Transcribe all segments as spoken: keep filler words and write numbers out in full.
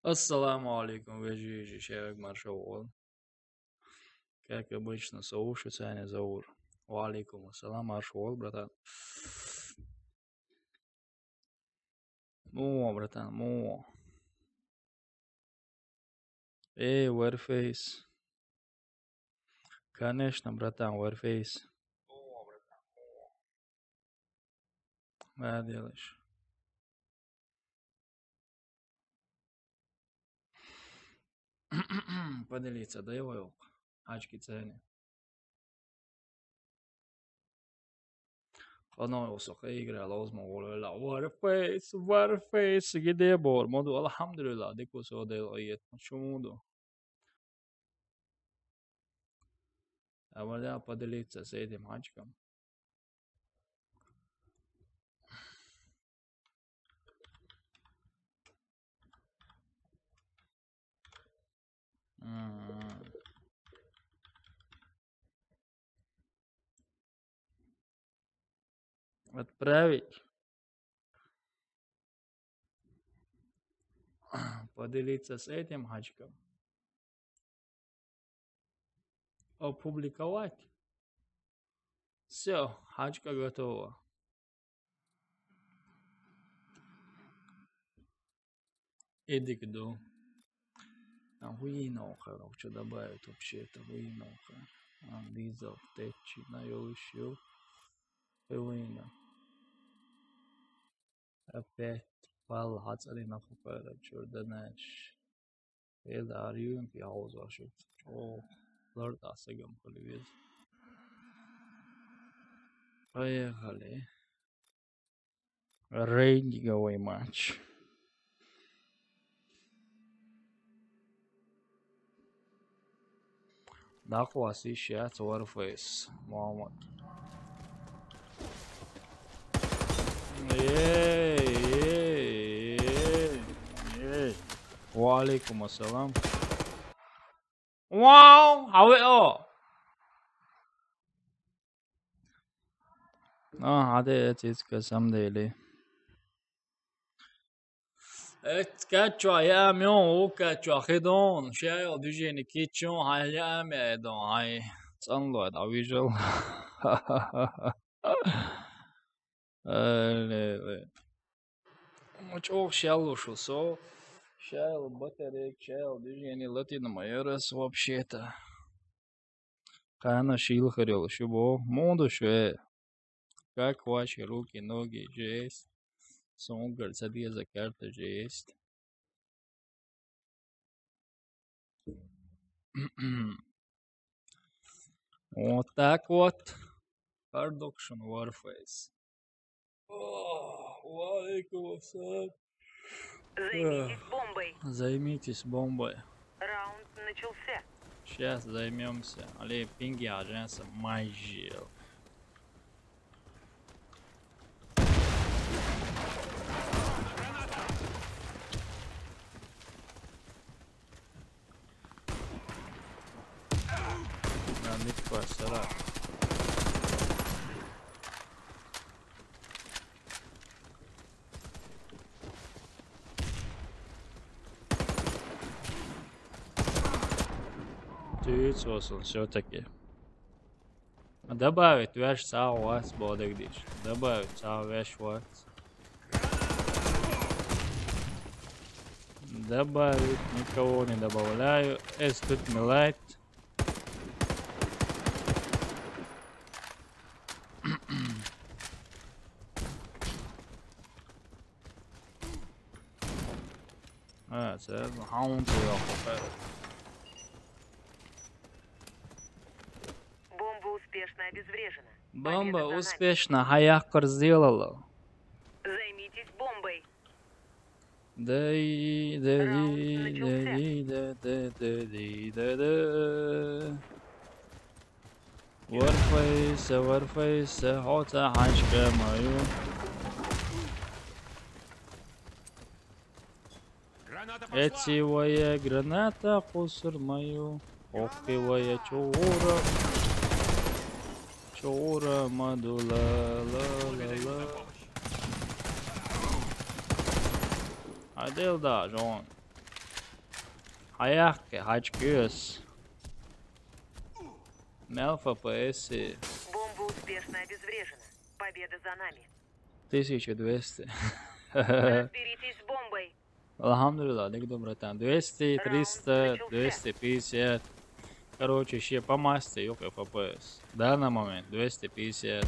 Ассаламу алейкум, вежи, вежи, шерак маршавал. Как обычно, соушу цене заур. Ва алейкум ассалам, маршавал, братан. Му, братан, му. Эй, Warface. Конечно, братан, Warface. Ма делаешь? Поделиться, да его ёлка. Очки цены. Оно высоко играл, возможно, Warface, Warface, где бор? Моду, алхамдулилла, дикус одел, ой, это почему? А вот, да, поделиться с этим очком. М. Отправить. Поделиться с этим очком. Опубликовать. Всё, очко готово. Иди к ду. А хуйнуха, что добавить вообще-то, хуйнуха. А, Лиза, течи, на ёлыш, ё. Хуйна. Опять пал хацали на хупара, чёрданаш. Эл арюн пи хауза шут. Чё, лорд асагам кулевез. Поехали. Рейтинговый матч. Нахуй сейчас Warface, Мухаммад. Эй, эй, эй, эй. Ва алейкум ассалам. Вау, how are you? А, аде, это, это, самом деле. Эт качва я мё, у качва хидон, шайл движение кичон, хай я мё дон, хай. Цанло да вижел. Эле. Мочох шайл шо со. Шайл батарейк, шайл движение латина майорес вообще-то. Кана шил хырел шубо, моду шве. Как ваши руки, ноги, жесть. Сонгар, садия за карта, жесть. Вот так вот. Продакшн Warface. О, ва алейкум ассалам. Займитесь бомбой. Займитесь бомбой. Раунд начался. Сейчас займемся. Али пинги ажанса майжил. Граница сара. Ты цосон всё-таки. Добавить веш сау вас бодагдиш. Добавить сау веш вас. Добавить, никого не добавляю. Эстут милайт. А, це хаунд. Бомба успешно обезврежена. Бомба успешно хаяккар сделала. Займитесь бомбой. Да и, да и, да и, да, да, да, да, да, да. Warface, Warface, хотя хачка мою. Эти вая граната кусыр мою. Ох ты вая чура. Чура мадула, ла, ла, ла. Адел да, Джон. Hayahke, haçkıyız. Melfa P S. Бомба успешно обезврежена. Победа за нами. Тысяча двести. Разберитесь с бомбой. Alhamdulillah, dik dobro tam. Двести, триста, двести пятьдесят. Короче, ще по масти, ёк, F P S. В данный момент двести пятьдесят.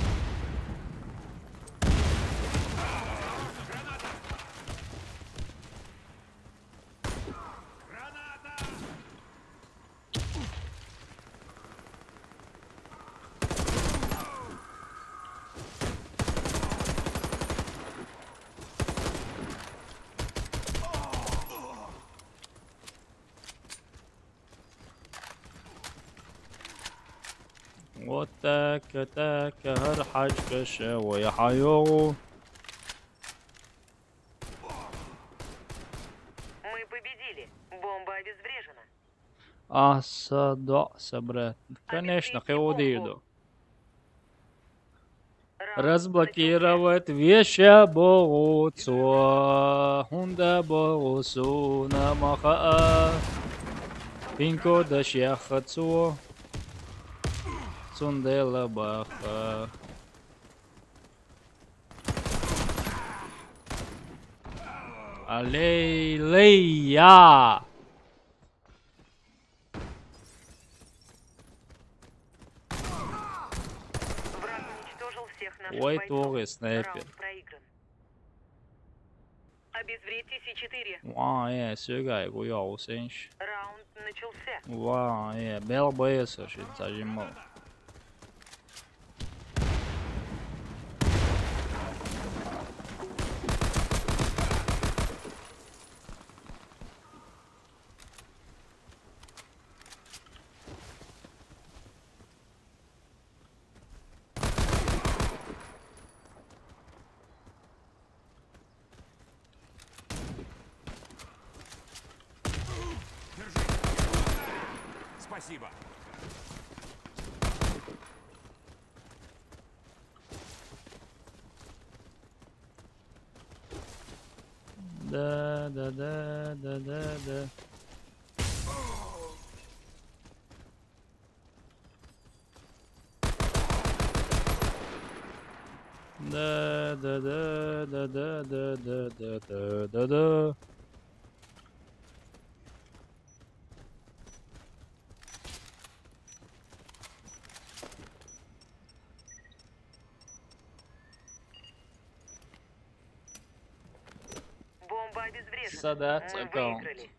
Вот так, так, гар хьач каша, ой, хайо. Мы победили. Бомба обезврежена. Аса, да, собрать. Конечно, хеодиду. Разблокировать веща богуцо. Хунда богусу намаха. Пинко да шяхацо. Цундела баха. Алей, лей, я. Враг уничтожил всех наших бойцов. Ой, тугы снайпер. Раунд проигран. Обезвредьте С четыре. Ва, э, сёгай, гуя, усенш. Раунд начался. Ва, э, бел боеса, шит зажимал. Держи. Спасибо. Да, да, да, да, да, да. Да, да, да, да, да, да, да, да, да, да, да. Бомба обезврежена. Садат аккаунт. Мы выиграли.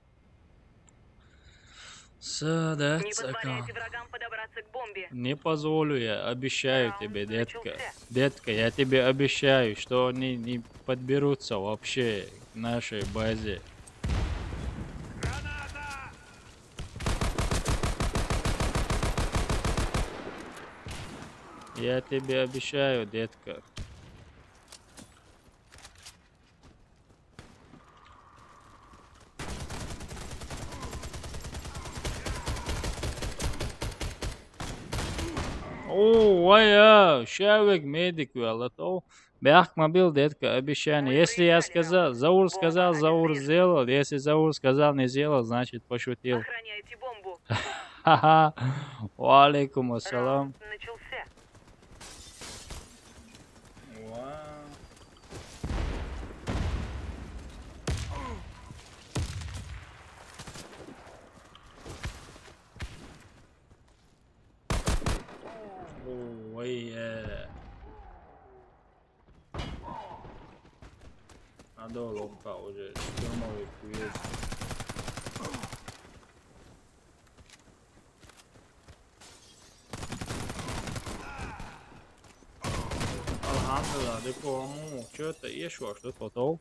Садат аккаунт. Не позволяйте врагам подобраться к бомбе. Не позволю я, обещаю тебе, детка. Раунд начался. Детка, я тебе обещаю, что они не подберутся вообще к нашей базе. Граната! Я тебе обещаю, детка. О, вай, а, шавек медик вела то. Бяхк мобил, детка, обещание. Если я сказал, Заур сказал, Заур сделал. Если Заур сказал, не сделал, значит, пошутил. Охраняйте бомбу. Ха-ха. Ва алейкум ассалам. Раунд начался. Ва. Ой, э. Надо ловко уже штурмовик есть. Алхамдулилла, дыко аму, чё-то ещё, что-то то.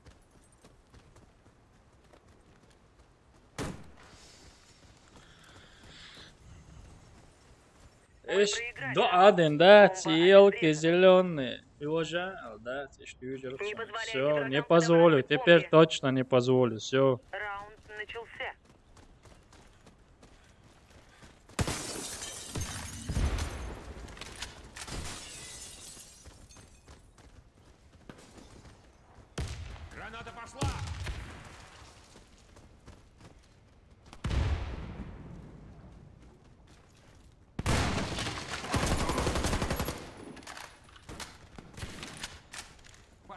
Эш, до аден, да, целки зелёные. Приложа, да, эш, ты уже всё, не позволю, теперь точно не позволю, всё. Раунд начался. Граната пошла!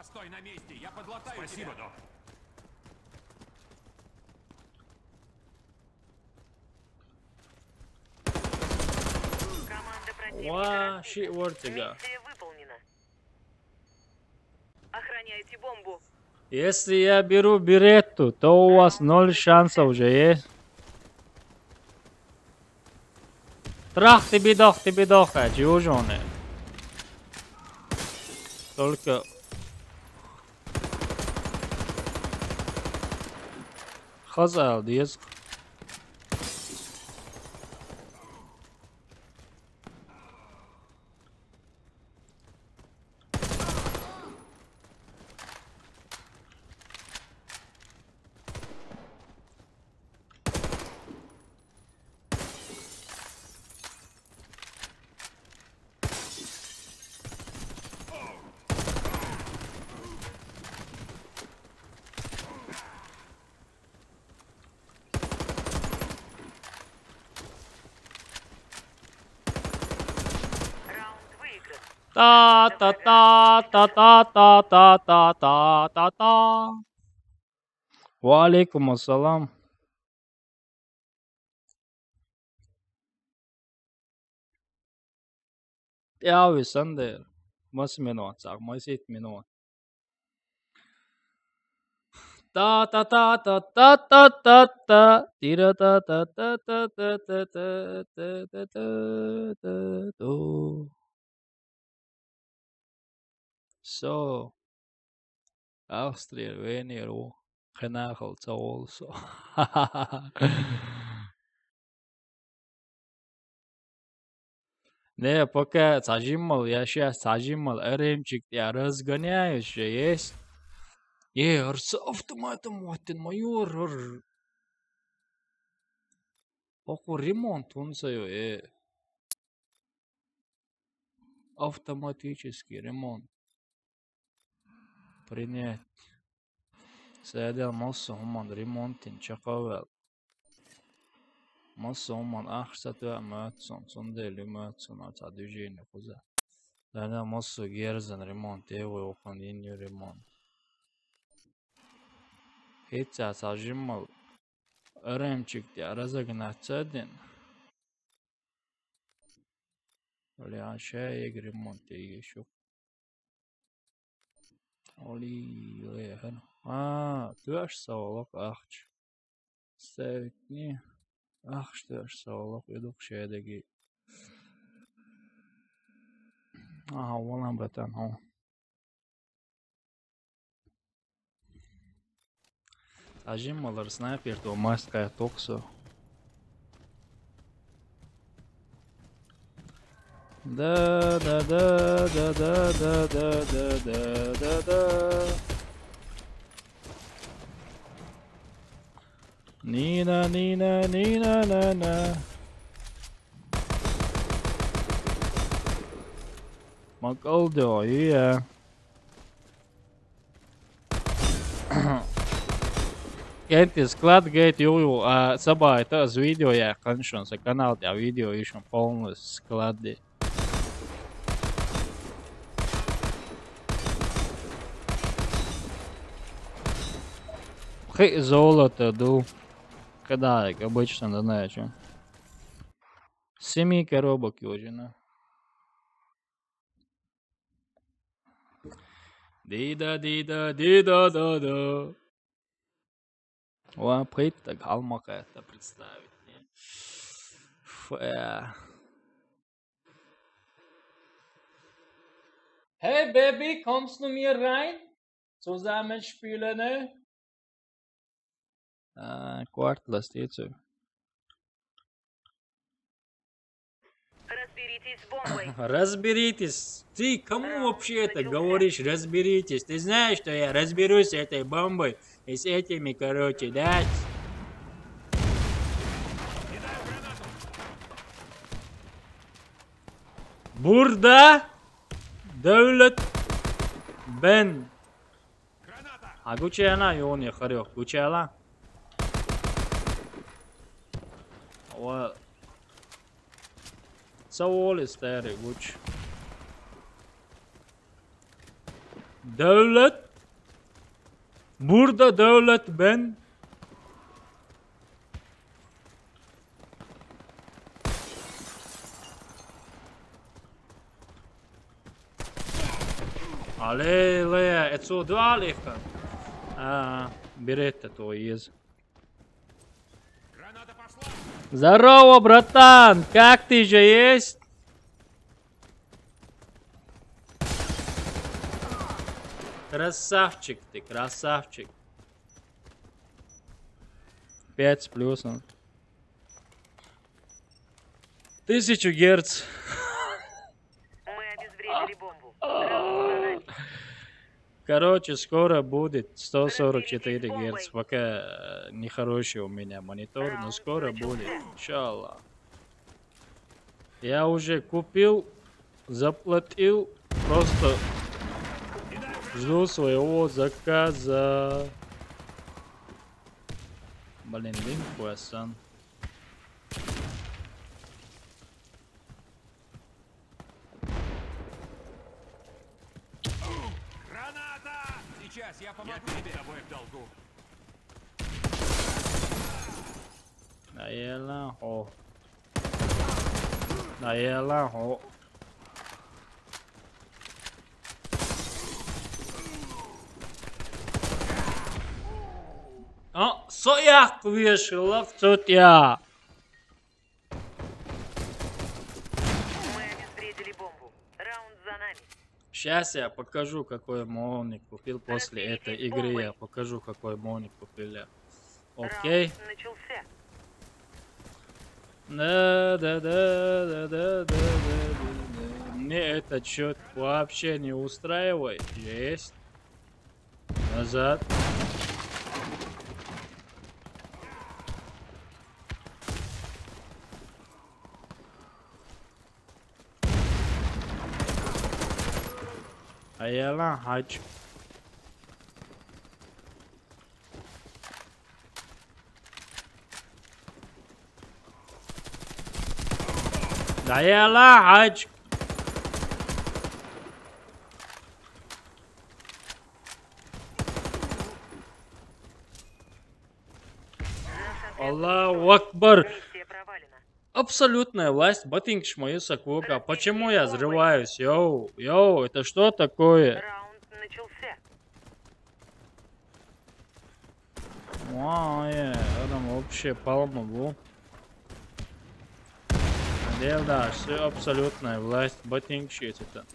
Стой на месте, я подлатаю Спасибо, тебя. Док. Команда противника Ва, растеряна. Ши вортига. Миссия выполнена. Охраняйте бомбу. Если я беру беретту, то у вас ноль шансов уже есть. Трах ты бедох, ты бедох, а чего же он? Только хазал дез. Раунд выигран. Та-та-та, та-та-та, та-та-та, та-та. Ва алейкум ассалам. Тяви сандер. Мас минут, сак, мас ит минут. Та-та-та-та-та-та-та-та. Тира-та-та-та-та-та-та-та-та-та-та. Со. Австрия, Венеру. Хенахал цаолсо. Не, пока сажимал, я щас сажимал, эремчик, я разгоняюсь же есть. Е, ар с автоматом ваттен, майор, ар. Поку ремонт, он саё, э. Автоматический ремонт. Принять. Садел массу хуман ремонтин чакавел. Массу хуман ахса туа мэтсон, сунде люмэтсон, а та движение куза. Садел массу герзен ремонт, эвой охан инью ремонт. Хитца сажимал. Эремчик, я разогнаться один. Оли а ща эг ремонт ещё. Оли лехен. А, туаш саолок ахч. Севитни. Ахч туаш саолок идук шедеги. Ага, валам братан, о. Ажим малар снайпер то маска токсо. Да, да, да, да, да, да, да, да, да, да, да. Нина, Нина, Нина, на, на. Макалдо, yeah. Кенти склад гейт юю, а, сабай та з видео я, конечно, за канал я видео ищем полностью склады. Хи золото ду. Когда, как обычно, да, знаешь, а? Семи коробок южина. Дида, дида, дида, да, да. Ва, прит так галмака это представить, не? Фэ. Hey, baby, kommst du mir rein? Zusammenspielen, ne? А, кварт ластицу. Разберитесь с бомбой. Разберитесь. Ты кому вообще это говоришь? Разберитесь. Ты знаешь, что я разберусь с этой бомбой и с этими, короче, да? Burada devlet ben. А гучена, юн я харёх, гучела? Ва. Саоли старый гуч. Devlet. Burada devlet ben. Аллилуйя, это что, два легко? А, берет это, то есть. Здорово, братан! Как ты же есть? Красавчик ты, красавчик. Пять с плюсом. Тысячу герц. Мы обезвредили бомбу. Раунд за нами. Короче, скоро будет сто сорок четыре герц. Пока э, нехороший у меня монитор, но скоро будет. Иншаллах. Я уже купил, заплатил, просто жду своего заказа. Блин, блин, хуасан. Граната! Сейчас я помогу тебе. С тобой в долгу. Наверное, о. Наверное, о. А, сояк вышел, тут я. Мы обезвредили бомбу. Раунд за нами. Сейчас я покажу, какой молник купил после этой игры. Я покажу, какой молник купил я. Окей. Раунд начался. Да, да, да, да, да, да, да, да, да. Мне этот счет вообще не устраивает. Есть. Назад. Аяла хач. Аяла хач. Аллаху Акбар. Миссия провалена. Абсолютная власть, ботинг мою саквока. Почему я взрываюсь? Йоу, йоу, это что такое? Раунд начался. Вау, э, там вообще палма был. Надел, да, все абсолютная власть, ботинг щит это.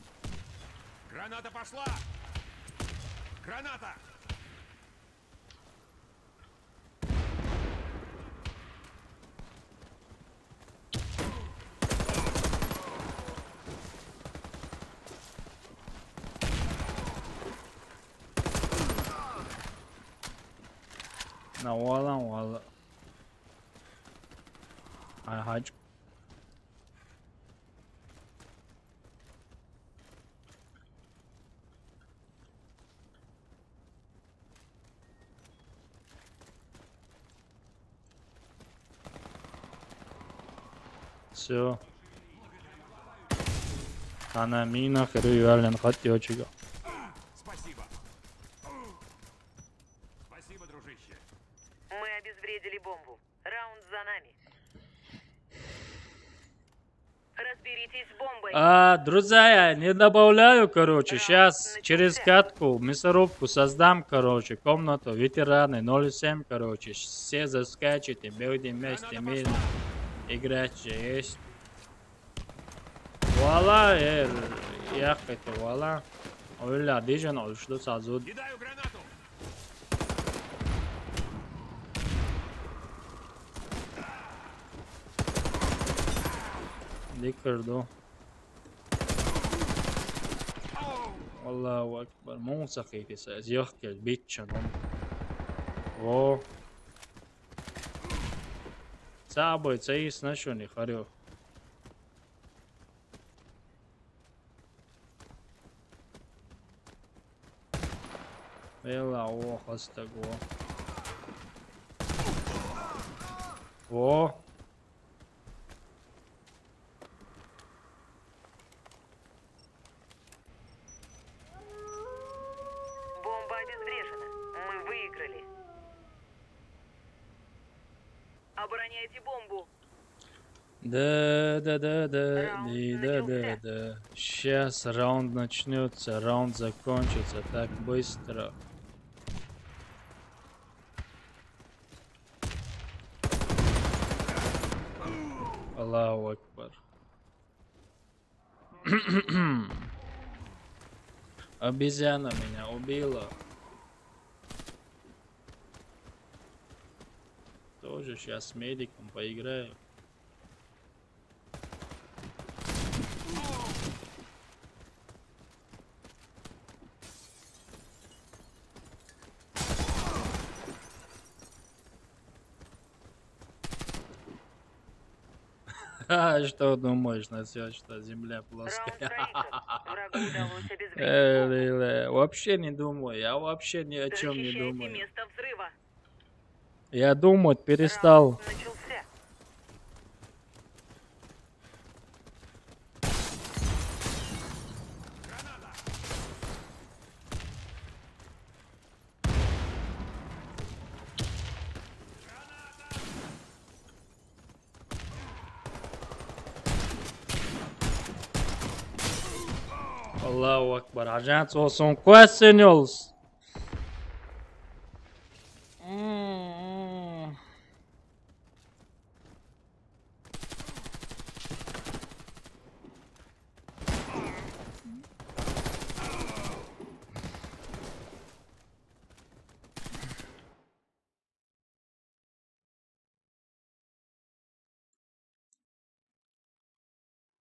Граната пошла! Граната! На вала, вала. Ай, хач. Все. Она мина, хрю, юален, хат, йочига. Спасибо. Спасибо, дружище. Мы обезвредили бомбу. Раунд за нами. Разберитесь с бомбой. А, друзья, я не добавляю, короче, сейчас через катку, мясорубку создам, короче, комнату, ветераны, ноль семь, короче, все заскачите, будем вместе мирно играть же есть. Вала, э, яхайте, вала. Ойла, дижен, ой, что сазуд. Кидаю гранату! Дикарду. Аллаху Акбар. Муса хейфиса. Зьёхкел, биччан. Во. Сабой, цейс нашуни, харю. Эла, о, хастаго. О. Обороняйте бомбу. Да, да, да, да, Раунд и да, да, начался. Да. Сейчас раунд начнется, раунд закончится так быстро. Аллаху Акбар. Обезьяна меня убила. Тоже сейчас с медиком поиграю. А что думаешь насчет, что земля плоская? Раунд проигран. Врагу удалось обезвредить Э, бомбу. ле, ле, Вообще не думаю, я вообще ни о чем не Защищайте думаю. Место взрыва. Я думать перестал. Раунд начался. Аллаху Акбар. Ажанс olsun. Questionals.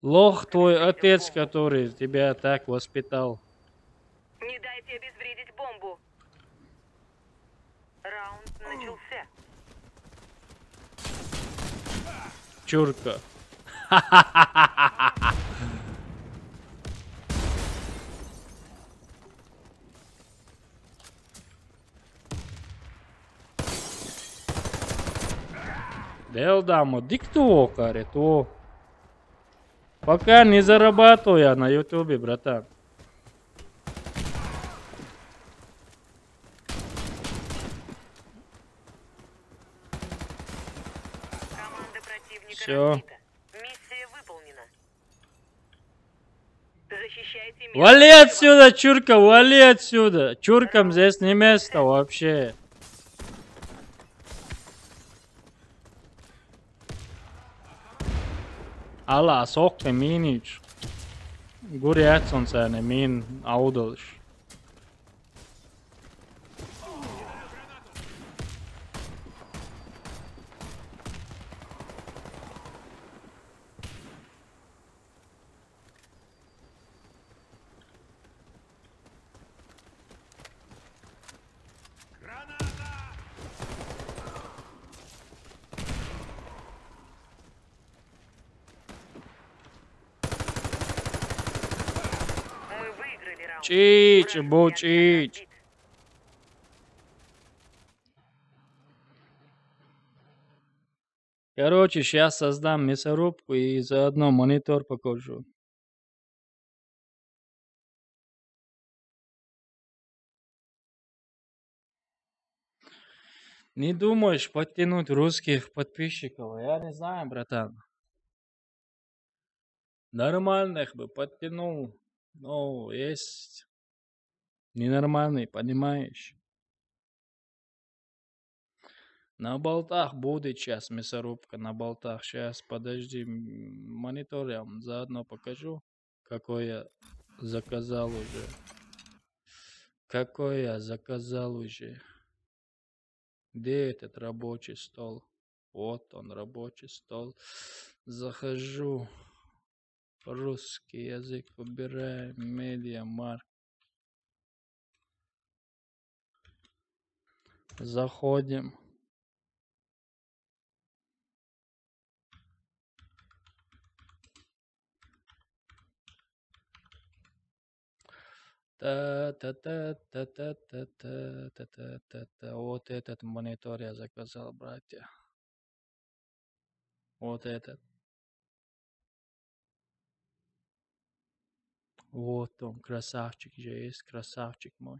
Лох твой отец, который тебя так воспитал. Не дайте обезвредить бомбу. Раунд начался. Чурка. Делдамо, диктуо, каре, то. Пока не зарабатываю я на ютубе, братан. Команда противника Всё. разбита. Миссия выполнена. Защищайте место Вали взрыва. Отсюда, чурка, вали отсюда. Чуркам здесь не место вообще. Ала, соққы минич. Гури атсон сәні мин аудылыш. Мы выиграли раунд. Чич, Враг бу, смертельно чич. разбит. Короче, сейчас создам мясорубку и заодно монитор покажу. Не думаешь подтянуть русских подписчиков? Я не знаю, братан. Нормальных бы подтянул. Ну, есть ненормальный, понимаешь? На болтах будет сейчас мясорубка, на болтах. Сейчас, подожди, м, монитор я вам заодно покажу, какой я заказал уже. Какой я заказал уже. Где этот рабочий стол? Вот он, рабочий стол. Захожу. Русский язык убираем. Медиамаркт. Заходим. Та-та-та-та-та-та-та-та-та-та. Вот этот монитор я заказал, братья. Вот этот. Вот он, красавчик же есть, красавчик мой.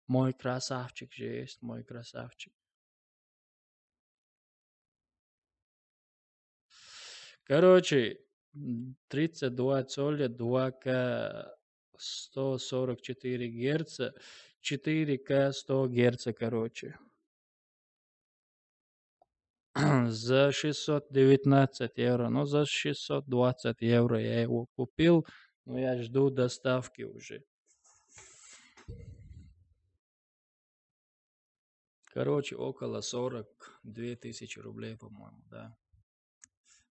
Мой красавчик же есть, мой красавчик. Короче, м, тридцать два цоля, два К, сто сорок четыре герца, четыре К, сто герца, короче. За шестьсот девятнадцать евро, ну, за шестьсот двадцать евро я его купил, но я жду доставки уже. Короче, около сорок две тысячи рублей, по-моему, да.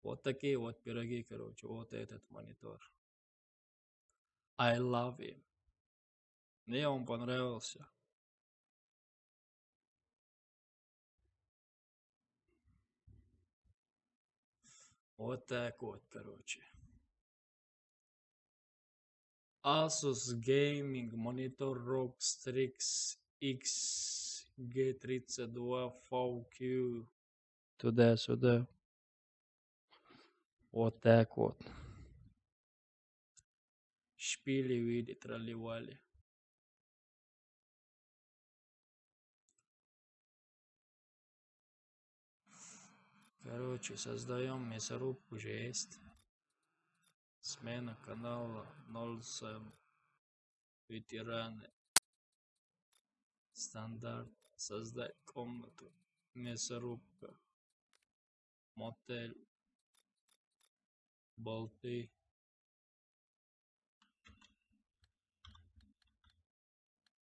Вот такие вот пироги, короче, вот этот монитор. I love him. Мне он понравился. Вот так вот, короче. Asus Gaming монитор ROG Strix X G тридцать два V Q. Туда-сюда. Вот так вот. Шпили-вили, трали-вали. Короче, создаем мясорубку же есть. Смена канала ноль семь. Ветераны. Стандарт. Создать комнату. Мясорубка. Мотель. Болты.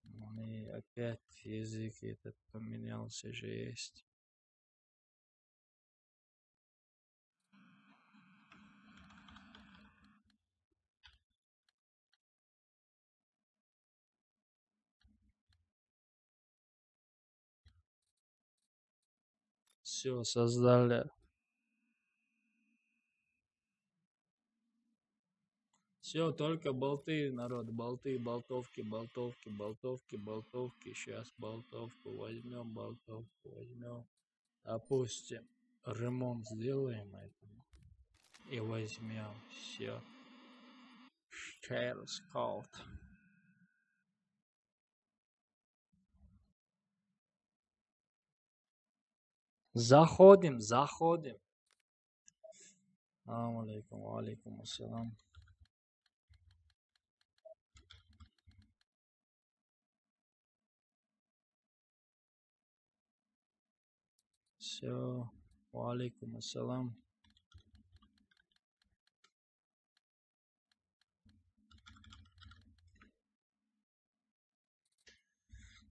Ну и опять язык этот поменялся же есть. Все, создали. Все, только болты, народ, болты, болтовки, болтовки, болтовки, болтовки. Сейчас болтовку возьмем, болтовку возьмем. Допустим, ремонт сделаем этому. И возьмем все. Share Scout. Заходим, заходим. Салам алейкум, ва алейкум ассалам. Все, ва алейкум ассалам.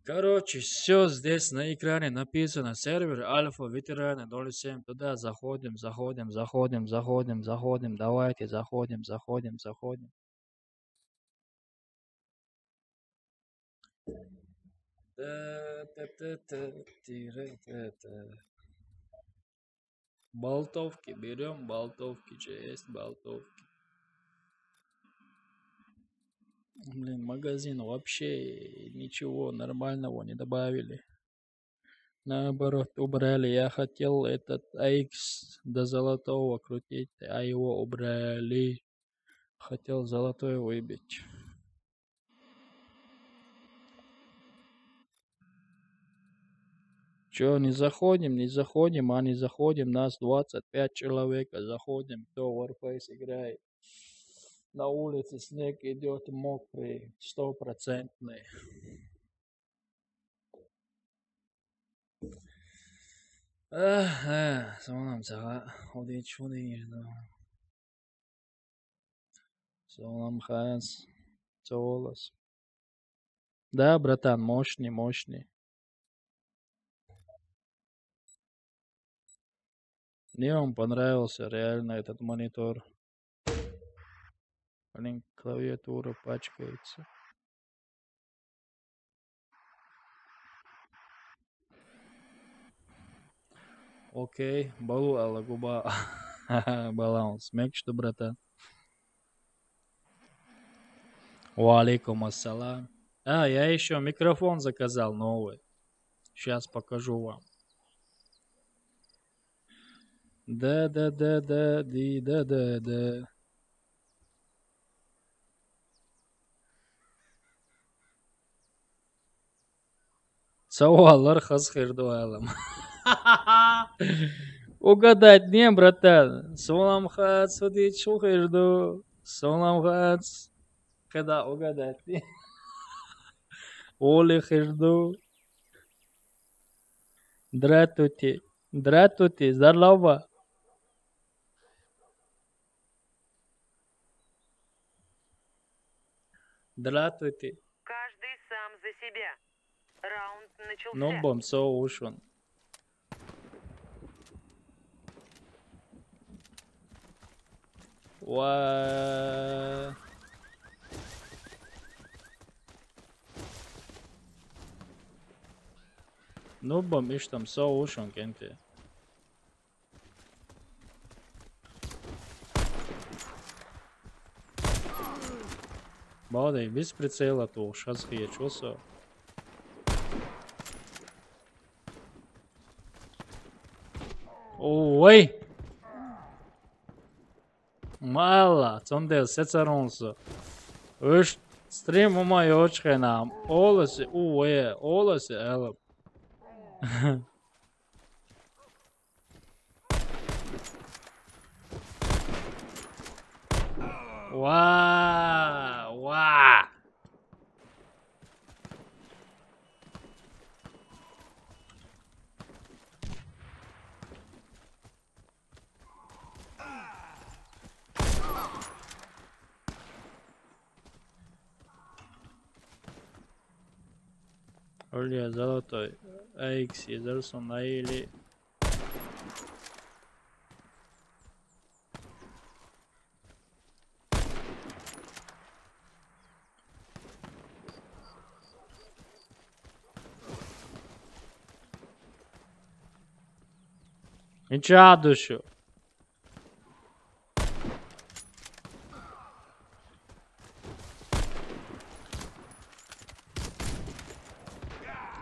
Короче, все здесь на экране написано. Сервер Альфа, ветераны, ноль семь. Туда заходим, заходим, заходим, заходим, заходим. Давайте, заходим, заходим, заходим. Болтовки берем, болтовки же есть, болтовки. Блин, магазин вообще ничего нормального не добавили. Наоборот, убрали. Я хотел этот A X до золотого крутить, а его убрали. Хотел золотой выбить. Че, не заходим, не заходим, а не заходим. Нас двадцать пять человек, а заходим. Кто в Warface играет? На улице снег идет мокрый, стопроцентный. Эх, эх, сонам сага, удич, удиш, да. Салам, хас. Солос. Да, братан, мощный, мощный. Мне он понравился, реально, этот монитор. Блин, клавиатура пачкается. Окей, балу ала губа. Баланс. Мекшто, братан. Ва алейкум ассалам. А, я еще микрофон заказал новый. Сейчас покажу вам. Да, да, да, да, ди, да, да, да. Сау болуңар, хас-хир дуалым. Угадать не, братан. Салам хац, худич, ху хир ду. Салам хац. Къеда угадать не. Оли хир ду. Здравствуйте. Здравствуйте. Здорово. Здравствуйте. Каждый сам за себя. Раунд начался. Ну, бом, со ушун. Уа. Ну, бом, иш там со ушун кенте. Бадай, без прицела то, щас я чё со. Ой! Мала, цондел сецаронсо. Уж стрим ума ёчхенам. Олоси, уе, олоси, элап. Уа, уа. Олья золотой. Айкс, Езерсон, Айли. Инча душу.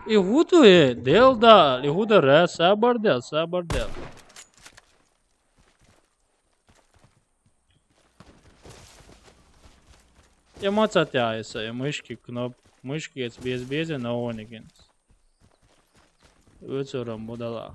И гуту, э, дел да, и гуту ре, сабар дел, сабар дел. Я мацатяйса, я мышки кноп, мышки эц без-безе на онигинс. Уцурам будала.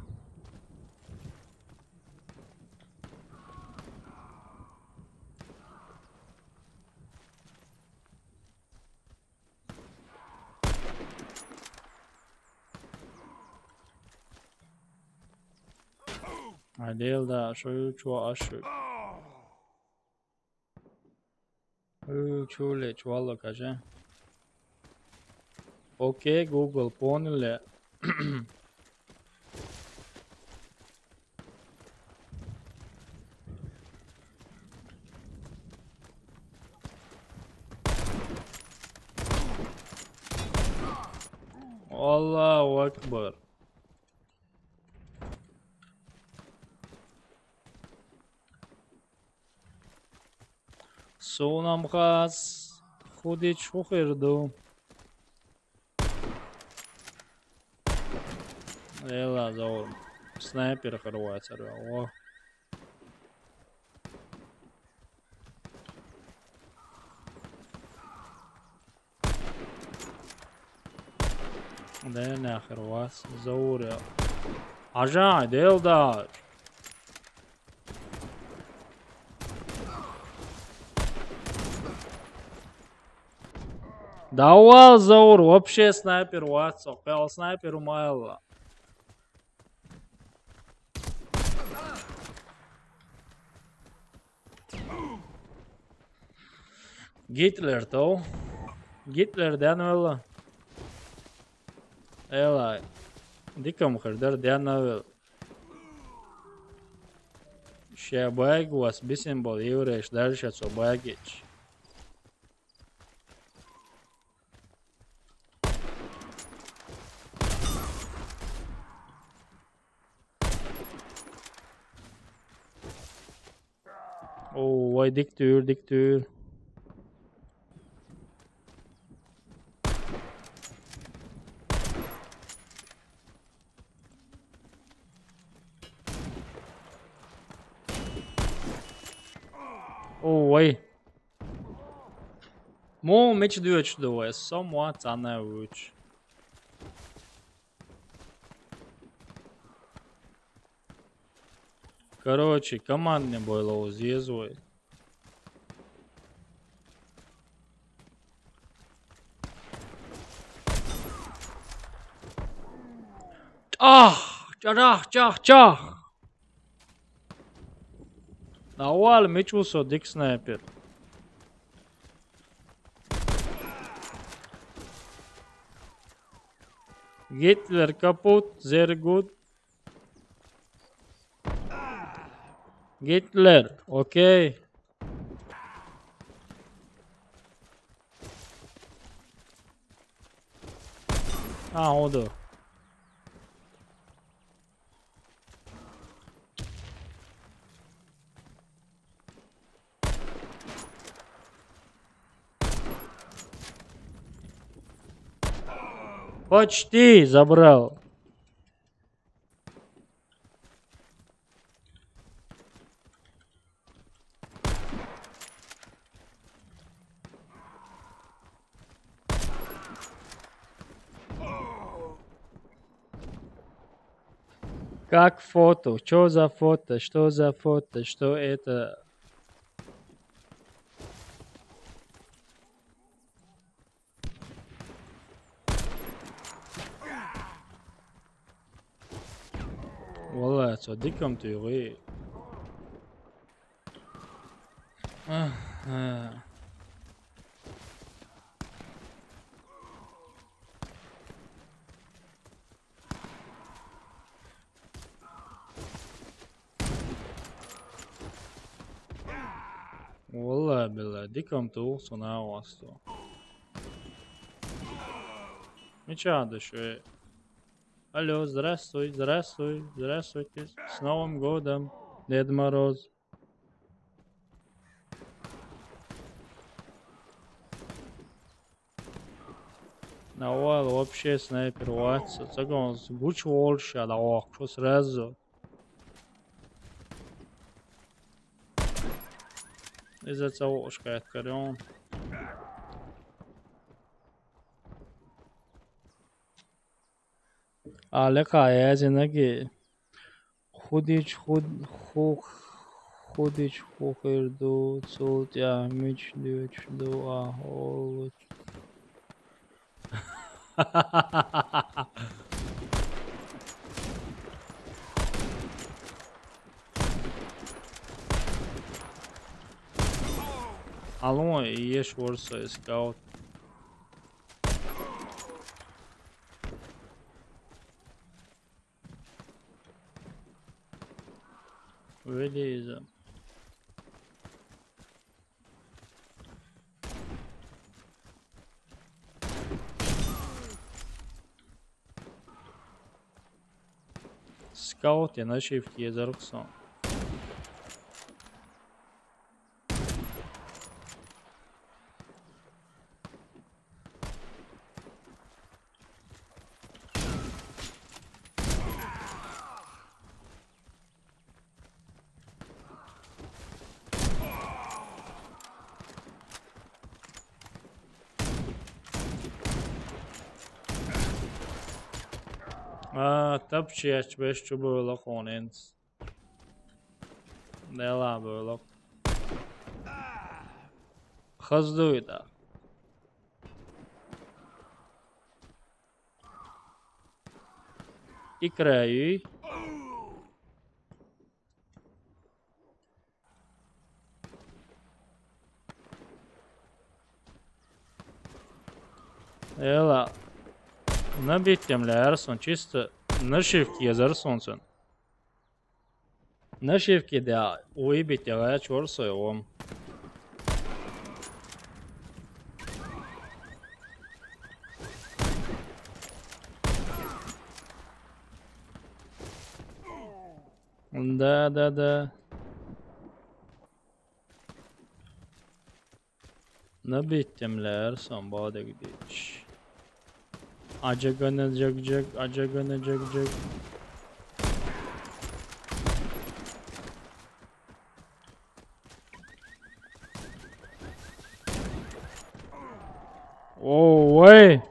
Айдел да, шою чуа ашу. Ю, чуле, чуала каже. Окей, Google, поняли. Аллаху акбар. Сонамхас, худич хухирду. Эла, заур. Снайпер хырвайцар, о. Да нахер вас, заур. Ажай, дел да. Давал, заур, вообще снайпер ватсо, кал снайпер умайла. Гитлер то. Гитлер ден вела. Эла. Дикам хердер ден вела. Ше байгуас бисин бол еврейш дальше со байгич. О, вай, диктур, диктур. О, вай. Мо меч дюч дуэ, сомуа цана уч. Короче, командный бойло уз езуй. Ах! Чарах, чах, чах! Навал, мичусо дик снайпер. Гитлер капут, зергут. Гитлер, окей. А, оду. Почти забрал. Как фото? Что за фото? Что за фото? Что это? Валлай, цо дикам туйгъи. Аха. Валлай, билла, дикам тух сунавасто. Мича дашве? Алло, здравствуй, здравствуй, здравствуйте. С Новым годом, Дед Мороз. Навал вообще снайпер вац. Цагон гуч волш я да ох, шо сразу. Из-за цавошка откарён. Алека язинаги. Худич, худ-, хух-, худич, хухирду, цултя, мич, дюч, дуа, олуч. Алло, еш ворса скаут. Вели иза. Скаут я нашивки я заруксон. А, тапчи ач беш чубу лохоненц. Дела было. Хаздуй да. Икрай. Эла. Набитем лярсон, чисто нашивки язарсонсон. Нашивки да, уйбите ла чорсой ом. Да, да, да. Набитем лярсон бадык дич. Аджагана джаг-джаг, аджагана джаг-джаг. Оу, вай!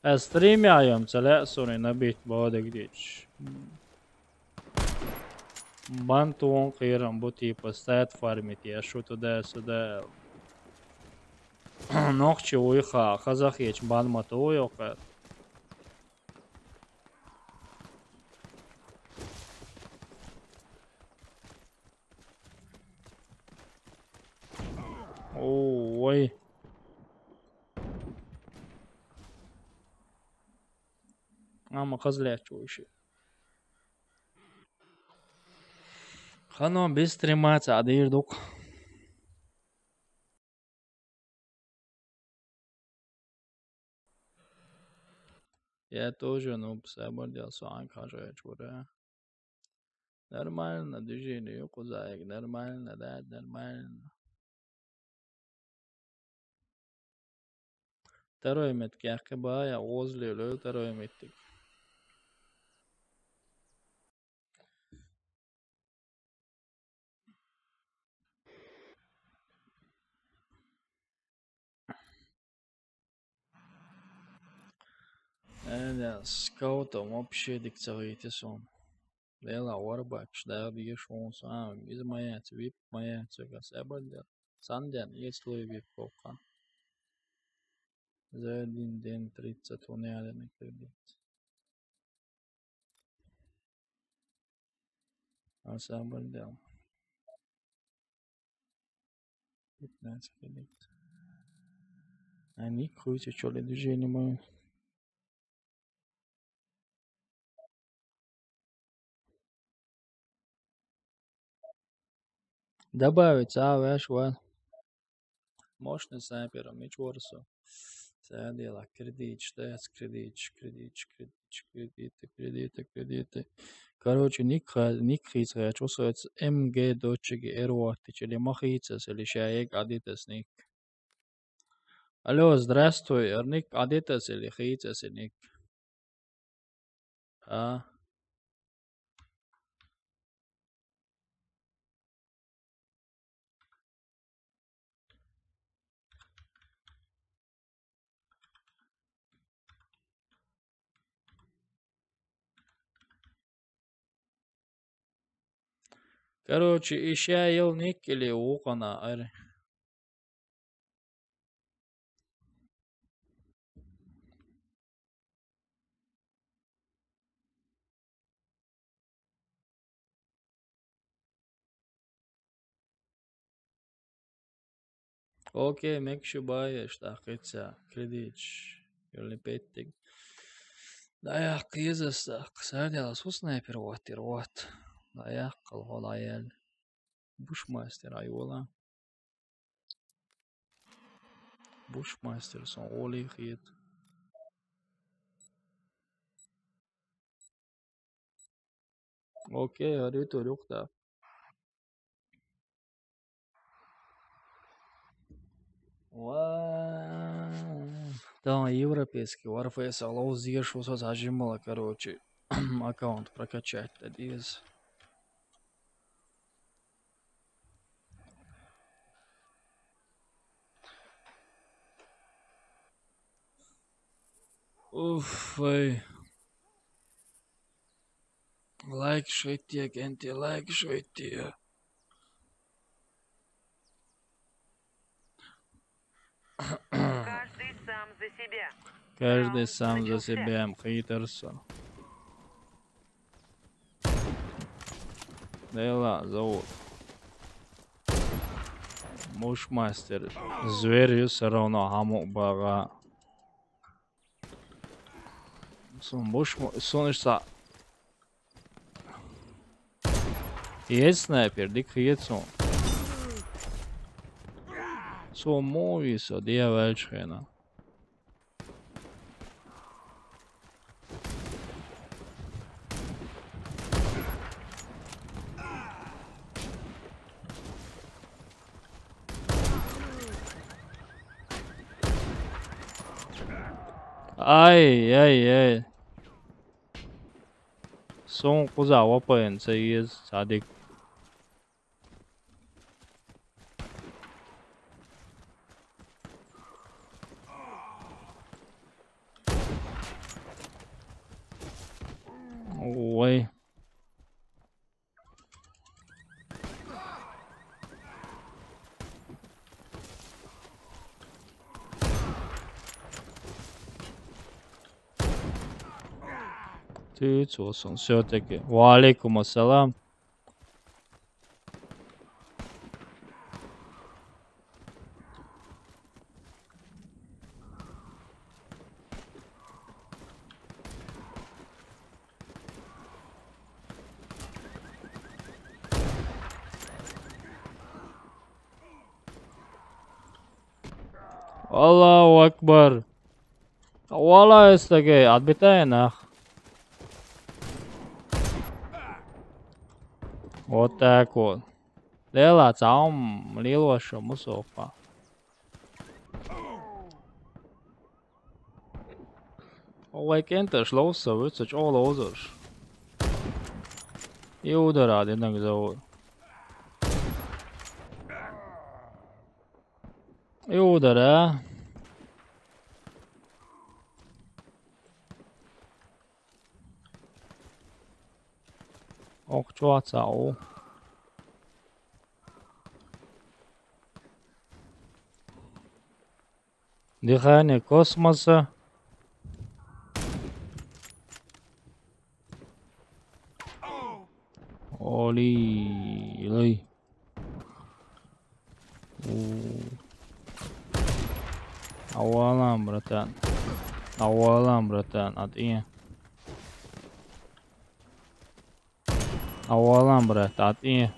Аз стримяем, цале сони набит бадык дич. Бан тон кхерам бу типа стат фармит я шу туда-сюда. Нохчи уйха, хазахич бан мато уйока. Ой. Ама хазлячу иши. Хано без стрима цадир дук. Я тоже, ну, сабар дел суан кажа чура. Нормально, движение юкузаек, нормально, да, нормально. Второй метки ахка бая, возле лё второй метки. Э, да, скаутом вообще дикцавый тесом. Лела Warbatch, да, бьешь он сам, из моя, вип моя, цега, сабар дел. Сандян, есть ли вип пока? За один день тридцать он я не кредит. А сабар дел. Пятнадцать кредит. Они крутят, что ли, движение моё. Добавить, а, ваш, вот. Мощный снайпер, меч ворсу. Садила, кредит, штец, кредит, кредит, кредит, кредиты, кредиты, кредиты. Короче, ник ха-, ник хица, я чувствую, МГ дочки, Эрватич, или Махицас, или Шаек, Адитас ник. Алло, здравствуй, Эрник, Адитас, или Хицас, или ник. А? Короче, ища ел ник или укана, ари. Окей, мекши баеш, тахкица, кредич, юли петтик. Да я кизас, садяла су снайпер, вот, и вот. Да я калгола ел. Бушмастер, айвола. Бушмастер, сон оли хит. Окей, арю турюк да. Ва-, там европейский Warface, а лоу зирш усос ажимала, короче, аккаунт прокачать, that is. Уф, ай. Лайк шветтия, кенти, лайк шветтия. Каждый сам за себя. Каждый сам за себя, хейтерса. Дела зовут. Мушмастер. Зверь все равно хаму бага. Сон буш мо-, сон ишса. Есть снайпер, дик хиет сон. Сон мови со, дия вельч хена. Ай, ай, ай. Сон куза вапаен, це є садик. Ой. Ticos un все-таки. Ва алейкум ассалам. Аллаху акбар. Вала эстаге, отбитая нах. Вот так вот. Лела, цаум, лилва шо, мусофа. Олай кенташ лоуса, вуца чо лоузаш. И ударад, инак зовут. И удара. Ох, чё отца, о. Дыхание космоса. Оли, лой. У. Авалам, братан. Авалам, братан, от и. Авалам, брат, от и.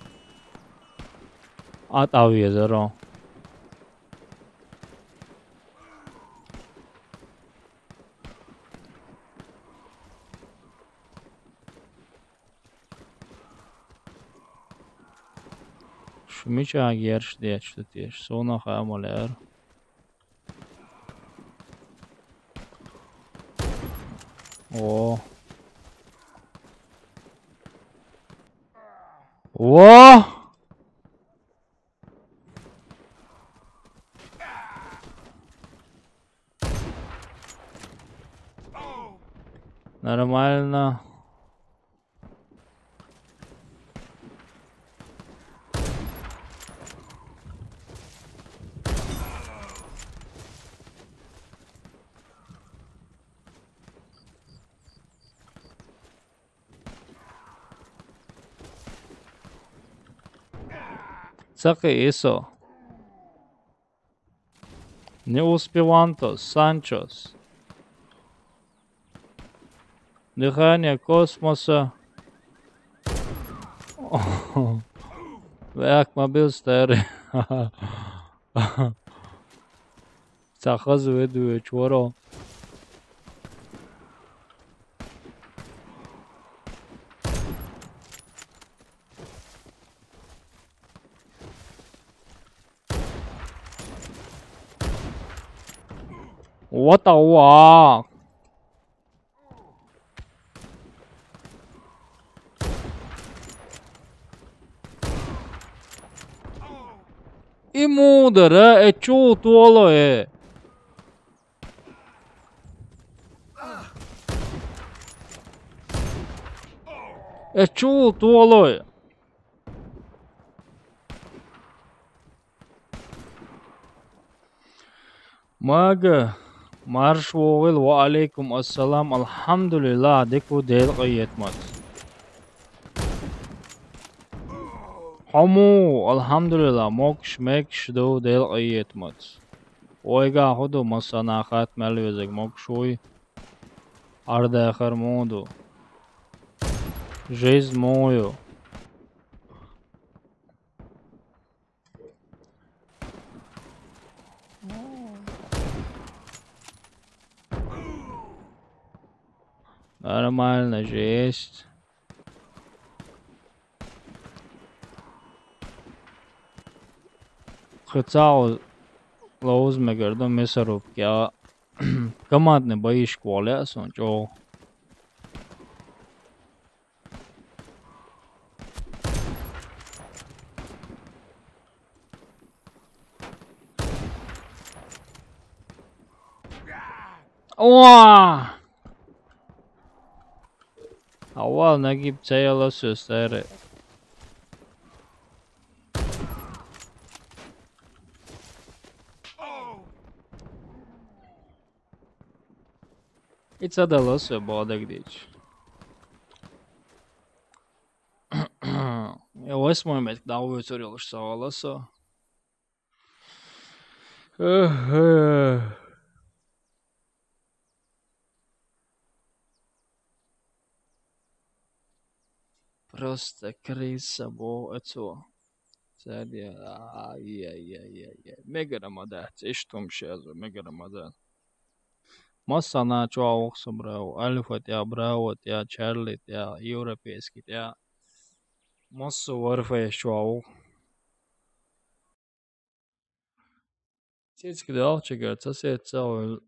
От авезеро. Шумича герш дечтатеш, сона хамалер. О. О! Нормально. Цакъи исо. Не успевантос, Санчос. Дыхание космоса. Век мобил старый. Цахаз веду чворо. What the fuck? И мудара, э, чё туало, э? Э, чё туало, э? Мага, марш вогъил, ва алейкум ассалам, алхамдулилла, дикву Дел къиетмат. Хому, алхамдулилла, мокш, мекш ду Дел къиетмат. Ойга худу масана хат мел везег мокшуй. Ардахар муду. Жизнь мою. Нормально же есть. Хыцау лоуз мегердо мясорубки, а командный боишка валя сон чё. Уа! Авал нагиб цеяло сестер. Ица дало сё бодагдич. Я восьмой метка дӀавоьцур йолуш ца вала со. Эхе. Просто крыса боху оцо. Цаьрга, ай-яй-яй-яй-яй. Мегара ма дац, иштта хӀума шазо, мегара ма дац. Массанхьа чохь ву-кх со, Браво. Альфа тӀехь, Браво тӀехь, Чарли тӀехь, Европейский тӀехь. Массо Warfareаш чохь ву. Цициг далчигара ца сеццахь, вай,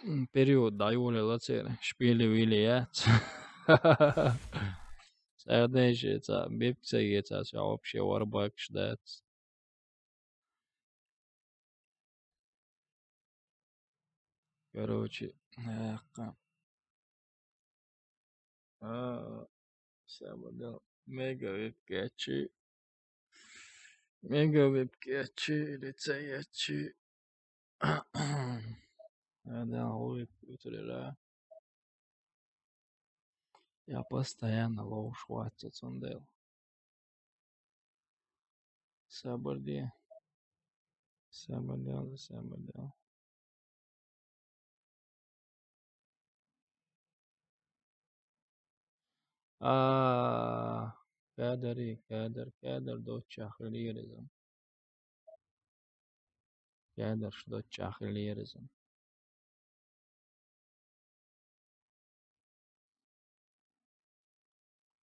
м, период дӀайолаелла церан, шпили-вили яц. Цара дайша цхьа бепиг ца эцац, я вообще варбакаш дац. Короче, э, кхы. А, саьма дел. Мега випкечи. Мега випкечи, лицеечи. А, да, випкучура. Я постоянно ловуш вац цундела. Сабар де. Сабар де, сабар де. А, кадари, кадар, кадар доцчахь хилира иза. Кадарш доцчахь хилира иза.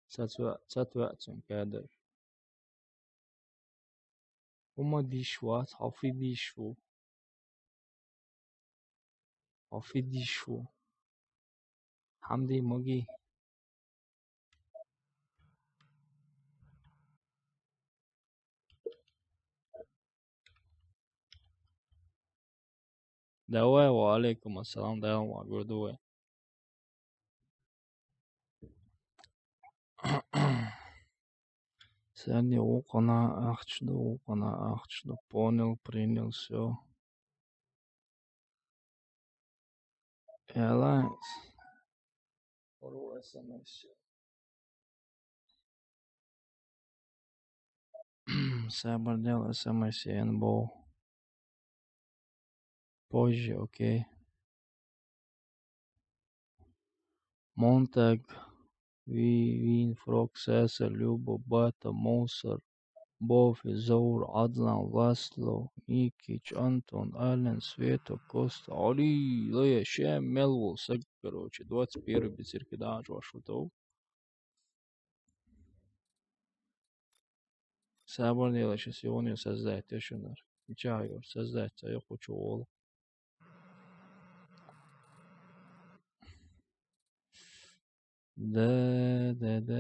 Ца цо-, ца тоьа цуьнан кадар. ХӀума диш вац, хьо фи диш ву? Хьо фи диш ву? Хьамди маги. Давай, ва алейкум ассалам, Дала ма гур ду вай. Санна вукхана ахча ду, вукхана ахча ду. Понял, принял, всё. Alliance. Пару СМС. Сабар дел, СМС ен бо. Позже, окей. Монтаг, Ви-, Вин, Фрог, Сесар, Люба, Бата, Мусор, Бофи, Заур, Адлан, Ласло, Никич, Антон, Ален, Света, Коста, Али, Лоя, Шем, мел вол саг, короче, двадцать первый бицирки даьча вашу тов. Сабар делаш, сегодня создать тешунар. Мича йор создать ца йокучу волу. Да, да, да.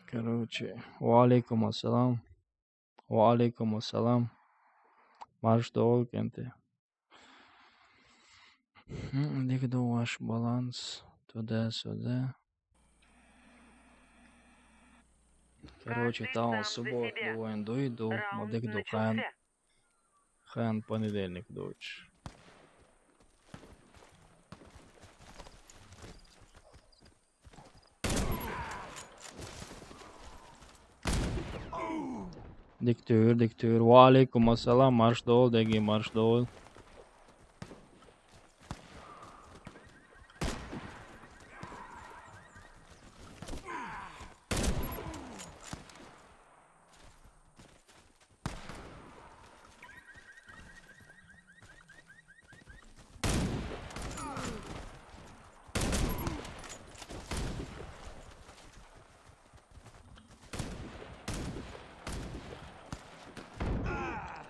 Короче, ва алейкум ассалам. Ва алейкум ассалам. Марш долу кенте. М, дика ду ваш баланс. Туда-сюда. Короче, там суббота вайн дуй ду, ма дика ду кхаьн. Хан понедельник дойчу. Диктор, диктор. Ва алейкум ассалам, марш дол, деги марш дол.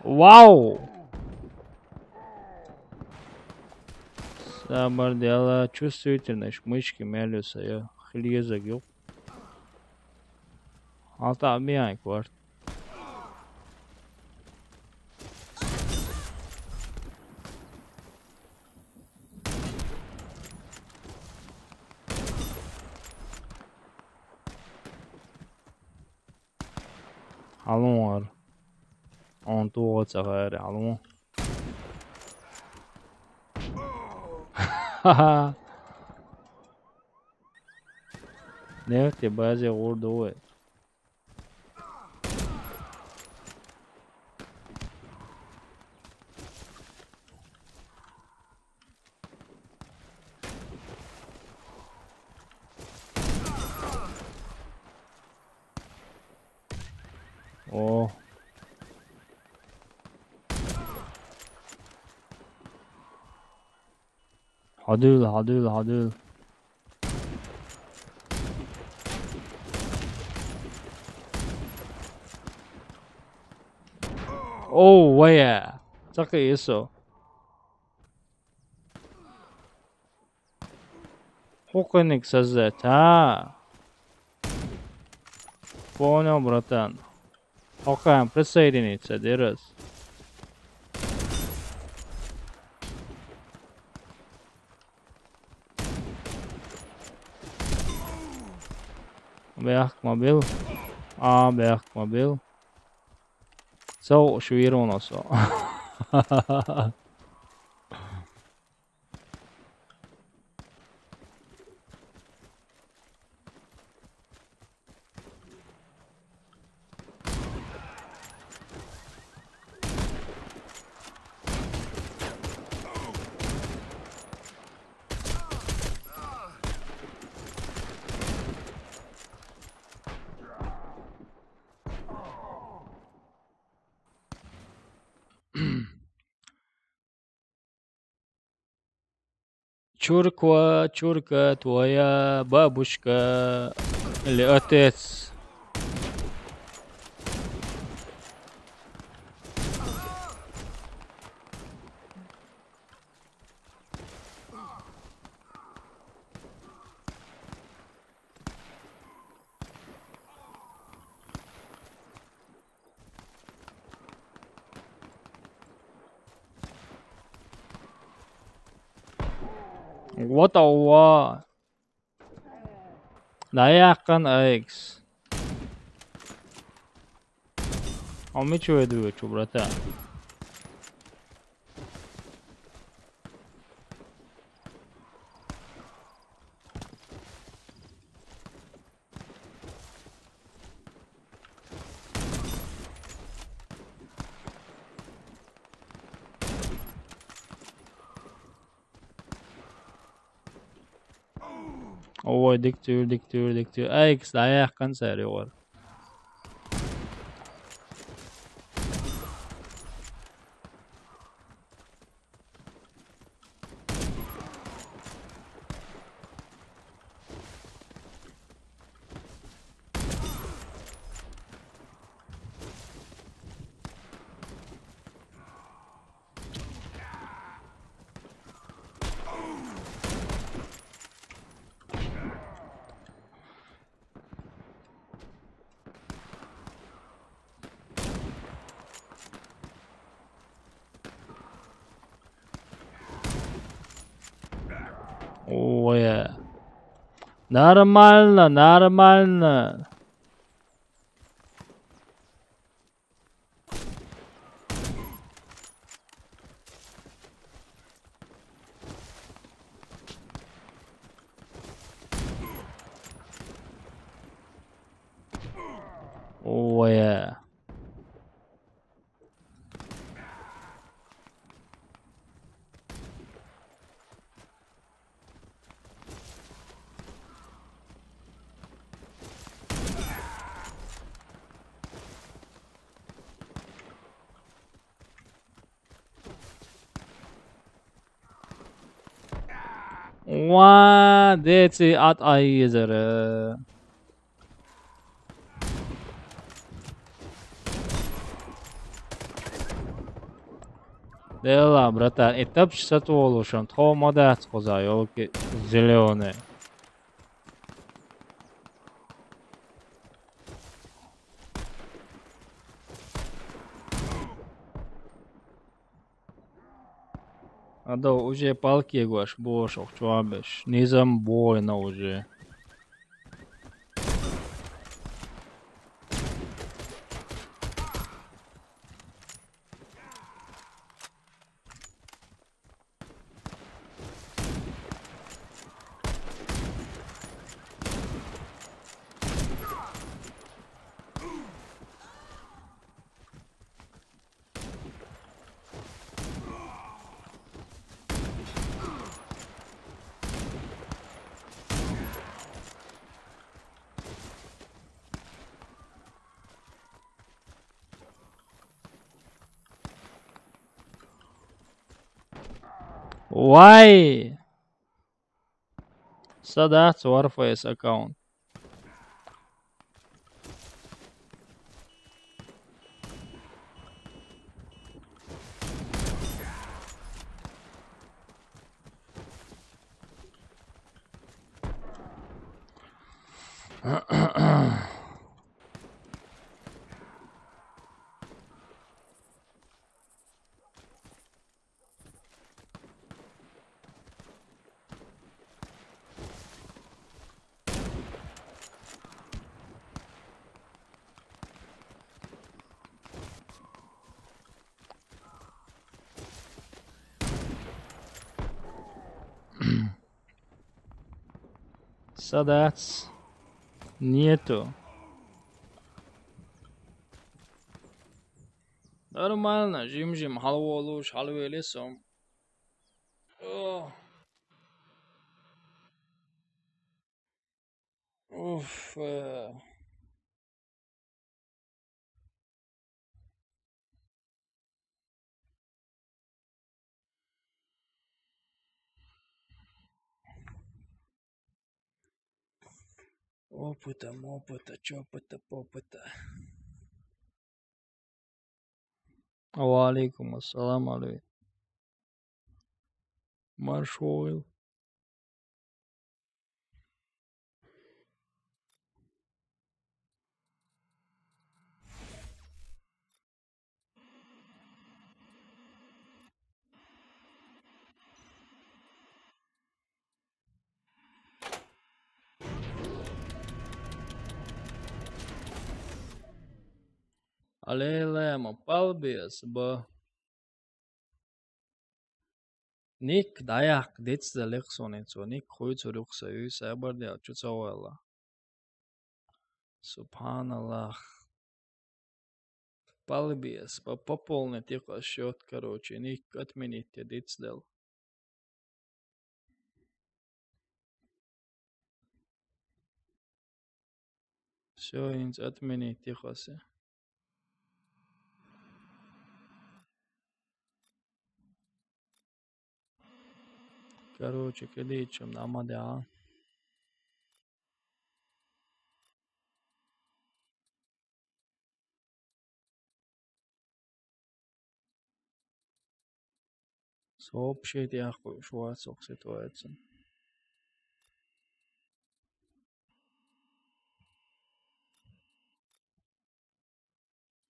Вау! Сабар дела, чувствительность мышки мелюса, я хлезаг юк. Алта миай кварт. Хьалон ара. Он тугӀо ца гӀаьри, хьалон. Нефть базе гӀур ду вай. О. Хьадуьйла, хьадуьйла, хьадуьйла. О, вая. Ца кхиисо. Хуканик сазза, та. Понял, братан. Окей, присоединиться, дерас. Бяхк мобил. А, бяхк мобил. Со швируносо. Чурква, Чурка, твоя бабушка или отец. What a wa. ДӀаяьккхина Айкс. Хьо мича вай дуьйчу, брата? Ой, диктор, диктор, диктор. Айкс, дӀаяьккхина цара юкъара. Ой. Нормально, нормально. Ой. Ва, деци атӀайизара. Дела, братан, и тапча сатуволушан, тхо ма дац кхуза, ёлки зелёные. Адо уже палки гуаш, бошох, чуабеш. Низам бойна уже. Why? So that's Warface account. Садатс. Нету. Нормально, жим-жим, хьалволуш, хьалвели сом. О. Уф, э. Опыта, мопыта, чопыта, попыта. Ва алейкум ассалам, алейкум. Марш вогӀийла. Алейла, ма палбес ба. Ник дӀаяккха дицделла суна цо, ник хуйцур ю-кх са, уьйса абар дел чу ца войла. Субханаллах. Балбес, по-, пополнить йи-кх ас счёт, короче, ник отменить йи дицделла. Всё, хӀинца отменить йи-кх аса. Короче, кредит чу ма дӀа ма де. Сообщить яхуш вац укх ситуацин.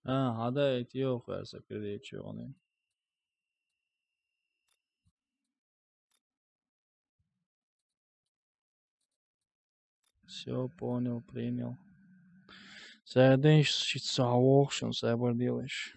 А, хӀада, ит йоху аса кредит чуьйгӀане. Всё, понял, принял. Саьдеш шица схьавогӀу шуна, сабар делаш.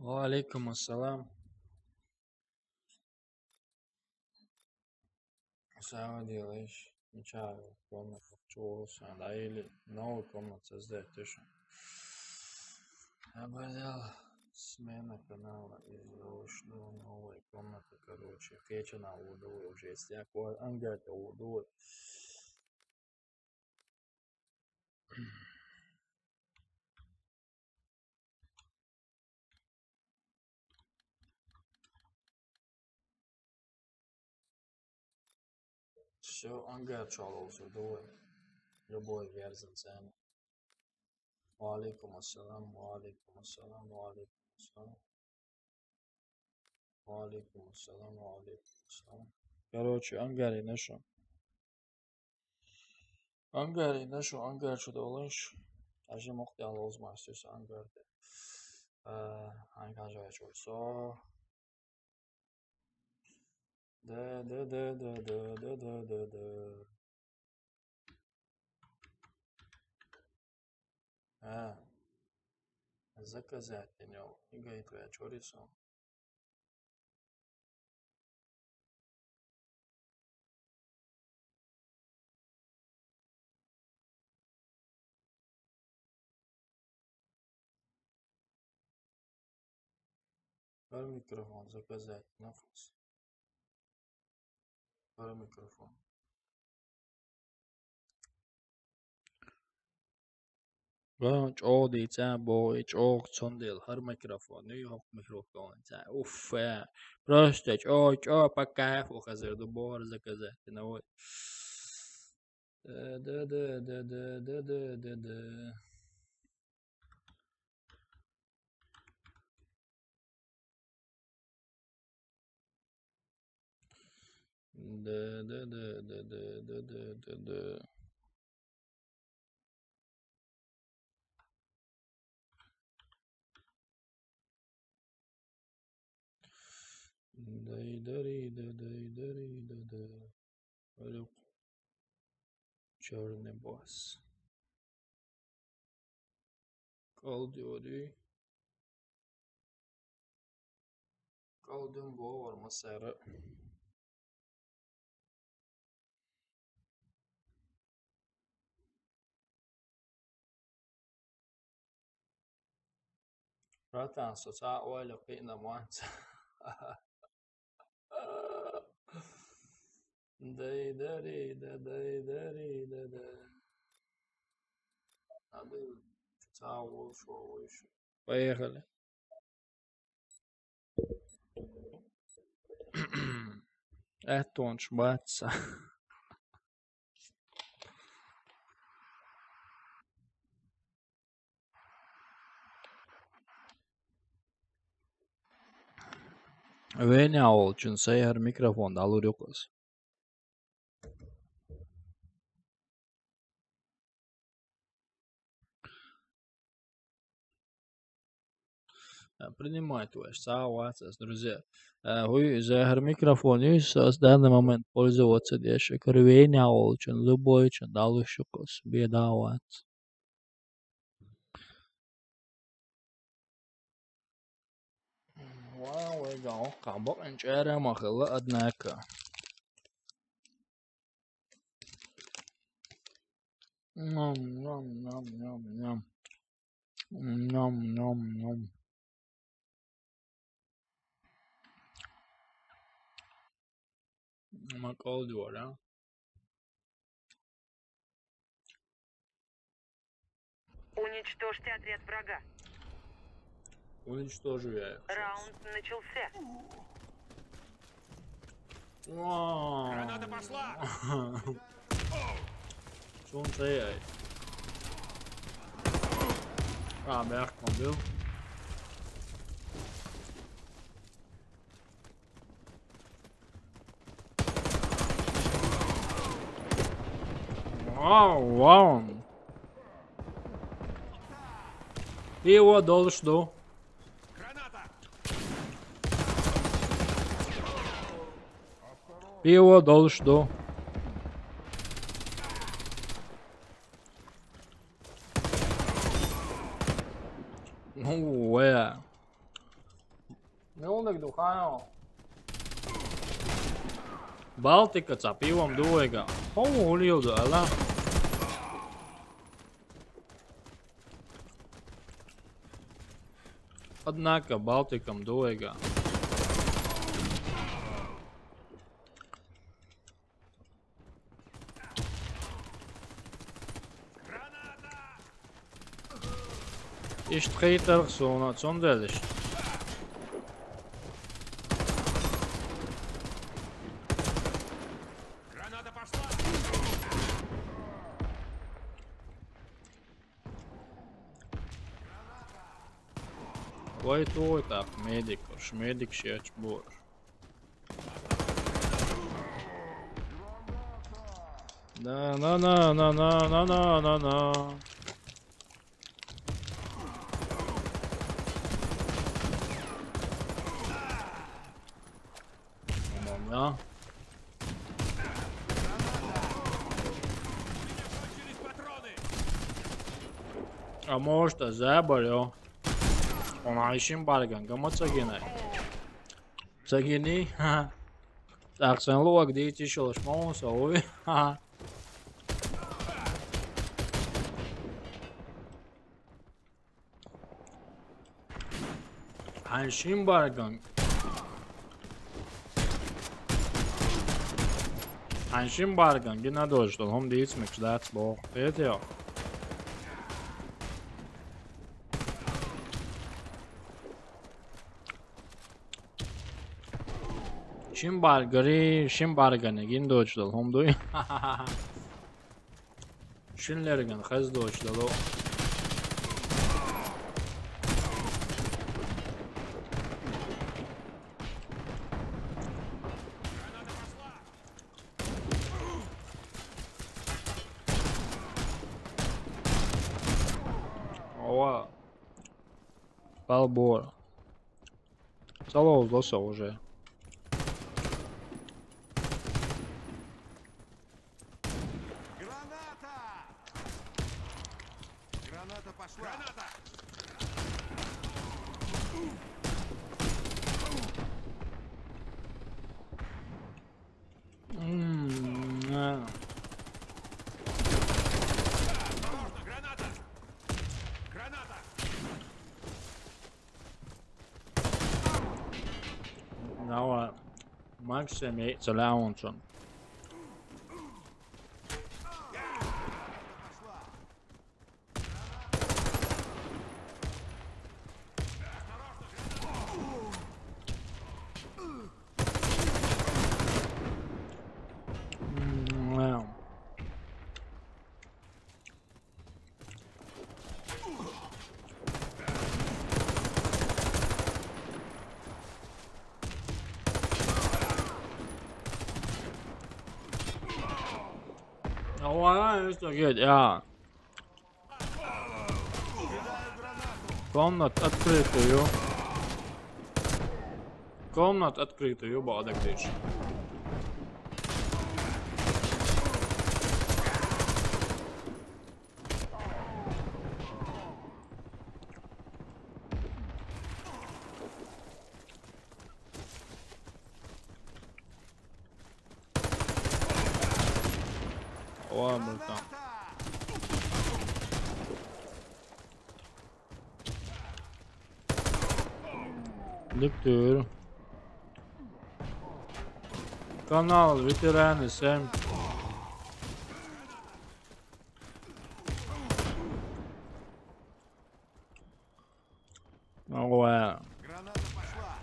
Ва алейкум ассалам. Сава делаеш? Ничего, комната чугӀо сан, да, или новую комнату создать, ты что? Я бы взял смена канала и зашёл новая комната, короче, кечана удовой уже, если я ангар удовой. Всё, ангар чу алалзур ду вай. Любой верзан цӀена. Ва алейкум ассалам, ва алейкум ассалам, ва алейкум ассалам. Ва алейкум ассалам, ва алейкум ассалам. Короче, ангаре нашу. Ангаре нашу, ангар чу долаш. Ажи мухтян лоз мастер ангарде. Э, ангар чу со. Да, да, да, да, да, да, да, да, да. А. Заказать, не, не говорит, я чё рисовал. Бар микрофон заказать, нафас. Бар микрофон. Ва чӀоагӀди цӀа бо, и чӀоагӀ цондел, гьар микрофон, ну, и гьакъ микрофон цӀа. Уф, э, просто чӀоагӀ, чӀоагӀ по кайфу хазир ду бор заказать, ну, вот. Э, да, да, да, да, да, да, да, да. Да, да, да, да, да, да, да, да, да, да. Дай-дари-да, дай-дари-да-да. Алёк. Чёрный бас. Калдиори. Калдион бовар масара. Братан, соца ойла пина манца. Дай-дари-да, дай-дари-да-да. Надо цао шо выше. Поехали. Эттонч баца. Веня ол чун саяр микрофон да алур юкъас. Э, принимать ваш, цао вацас, друзья. Э, хуй, загар микрофон есть, с данный момент пользоваться деши. Кор Веня ол чун, любой чун, да алур юкъас, беда вац. Вау, вега, о, кабак, эн чера махала, однако. Ням, ням, ням, ням, ням. Ням, ням, ням. Макалдиора. Уничтожьте отряд врага. Уничтожу я их. Раунд начался. Вау. Граната пошла! Что он стоит? А, мягко был. Вау, вау. Пиво долш ду. Пиво долш ду. Ну, уэ. Мелнек духано. Балтика ца пивом дуэга. Хо, улил да, ала. Однако Балтикам дуэга. Ишт хейтер суна цунделиш. Граната пошла! Vai tu tā medikš, medikš iečbur. Na, na, na, na, na, na, na, na, na. Tamam ya. A možda zebra, jo. Ona işin bargan, gama cagine. Cagini, ha. Aksan luog di ti šol šmaus, o, ha. Ein Schimbargang. Ein Schimbargang, genau durch, dann haben die jetzt mit Schlatz, boah, fehlt ja. Schimbargari, Schimbargani, gehen durch, dann haben die. Шинлерген хезлоч дало. Ова. Балбор. Залоз лосо уже. Граната! Граната пошла! Граната! М, а. Осторожно, граната! Граната! Now, uh, Max and me, it's a lounge on. Oh, wow, that's so good, yeah. Комнат открытую. Комнат открытую, бадак диш. Ой, братан. Лектор. Канал ветераны семь. Ой. Граната пошла.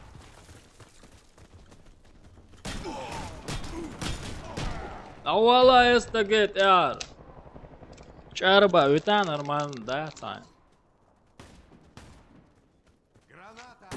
Авала эста гет яр. Чарба, ута нормально, да, тань. Граната.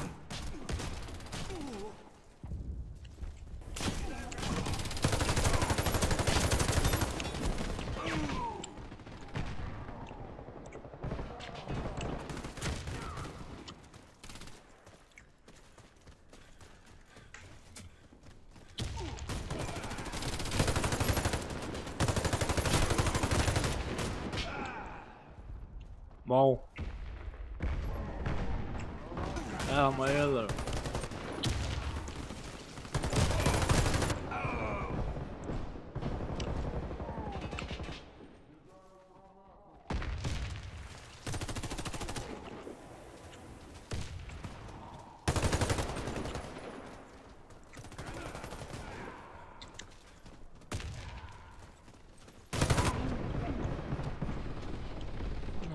Wow. Ja, maar eerder.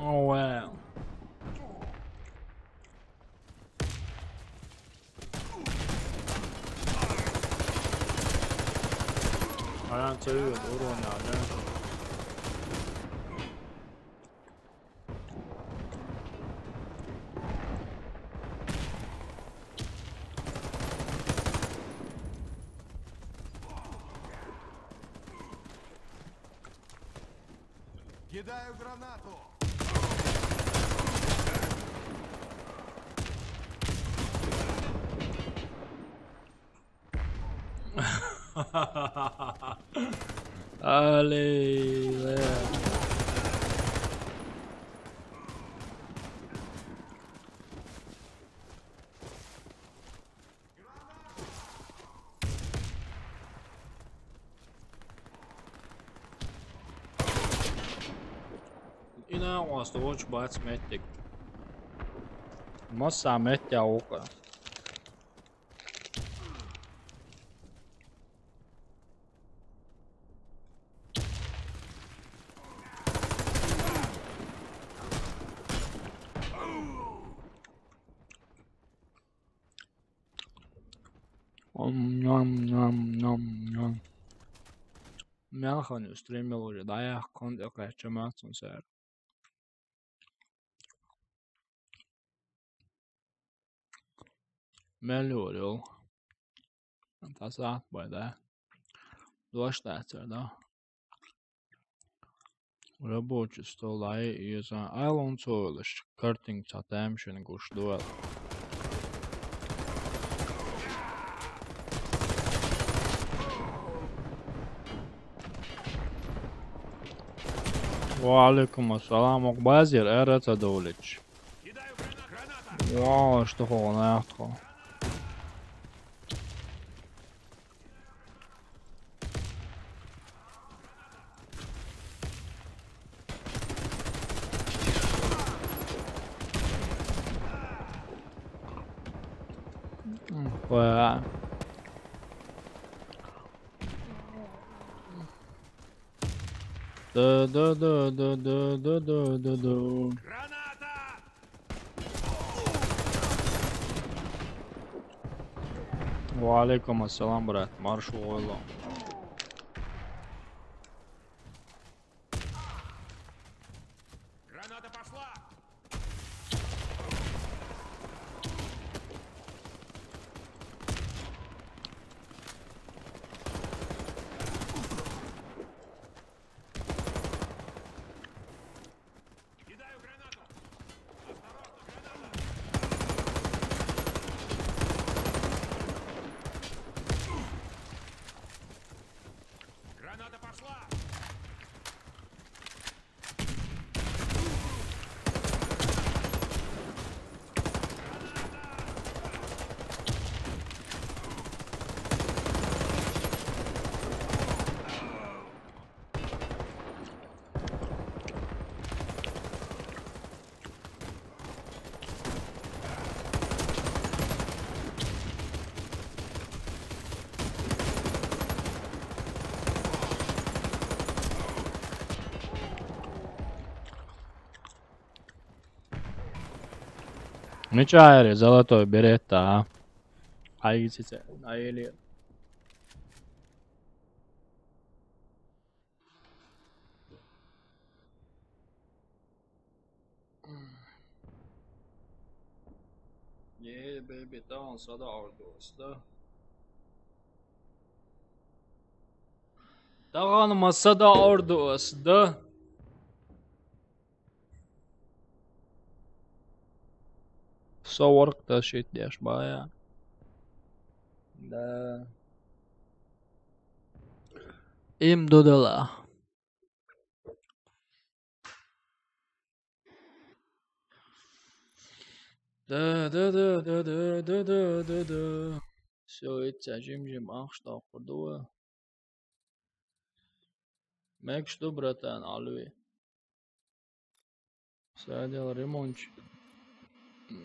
Oh, wow. Aran too, the little one out there. Кидаю гранату. Allez, ouais. Ina ostu watch bats mettik. Massa mettiä uka. Om nom nom nom nom. Мяхан стримил уже, да, я конт окей, чаматсун сэр. Мелюрил. Тасат байда. Дуаш тацар, да. Рабочий стол ай из Island Soil картинг цатам шин гуш дуэл. Ва алейкум ассалам, ок базир, эра цадолич. Ва, что хо, на хо. М, ва. Да, да, да, да, да, да, да, да, да. Граната! Ва алейкум ассалам, брат. Марш ойло. Граната пошла! Кидаю гранату! Осторожно, граната! Граната пошла! Мечари, золотой берет, а? Ай, сице, ай, или. Не, бэйби, таун сада ордуста. Таун масада ордуста. Соорк да шит деш бая. Да. Им дудала. Да, да, да, да, да, да, да, да, да. Всё, итца жим-жим, ах, что курдуа. Мэг, что, братан, алви. Садил ремонт.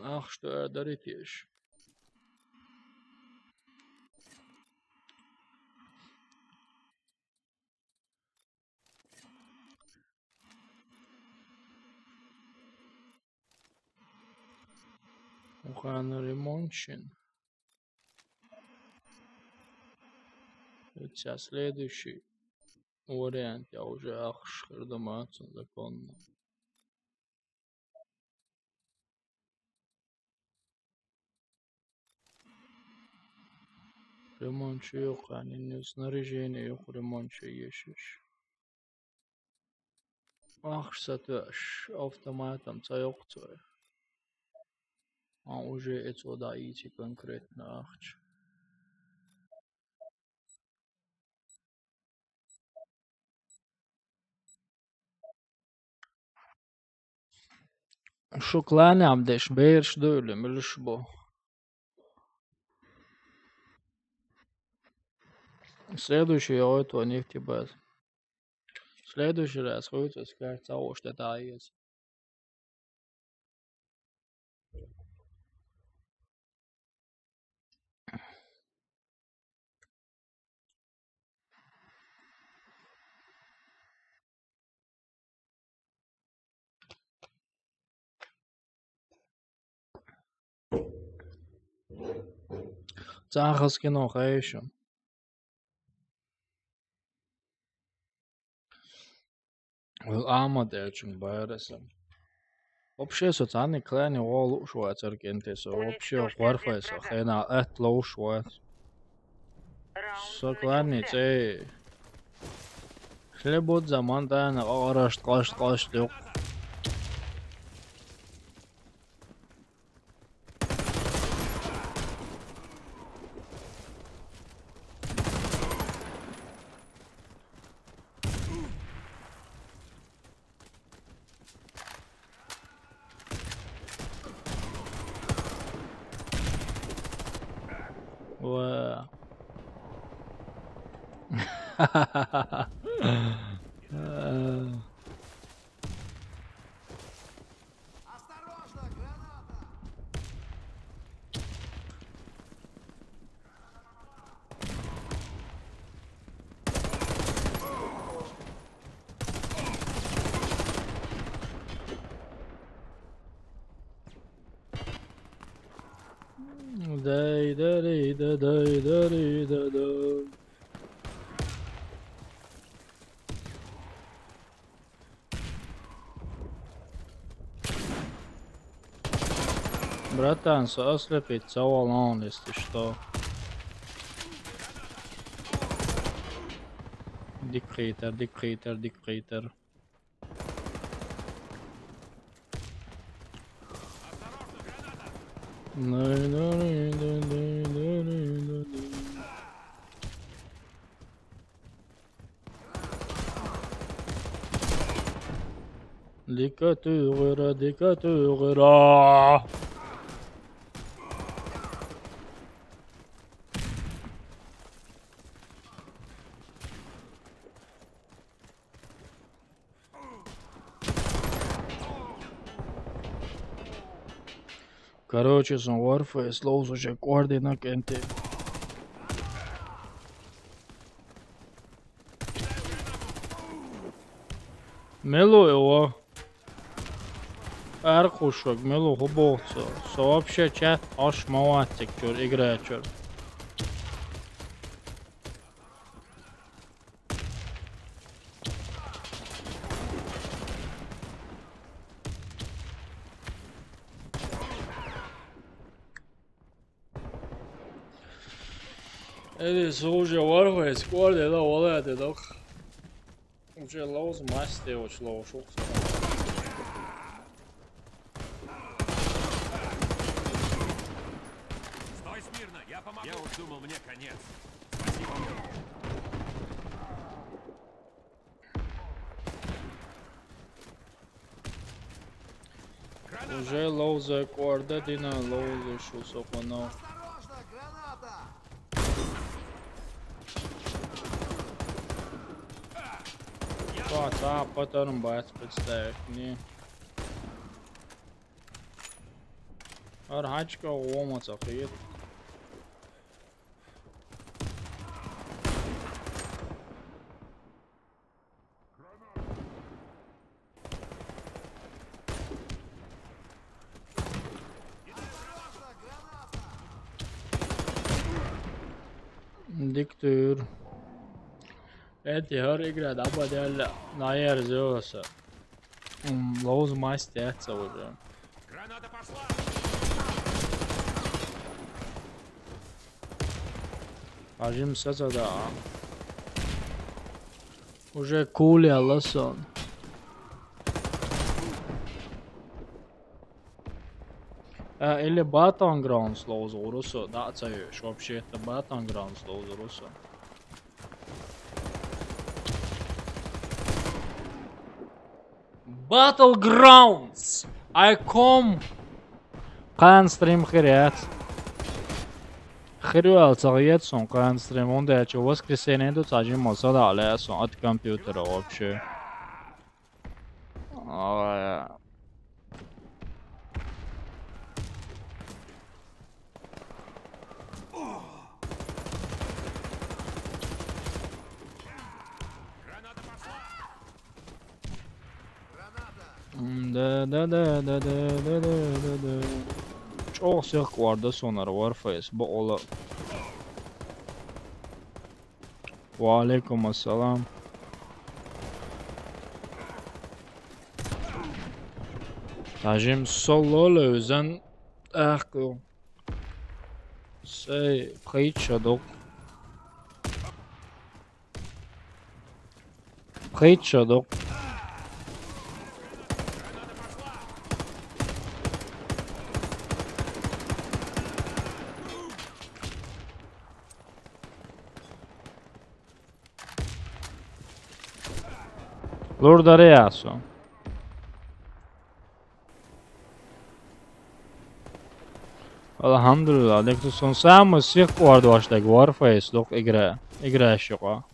Ах, что я дарить ешь. Ухаан ремонтшин. Сейчас следующий вариант, я уже ахшхырдамацын законно. Ремонтчы ёк, а не снаряжение ёк, ремонтчы ешеш. Ахча сатоьаш автоматом ца йоккхуцой. А уже эцо даийти конкретно ахча. Шу кланам деш бераш дуйли, милуш бу. Следующий йогӀой тхо нефтебаза. Следующий раз хуьйцу ас кар ца вуш тӀе тӀаеза. Цхьа хаза кино хьаьший. Вел Ахьмад аьлчунга бара со. Вообще со цхьанне клане гӀо лууш вацара кӀентий со. Вообще гӀорфай со хенахь атта ловш вац. Со клане цӀе. Хлебот заман тӀана къарашт къашт къашт юкъ. Ва. Дай, да, ри, да, дай, да, ри, да, да. Братан, со ослепить ца волу, если что. Дика хийтар, дика хийтар, дика хийтар. Дика туьйхира, дика туьйхира. Короче, сан Warface ловзуш кӀордина кӀентий. Мила ву и во? Ара кхуссург мила ву, хӀун боху цо? Со вообще чат Ӏаш ма вац цига чуьра, игра чуьра. Эли, со уже Warface кӀордина вала а де доккха. Уже ловза масте, оч ловзуш ву со. Стой смирно, я помогу. Я уж думал, мне конец. Спасибо. Уже ловза кӀордина, ловзуш ву со кхунах. Цхьа, цхьа патрон бац, представь, не. ХӀара хьаьжча гӀо ма ца хета. Дика туьйхира. Эти хӀара игра дӀабадаьлла, наерза йоса. М, ловза масте яц ца вужа. Граната пошла! Хьажим сацада. Уже куле ласон. А, или Battlegrounds ловзу урусу, да, цаёш, вообще-то Battlegrounds ловзу урусу. Battlegrounds! I come! Кхаьн стрим хир яц. Хир ваьлла ца гӀет сон кхаьн стрим, хӀунда аьлча воскресенье ду цхьа жимма садакъа лаьа сон от компьютера вообще. Ой. М, да, да, да. ЧӀоагӀа сихка орда сонара Warface, бакъала. Ва алейкум ассалам. Тажим соло левзан ахку. Сей, пхайча док. Пхайча док. Лур даре ясо. Алхьамдулилла, декду сон самый сих кӀордош дег Warface дукха игра, игра шука.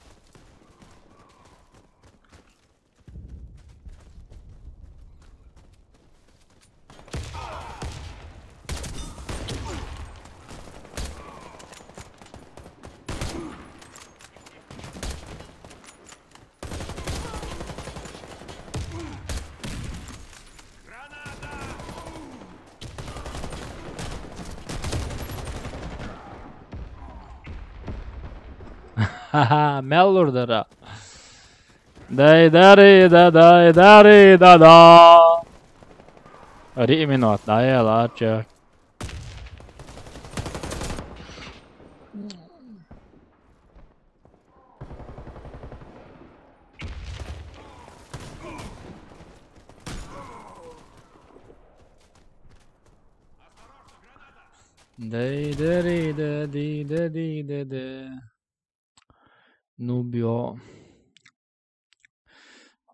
Ха-ха, мел лур дара. Дай дари да, дай дари да да. Ри минут, дай лача. Дай дари да ди да ди да да. Ну бё.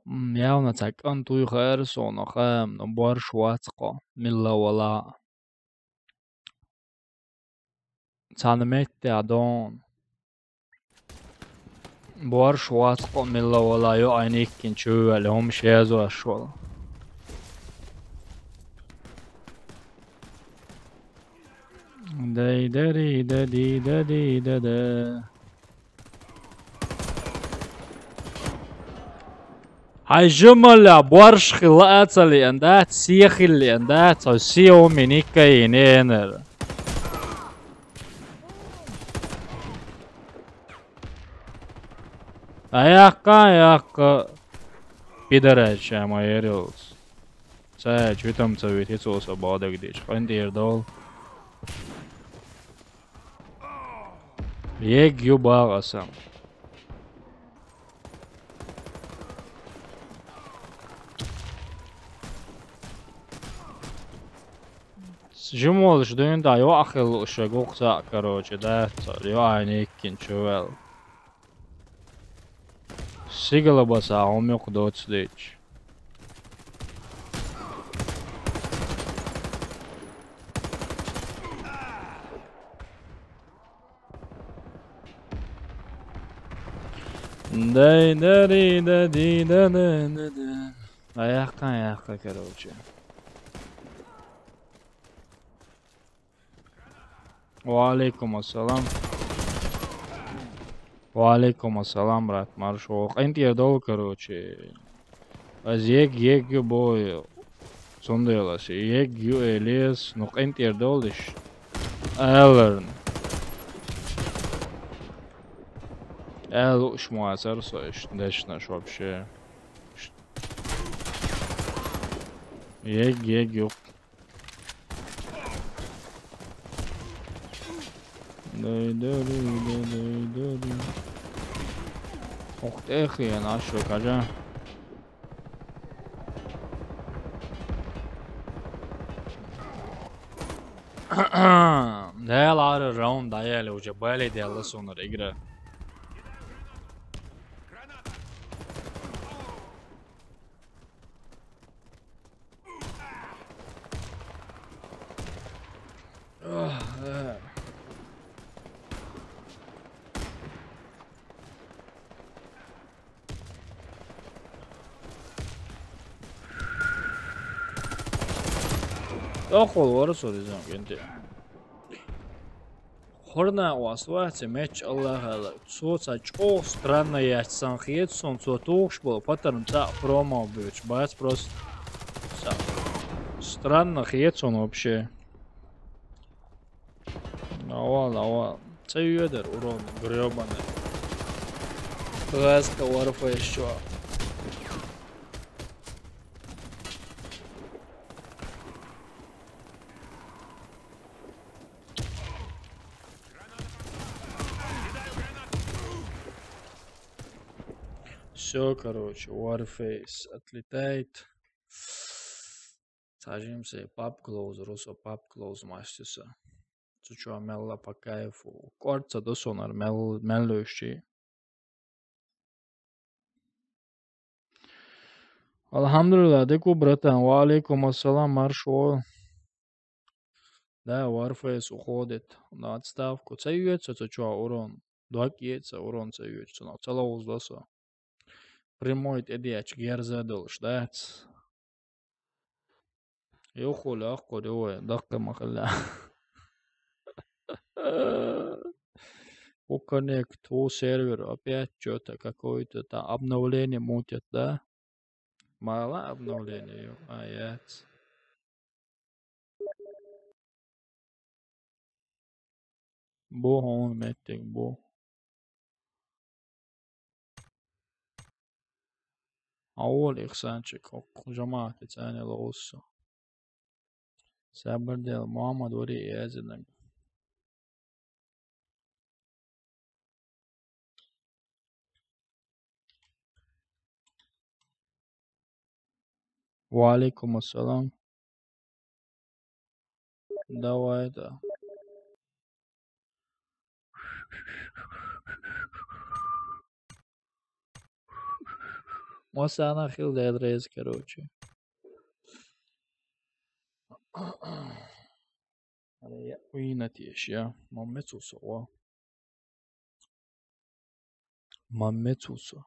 М, явна ца кӀантуй хэр сона хэм, но борш вацкъо, милла вала. Цана метте адон. Борш вацкъо, милла вала, ё айниккин чуйвали, хум шезу ашвала. Дай дари да ди да ди да да. Хьай жумала борш хила ацали анда, сехили анда, цо сеу миника иненер. Аякка, аякка. Пидорача ма ерилс. Цай, чё там цо вит, хицо со бадагдич. Хантер дол. Ег ю багъасам. Жимолш дуйнда, ё ахил уша гукса, короче, да, ё айниккин чувел. Сигала баса, умюк доцлич. Дай дари да ди да да да да. Аякка, аякка, короче. Ва алейкум ассалам. Ва алейкум ассалам, брат, маршо. КъинтӀера дол, короче. Аз ег, ег ю бой. Цундела ши. Ег ю элес, ну къинтӀера дол иш. Элерн. Эл уш муасар со иш. Дешнаш вообще. Ег, ег ю. Дай, дай, дай, дай, дай, дай. Ух ты, хрен, а шо, кажа? Дела ара раунд дӀаяьлла уже, бале даьлла сона игра. Ох, э. Охол вара со резон генде. Хорна вас ваце меч Аллахала. Цо ца чо странно яц сан хет сон цо туш бол патарн ца промо бюч бац просто. Ца. Странно хет сон вообще. Авал, авал. Ца юдар урон грёбаный. Ласка Warface, чувак. Все, короче, Warface отлетает. Сажимся, пап клоуз, русо пап клоуз мастиса. Цучо мелла по кайфу. Корца досонар мел, меллющий. Алхамдулилла, деку, братан. Ва алейкум ассалам, маршо. Да, Warface уходит на отставку. Ца юэца, ца чё, урон. Два киеца, урон ца юэца, но ца лоуз лосо. Прямой тедиач герза долш, да? Юхули ахкур ювай, дакка махалла. У коннект, у сервер опять что-то, какое-то там обновление мутят, да? Мало обновление, а яц. Бу хун меттик бу. Авол ихсанчик, ок, жамаат, цани лоуссу. Сабр дел, Мухаммад вари язынак. Ва алейкум ассалам. Давай, да. Масана хил Dead Race, короче. Ана я уйна тиеш, я. Мамме цуса, о. Мамме цуса.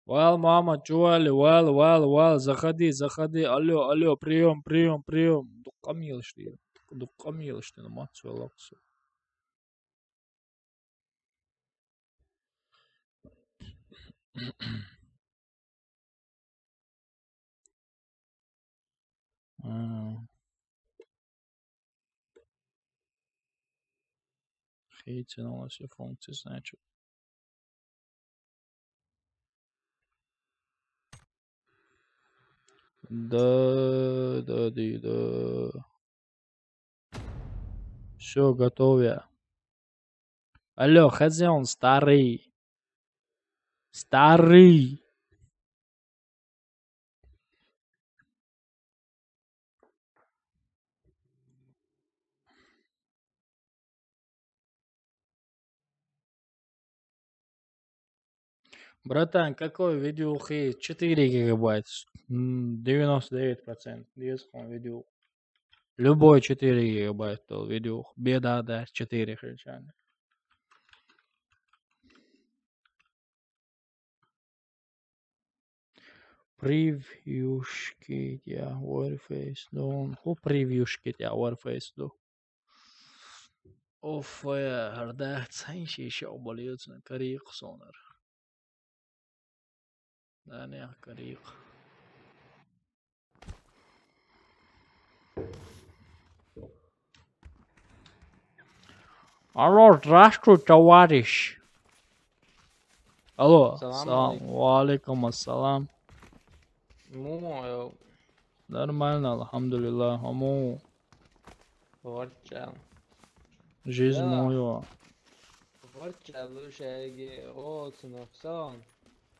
Вал, мама, чували, вал, вал, вал, заходи, заходи, алло, алло, приём, приём, приём. Дуккам елышты, дуккам елышты, ну, мат, свалаксу. А. Хейтинг у нас и функции, значит. Да, да, да, да. Все, готов я. Алло, хозяин старый. Старый. Братан, какой видюхи? Четыре гигабайт. М, девяносто девять процентов. Десять видюх. Любой четыре гигабайт был видюх. Беда, да, четыре хренчаны. Превьюшки, я, Warface, ну, ху превьюшки, я, Warface, ну. Оф, я, гьарда, цхьан ши ши обалиюцна кариихъ сонар. Да, не, кариихъ. Алло, здравствуй, товарищ. Алло, салам салам алейкум. Ва алейкум ассалам. Му, э, нормально, алхамдулиллах, аму. Варча. Жизнь моя. Варча, лучше, о, сынок, салам.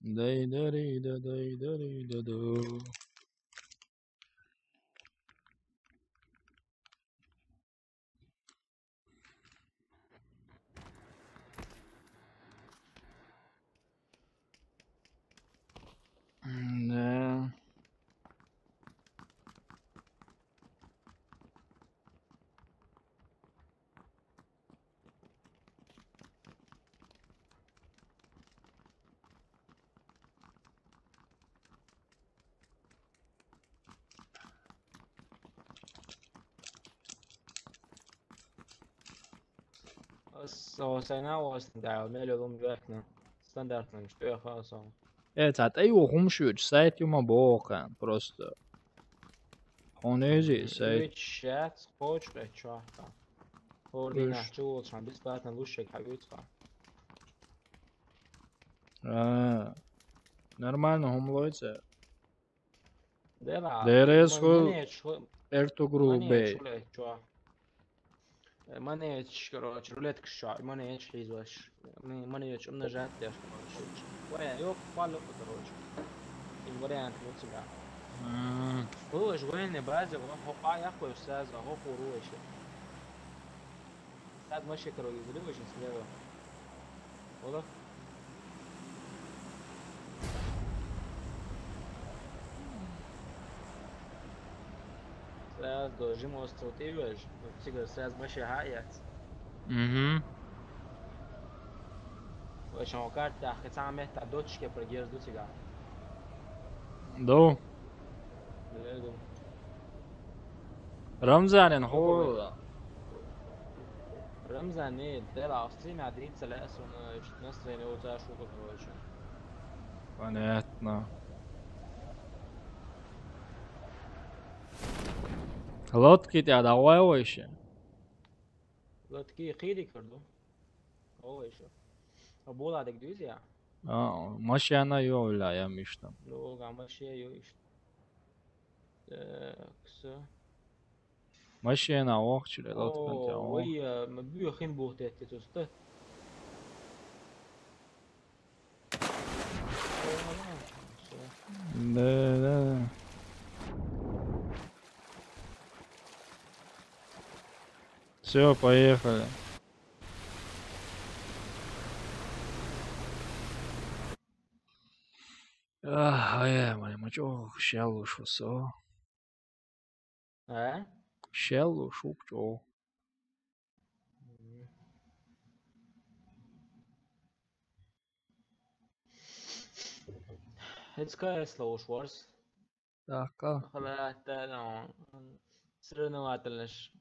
Dai, dari, da, dai, dari, da, do. Да. Ас со сайна остан дал, мел лум векна. Стандартным, что я хасом. Э, цат, ай, ухум шуч, сайт юма бокан, просто. Он эзи сайт. Чат, хоч, чё. Ординах чулчан, бесплатно лучше кавитха. А, нормально, хумлойца. Дела. Дерес хул Манеч, Эртугрул манеч, Бей. Чуле, чё. Э, манеч, короче, рулетка шо, манеч хизваш. Манеч умножать деш, короче. Вая, ёк, палёк, короче. И вариант вот сюда. М, Слышь, военный база, вот, хопа, я хуй сразу, хопа, руешь. Сад маши, короче, взрываешь слева. Олег? Сразу должен остаться, ты видишь? Вот тебе сразу маши хаяц. Мгм. Вообще, он карта, хотя метр точки прогерз до тебя. Да. Дреду. Рамзанин хул. Рамзан, не, дела, стрим я дрица лес, он, э, настроение у тебя шутка, короче. Понятно. Лодки тебя давай вообще. Лодки хири кардо. О, ещё. А была так, друзья? А, машина ёвля, я мишта. Ну, а машина ещё. Так, всё. Машина ох, чили, лодка тебя О, ох. Ой, э, мы бью хин бухтетти туста. Да, да. Все, поехали. Ах, ай, ай, мали, мы чё, ща лучше всё. А? Ща лучше чё. Эцкая слоу шварс. Так, а. Хала тано. Срывновательность.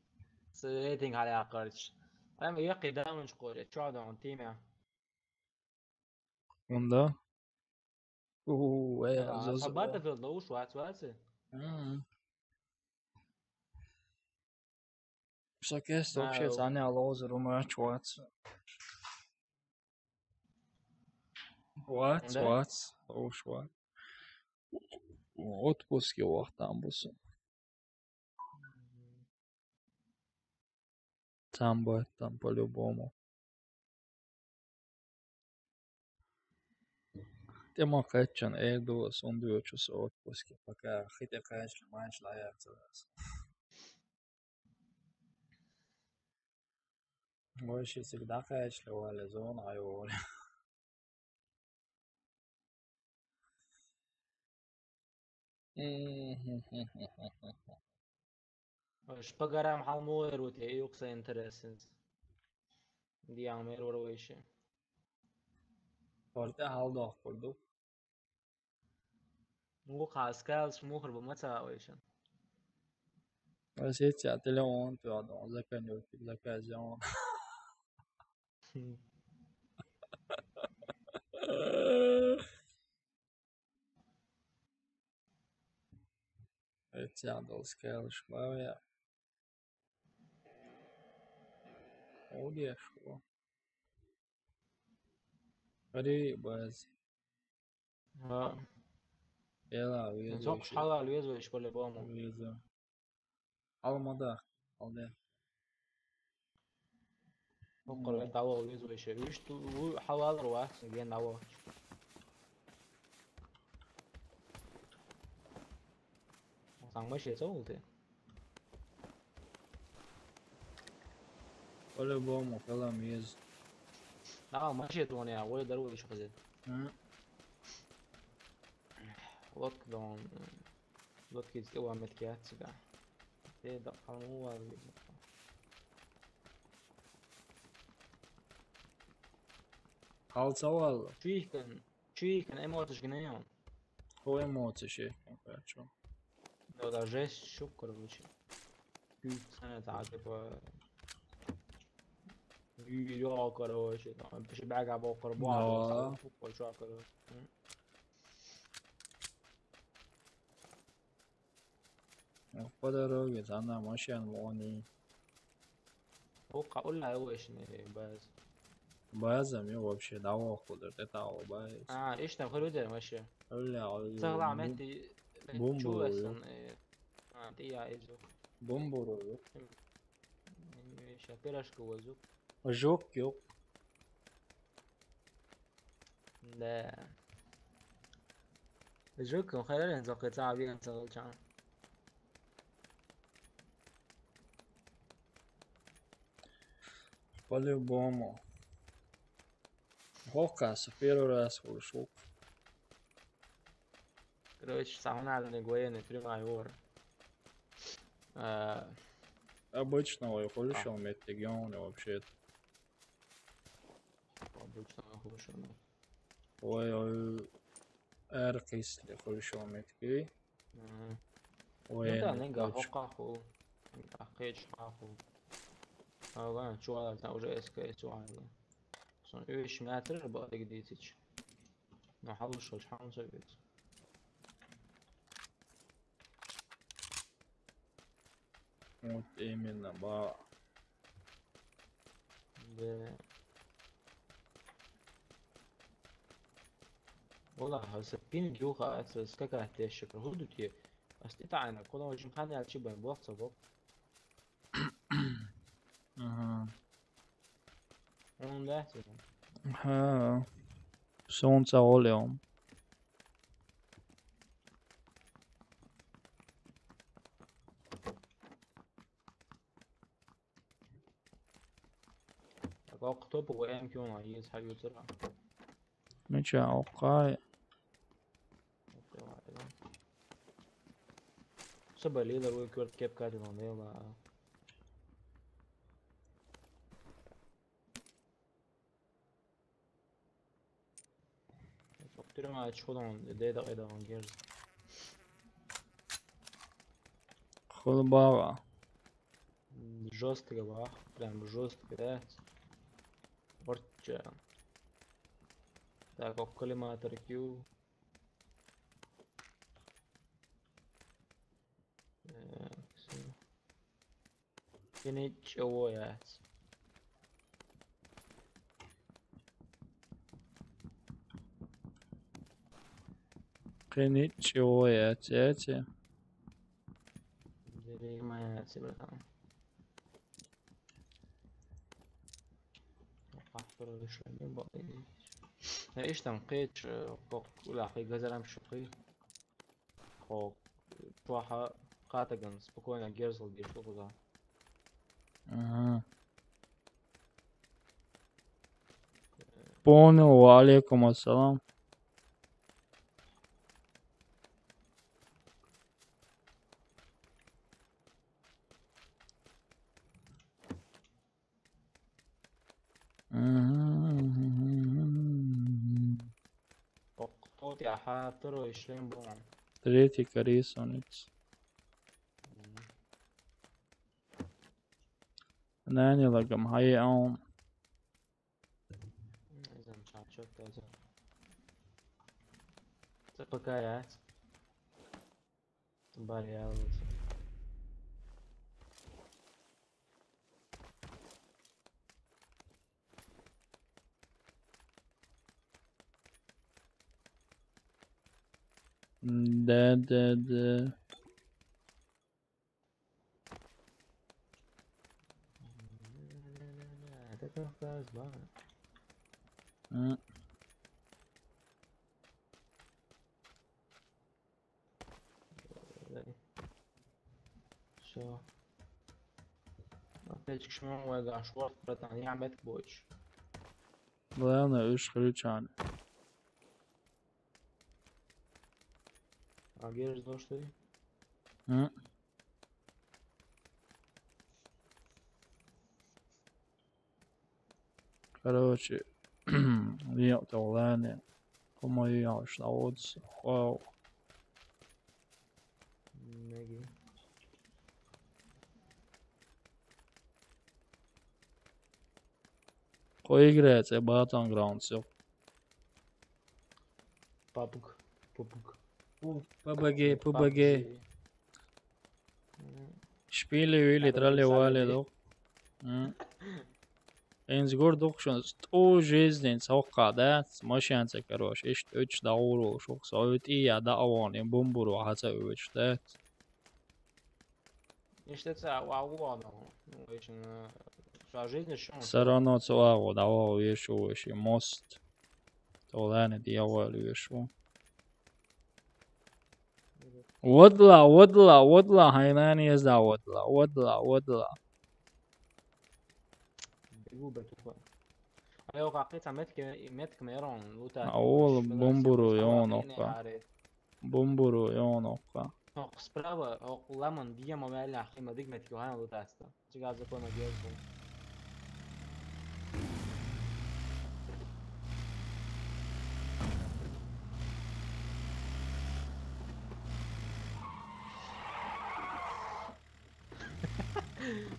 С рейтинг халя карч. Ам яки дамын шкоре. Чё да он тимя? Унда. Уу, э, А, зоз- Сабата филд лоу шварц варцы. М. Всё, кес вообще Ау. Саня лозер у меня чвац. Вац, Да? вац, уж вац. Отпуск его там бусы. Там будет, там по-любому. Тема кэтчэн, э, дуос, он дуо часо отпуске, пока хите кэтчэн, манч лаяц. Больше всегда кэтчли вали зона, ай, вали. Шпагарам халмуэр вот я юкса интересен. Диамер варвайши. Орта халдох курдук. Муха скалс мухр бу маца вайши. Осетия, телефон, ты одно, заканил, заказил. Эти адал скалш, лавя. Удешко. Ари баз. А, Ела, везу. сок шала лезваешь по-любому. Везу. Алмада, алде. Мухр дало лезваешь. Виш ту халал руа, ген дало. Саңмаш есе ол те. По-любому, калам ез. Дагал машет он я, ой дару иш хазет. М. Лодка дон. Лодка из километр кият сюда. Те да халму вар. Халса вал. Чуйкан, чуйкан эмоциш гинеон. По эмоции ще, короче. Да, да, жесть, щук, короче. Чуйкан это, а, типа, Ё, короче, там, пиши бага бокар бага, Да. Сау, короче. М. По дороге, там на машин, они. О, ка-, ула, его ещё не баз. База, мне вообще дало куда-то, это ало баз. А, ишь там, хрюдер, вообще. Ула, ула, Цагла бум-, мети, бумбуру, чувасан, э, а, ты я изу. Бумбуру. Ещё пирожку возу. Жук, юк. Да. Жук, он хайрен, зоке цави, он цави чан. По-любому. Хокас, первый раз вышел. Короче, самый надо не гуэны, прямая вора. А. Обычного я А. Хорошо метит, где он вообще? Обычного хорошо, ну. Ой, ой, эркис ли хорошо метит. Мгм. Ой, Ну да, ну, нинга точно. Хокаху. Ахеч хаху. А, ладно, чувак, там уже эс кэ эс чувак. Сон, ещё метр, бадик дитич. Ну, халушо, чхан совет. Вот именно, ба. Да. Валла, хаса пинг юха, аса скакать ящик. Худути. Аститайна, куда очень хана чибан, бокса, бок. Ага. Он да, типа. Ага. Солнце олеом. Так, а кто по эм кью на есть, хавьютера? Ну чё, окай. Окей, ладно. Собой лидер, вы кёрт кепка, ты вон, да, ладно. Октюрма чходон, деда, деда, он герз. Хулбава. Жёстко, ба, прям жёстко, да? Орча. Так, ок, коллиматор кю. Так, всё. Кенечевоя. Кенечевоя, тетя. Деревня, братан. Ахтыр решение, ба. Я ишь там кеч, э, кок, ула, хай газарам шукы. Хо, чуаха катаган спокойно герзл деш куда. Ага. Понял, ва алейкум ассалам. Мгм. Тот я ха, второй шлем был. Третий корейсонец. Мгм. Нани лагам, хай он. Изан чачок, изан. Це пока я. Барьер. Да, да, да. Это как раз, да. М. Всё. Опять к чему мой гашворд, братан, я мет боч. Главное, уж ключами. А где же то, что ли? М. Короче, я то ладно. По-моему, я уж на отдыхе. Вау. Ноги. Кхо игры цӀи Battlegrounds ю. Пабг. Пубг. Пу-, П Б Г, П Б Г. Пабг. Шпили вили, трали вали ду. М. Инзгур дукха шун, тӀу жизнь цхьоккха дац, машен цӀи, короче, иштта уьдуш дӀагӀур волуш ву, со вуьтӀий а дӀа а вон, и бумбуро хьа ца уьдуш дац. Иштта ца вагӀу вану, вайшин, ша жизнь шун. Всё равно ца вагӀу, дӀавагӀу веш ву вайши мост. ТӀолани дӀавала веш ву. Вадла, вадла, вадла, хьайнани еза вадла, вадла, вадла. Бегу, братуха. Айо, какие там метки, метки мерон, лута. А ол бумбуру ёнокка. Бумбуру ёнокка. Ох, справа, ох, ламан, диема валя, хима дигметки, хана лутаста. Чига за кой ма герзу.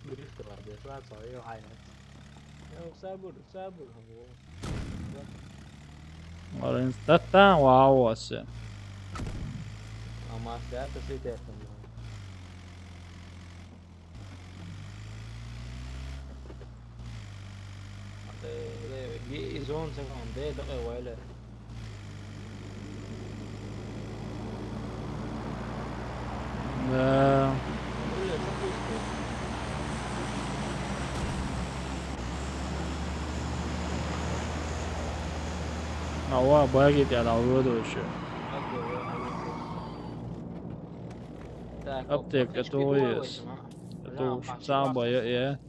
Дрифт варди, шуа цо, ё, хьайна. Ё, сабур, сабур, хабу. Марин статта, вау, васе. Амма статта ситертан. Де, де, ги изон секунд, де, де, вайле. Да. Ава, баги тя на выводу ещё. Так, аптека, аптечки это есть. Это уж самое, я.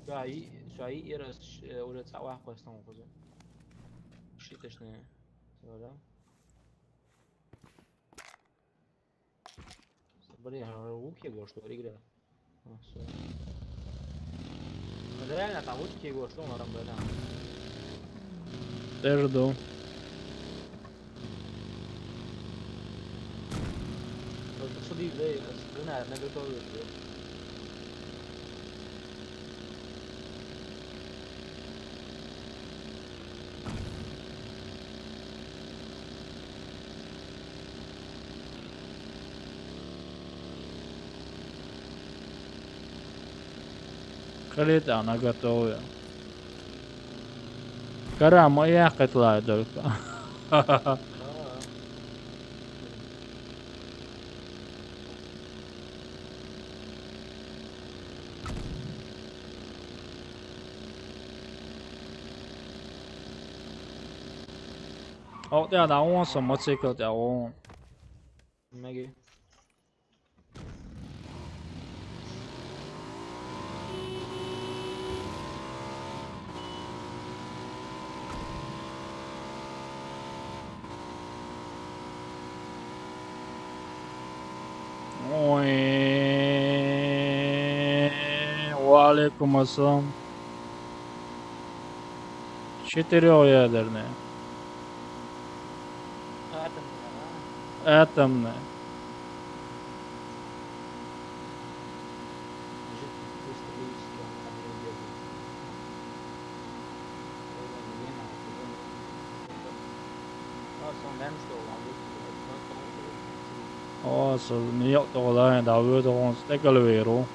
Шуа йиъ, шуа йиъ яра, э, уже цхьа вахкхой сан кхуза. Ши тешне. Сора. Блин, а, ухи го, что ли, игра? А, всё. Это реально там ухи го, что он рам, да? Теж ду. Просто суди, да, и с-, не знаю, не готовы, да. Калит ана готовы. Кара моя катла только. О, тя да, он со мотоцикл, тя он. Меги. Ой, ва алейкум ассалам. Четырёхъядерная. Атомная, а? Атомная. О, со мио тогда да вы тогон стекал веру.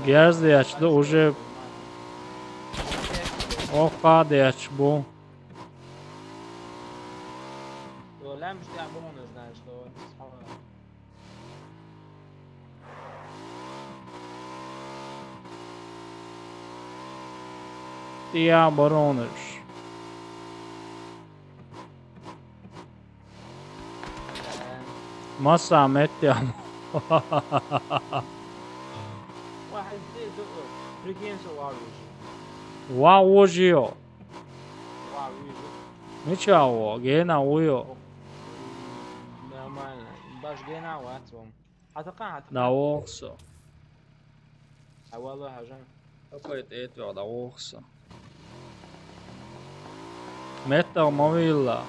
Герз де ячду уже. Охка де яч бу. Тия баронуш. Масса меттям. Ва вожио. Мича ву? Гена ву йо? Нормально. Баш гена вац вон. Хьатакхан, хьатакхан. Да вохсо. Авала хажан. Какой ты это, да вохсо. Метта мовила.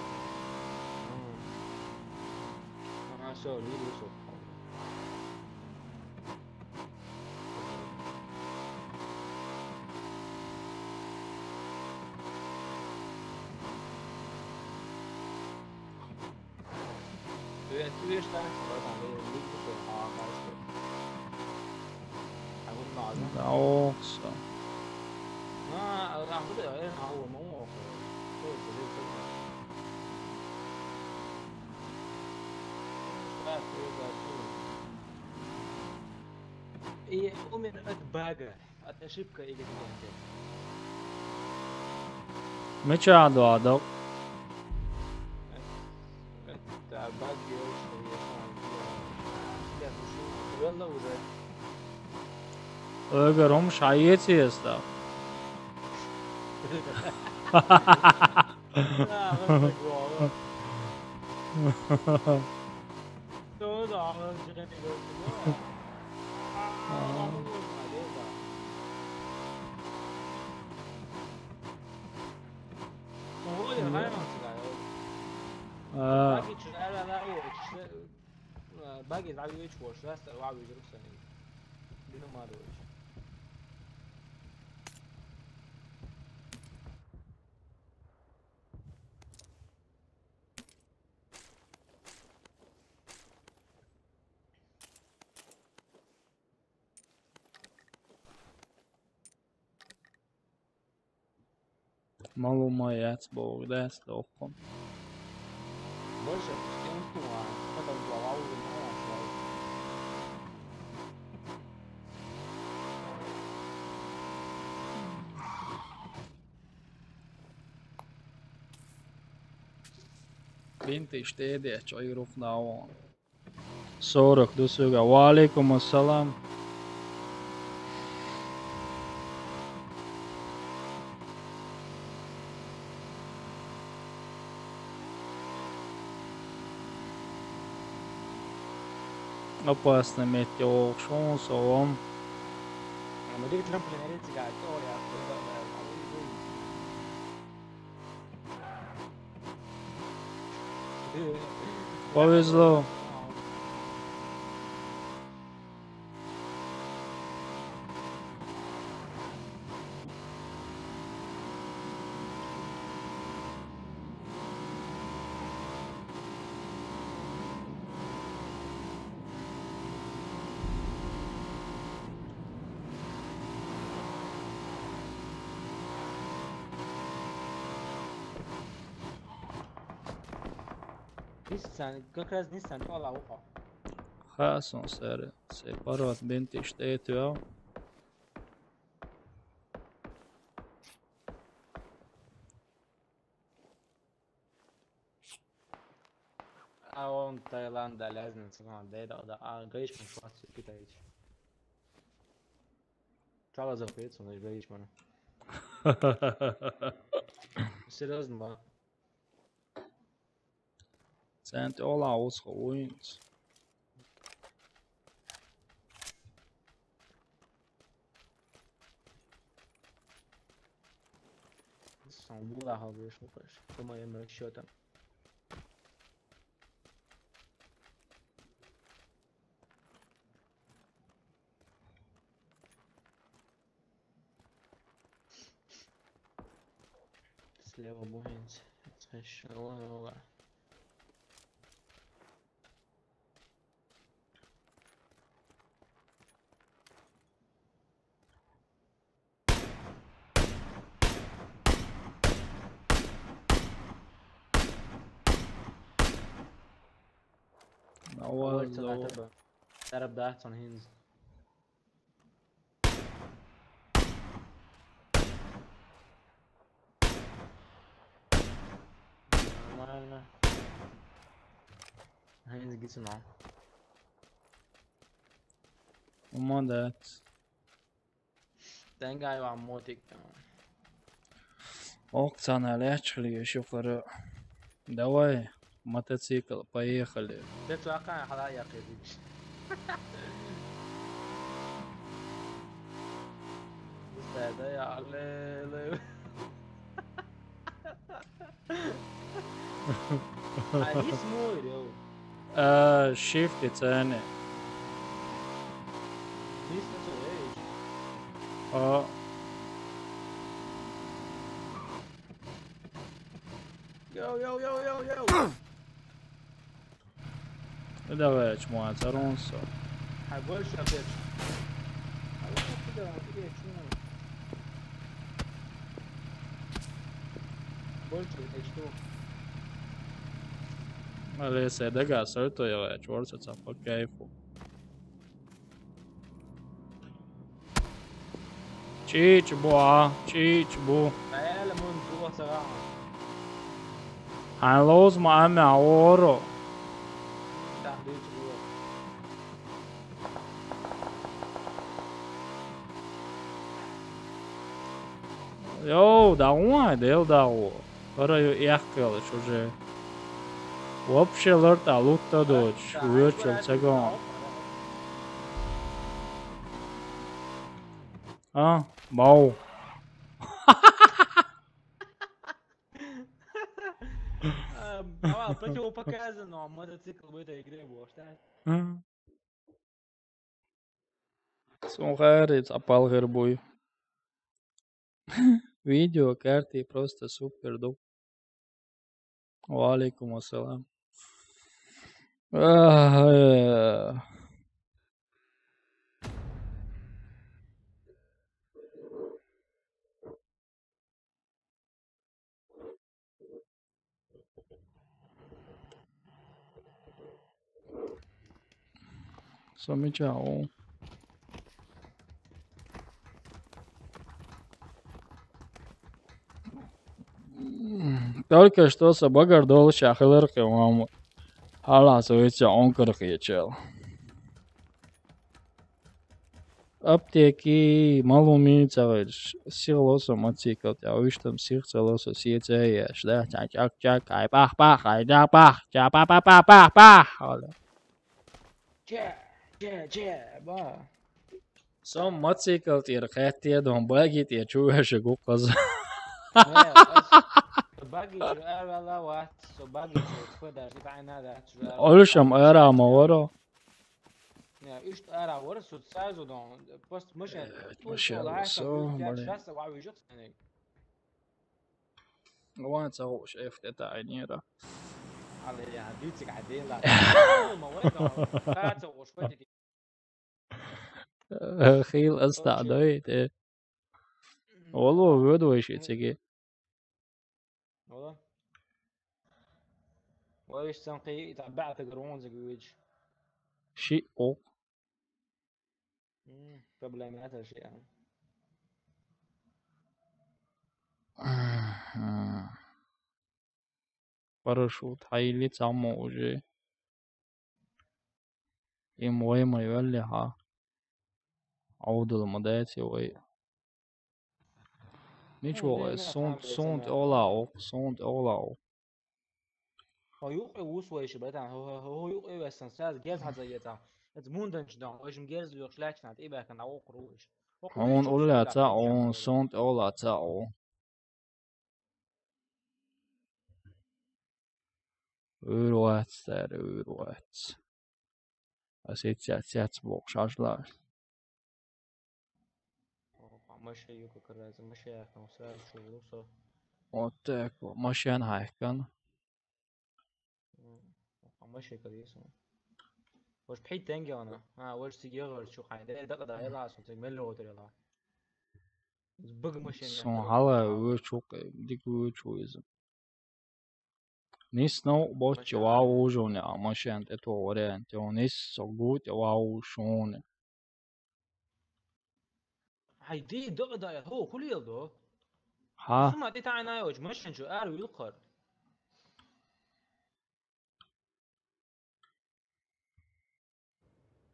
Ага, всё, вижу, всё. Ты, ты видишь, там, вот там, видишь, видишь, а, кажется. А вот надо. Да, ох, всё. На, а, а, вот, э, а, вот, ну, ох, э, что это, что это? Что это, что это? И умер от бага. От ошибка или как? Мича доадо? Это баги, что я сам, я, я слушаю. Вела уже. Ögür olmuş hayır çizdi. А, вот так вот. Тоже, а, он же не говорит, ну, а, а, он не знает, да. Ну, вроде нормально, да. А. Баги чё, да, да, да, вот, чё, а, баги, да, вещь, вот, раз, да, ладно, вижу, кстати. Бину мало, вот. Малумаят богдас лохом. Больше пустим туман, потом глава уже мало. Бинтиш тедеш, ой, рух навон. Сорок дусуга. Ва алейкум ассалам. Опасно метте олшон солом. А мы двигателем планете, да, то я, да, да, да, да. Повезло. Ниссан, как раз Ниссан, то ала ухо. Хасон сэр, се парват бинтиш тетуа. А он Таиланда лязна, цена деда, да, а гайш ман шват питаич. Чала запрет, он гайш ман. Серьёзно, ба. Цент ола усхо уинс. Сон була хабеш мукаш. По моим расчётам. Слева будет. Слева, слева. Авал Авал ло. Цана таба. Тараб дахцан хинз. Нормально. Хинз гицна. Умадат. Тенгай ва мотик. Оксана лячхли шухара. Давай, мотоцикл, поехали. Де цу аккаан хала якъи дигш. Бистада я але, але. А, дис муй, йоу. А, shift и цены. Дис на цу, эй. А. Йоу, йоу, йоу, йоу, йоу. Ну давай, чмо, царонсо. Ай, больше опять. А вот сюда, вот я чмо. Больше опять что? Алиса, я дага, сорто я, чворца, по кайфу. ЧӀичӀ бу, а, чӀичӀ бу. Аьлла мун зула сагӀа. Хьан ловзма амма гӀоро. Тахлич бу. Йоу, дагӀу, дел дагӀу. Ара ю яхкалаш уже. Вообще лартӀа лутта доч, виртуал цагон. А, бау. А, а, противопоказано, мотоцикл в этой игре был, что? М. Сунхари цапал гербуй. Видео, карты просто супер, да. Ва алейкум ассалам. Ах, э. Со мича, о. Только что со багар дол шахылар кемаму. Хала со веца он кырхъечел. Аптеки, малуми цагъеш, сиглосо мацикал, тя уьштам сих цалосо сиеца яш, да, чак, чак, чак, ай, пах, пах, ай, да, пах, ча, па, па, па, пах, пах, оля. Че, че, че, ба. Сом мацикал тир хаттия дон баги тир чуяша гукъаз. Баги чу, ара, ла, ва, со баги чу, фу, даже, тайна, да, чу, ара. Олшам, ара, ма, варо. Не, ишт ара вар, су сразу дон, пост машин. Э, машин, со, блин. Сейчас ва вижу цены. Ван ца хош эф тета айнира. Але я, дицик адела. Ма вай дон, ца хош фати. Э, хил аста дойт, э. Оло, вёд вайши циги. Ола. Вайш сан кий, итаббаъ тагрон зиг виж. Ши о. М, проблемата ши, а. Парашют, хьайли цаммо уже. Им вай ма йолли хьа. Авдал ма дайци вай. Ничего, сунт, сунт ола ох, сунт ола ох. О, юкъе вус вайши бетан, хо, хо, хо, юкъе весан, саз гез хаза ета. Эт мундан чдан, вайшим гез юкъ шлячна, ти бекан, а окруш. Он улла ца, он сунт ола ца, о. Өр вац, сэр, өр вац. Асоциацияц бокъ шашлар. О, машина юка караза, машина яхтан сразу шо луса. Вот так, машина хайкан. М, машина кариса. Ваш пхи тенге ана. А, ваш сигар чу хай. Де дага да ила су, тиг мелло отрела. Бага машина. Сон яхтан хала сразу. Вӧч ук, дик вӧч уйза. Нис нав боччи вав ужуни, а машен тӀе то вариант. Нис согути вав ушуни. Хай ди дага дая, хо, хулиел до? Ха. Сума ти тайна йоч, машен чу ар вилхар.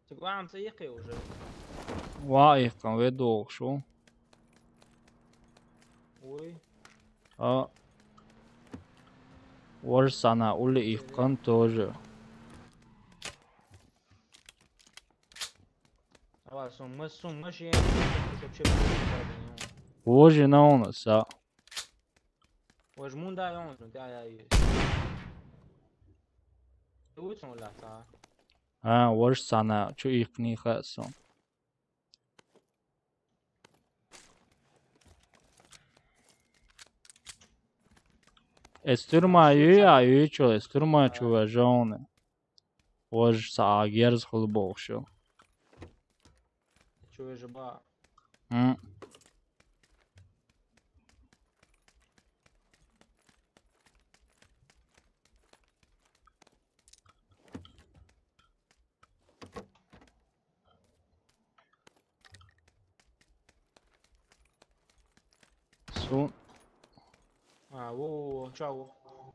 Цигван ца йикъи уже. Ва йикъан ве долг шу. Уй. А. Вож санна улли иккхан тоже. Давай, сумма, сумма, ши, вообще, Вожи на он са. Вож мунда он, да, я есть. Ты вышел, ля, та. А, вож санна, чу иккхини хасан. Эс тюрьма ю, я ю чу, эс тюрьма чу вожони. Вож са герз хул бохшу. Чё же ба? М. Су. А, во, во, во, чё, во.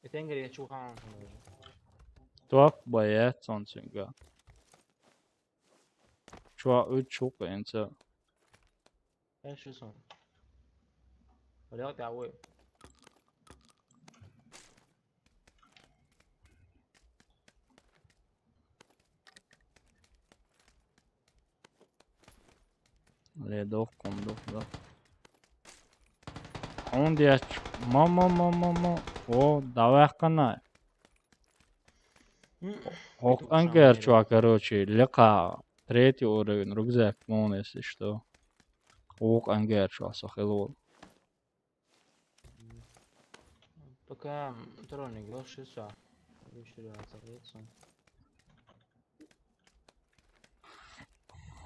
И тенгери чё хан. Туак бая цонцинга. Чуа үт чук энца. Э, ши сон. Порядок, да, ой. Ле, дох, ком, дох, дох. Он диач. Ма, ма, ма, ма, ма. О, давай хана. Хок ангер чуа, короче, лека. Третий уровень, рюкзак, вон, если что. Хок ангер чуа, сахилол. Пока троник лоши са. Ещё раз,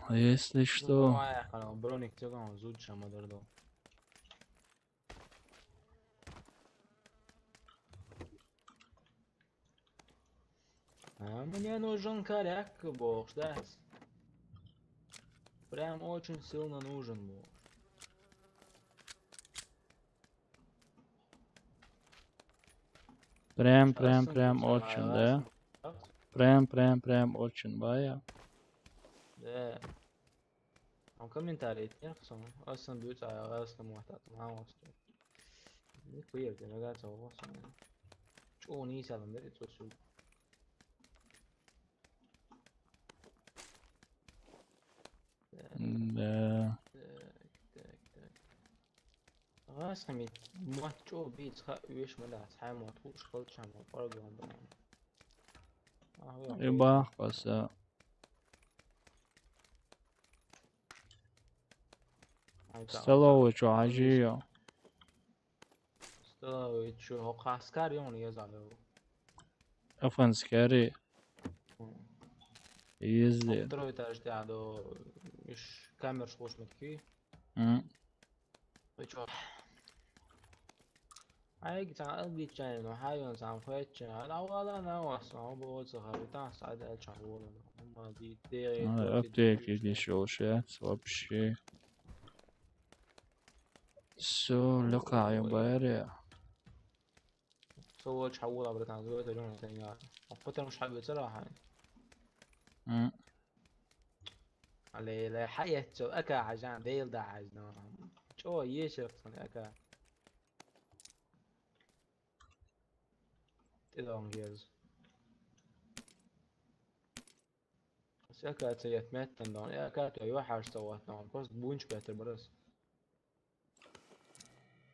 Если что. Броник циган зуд шама дордо. А мне нужен коряк, бог ждать. Прям очень сильно нужен был. Прям, прям, прям очень, да? Прям, прям, прям очень, бая. Да. А комментарий нет, пацаны? Асан бьют, а асан муатат, мало что. Не хуя, где нога целого, пацаны. Чё, не сядем, да, это всё. Да. Так, так, так. Расами, мачо бит ха уеш мада, сай мот хуш хол чам, паргон да. Иба, паса. Столовый чё, ажио? Столовый чё, хо хаскар ён я залу. Афганскари. Езде. Второй этаж да до иш камер шлош метки. М. Вы чё? Ай, гитан, ал гитчан, но хайон сам хуэтчан. Ала вала на вас, но бо цо хавитан, сай да чан вала. Ма ди дери. Аптеки дешёвше, вообще. Всё, лёкаю бэре. Со чан вала, братан, зуэта лён тэнга. Опытом шабе царахан. М. Але ле хаятчо ака хажан дейл да хажно. Чо ешер сон ака. Ты дон гез. Сяка цеет меттен дон. Я ка то ё хаш сават дон. Просто бунч бетер брас.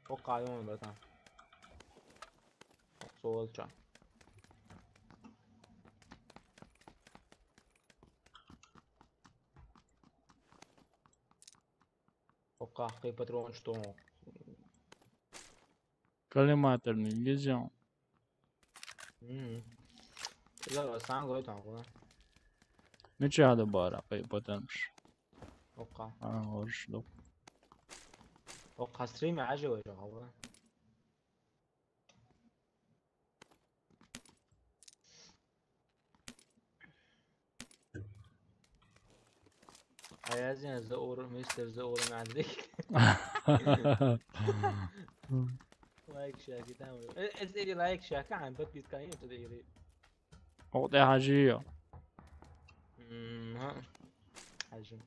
О кайон, братан. Солча. О кахы патрон что? Коллиматорный везём. Мм. Я сам говорю там, да? Ну чё, да бара, потому что. О ка. А, орш, да. О ка стрим я же уже, да? А я знаю, за ур-, мистер за ур-, Андрей. Лайк, шаки, там. Э, э, э, лайк, шаки, а, подписка, а, это или. О, да, хажи. Мм, ха. Хажи.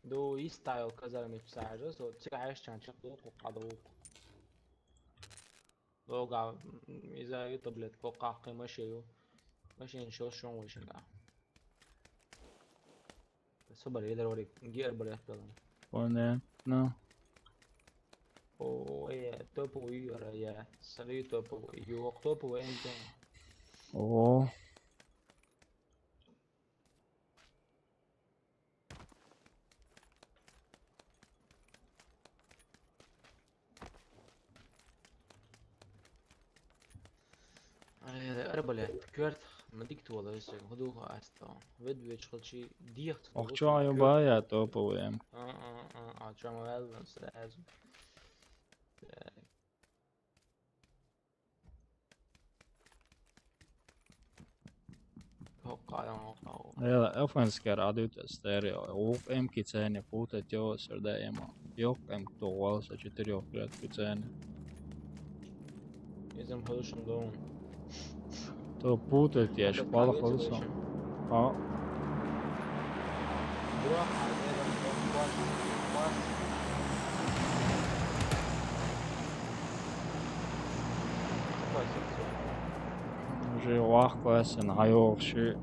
Ду и стайл казар мечсажа, со цигаш чан чак ду кукаду. Лога, м, иза ю таблетку, къаккъи маши ю. Машин шо шун вышинга. Собар, едар варик, гер барят далан. Понятно. О, э, топовый, я. Смотри, топовый. Юок топовый, энтен. О. Ай, ара, блядь, кёрт, мадик туала, если худуха аста. Вед веч халчи диехт. Ох, чё, ё, бая, топовый. А, а, а, а, чё, мы вялым сразу. Так. Хоккаён, хоккаён. Эла, офенскер адут эстери, ук эмки цене путать его сюда ема. Ёк, эм кто волса четырёх лет ки цене. Изем хылышын доун. То путать, я ж пала хылышын. А. Уже вах классен, айох ши.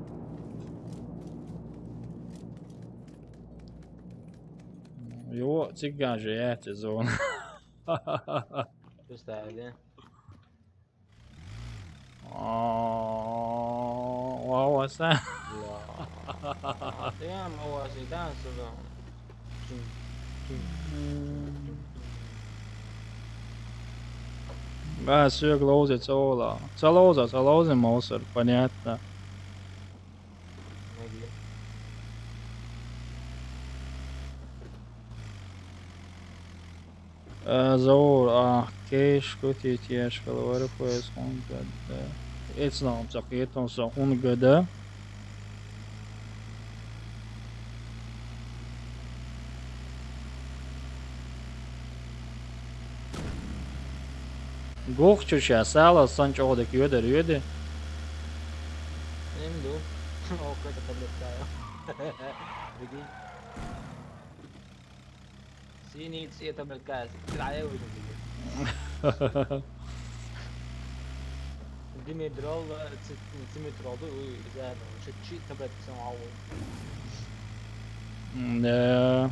Ё, цыган же я те зон. Представь, да? Вау, аса. Прям у вас и танцы, да. Ба, всё, глоузе, целоза. Целоза, целоза, мусор, понятно. Э, Заур, а, кеш, кути, теш, калавари, хуэс, хунга, да. Эцнам, цакетон, са, хунга, да. Гох чуча, сала, сан чоходе, кюде, рюде. Эм ду. О, какой-то подлетаю. Беги. Синий цвет облака, края уже. Димедрол, ци-, циметролду, уй, иза, вообще, чи таблетка сам ау. М, да.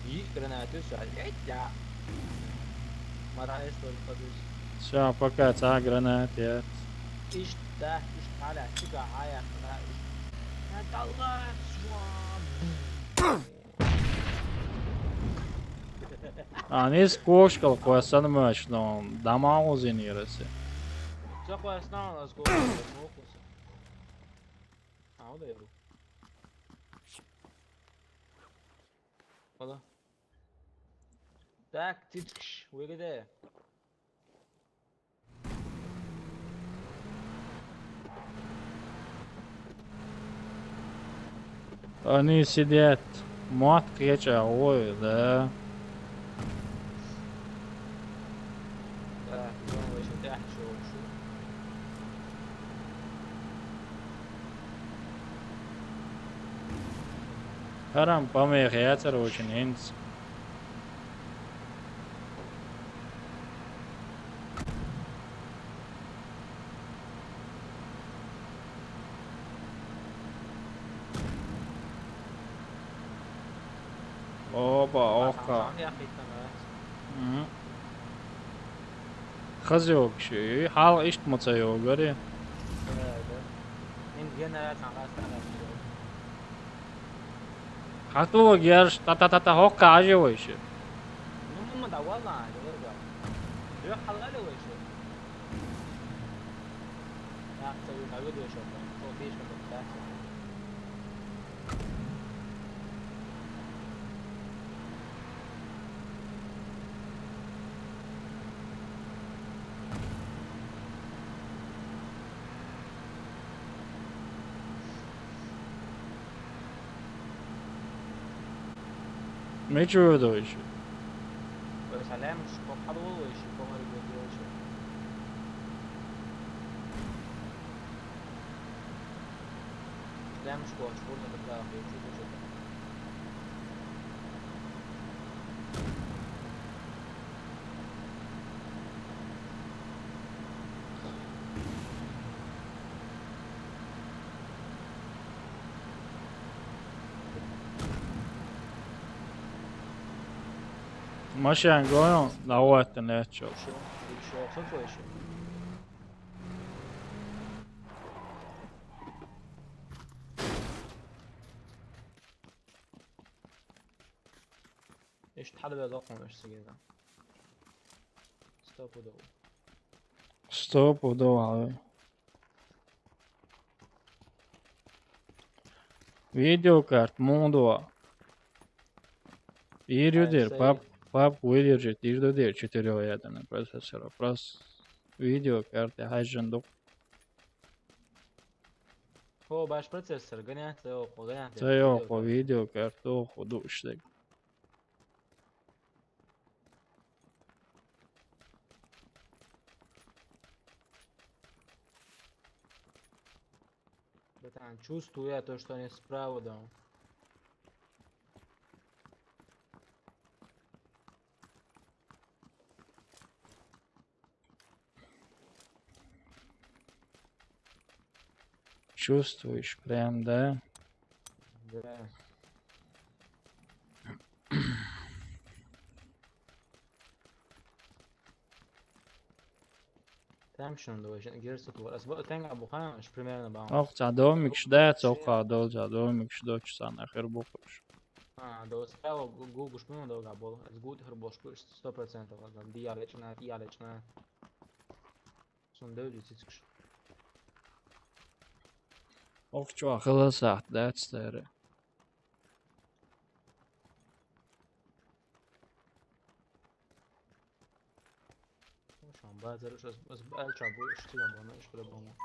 И гранаты, всё, эть, я. Мара, эс, только подусь. Всё, пока, ца гранат, я. Ишта, ишта, аля, чига, ая, на, ишта. На, да ладно, всё. А, не скошкал, квасан мощно, дамагу зиниресе. Всё, квасан, а скошкал, а, вот я. Ала. Так, титкш, выгоде. Они сидят. Мат кеча, ой, да. Так, ну, в общем, так, чё, чё. Харам памех яцар очень инц. Опа, оха. Мгм. Хазёк ши, хал ишт моца ёгари. Хатула герш, та-та-та-та, хокка ажи вайши. Ну, мы давала, дорога. Ё, халали вайши. Я целый завидую, что там, что пишешь, что. Мечу дойчу. Салам, школа дойчу, школа дойчу. Салам, школа, школа, школа. Машина гоён, давай ты начал. Ещё, ещё, ещё. Ишт хьалбе доккхун ишт сигеза. Стоп удо. Стоп удо, ай. Видеокарт мундуа. Ир юдир, пап, пап выдержит, ир юдир четырёхъядерный процессор. Вопрос видеокарты хажан дук. Хо, баш процессор, гонять, охо, гонять. Ца охо, видеокарт, охо, душтек. Братан, чувствую я то, что они справа, да. Чувствуешь прям, да? Да. Там шун дой, герсу тур. Аз бо тенга бухана, ш примерно баун. Ох, ца домик шда, ца оха дол, ца домик шда, чу сан ахир бухуш. А, дол справа гу-, гугуш мун дол габол. Аз гуд хир бош буш, сто процентов. Аз ди ялечна, ялечна. Сон дол цицкш. Ох, чу ахила сахт, да, цтери. Шон базар уж аз, аз алча бу штига бана, иш проблема.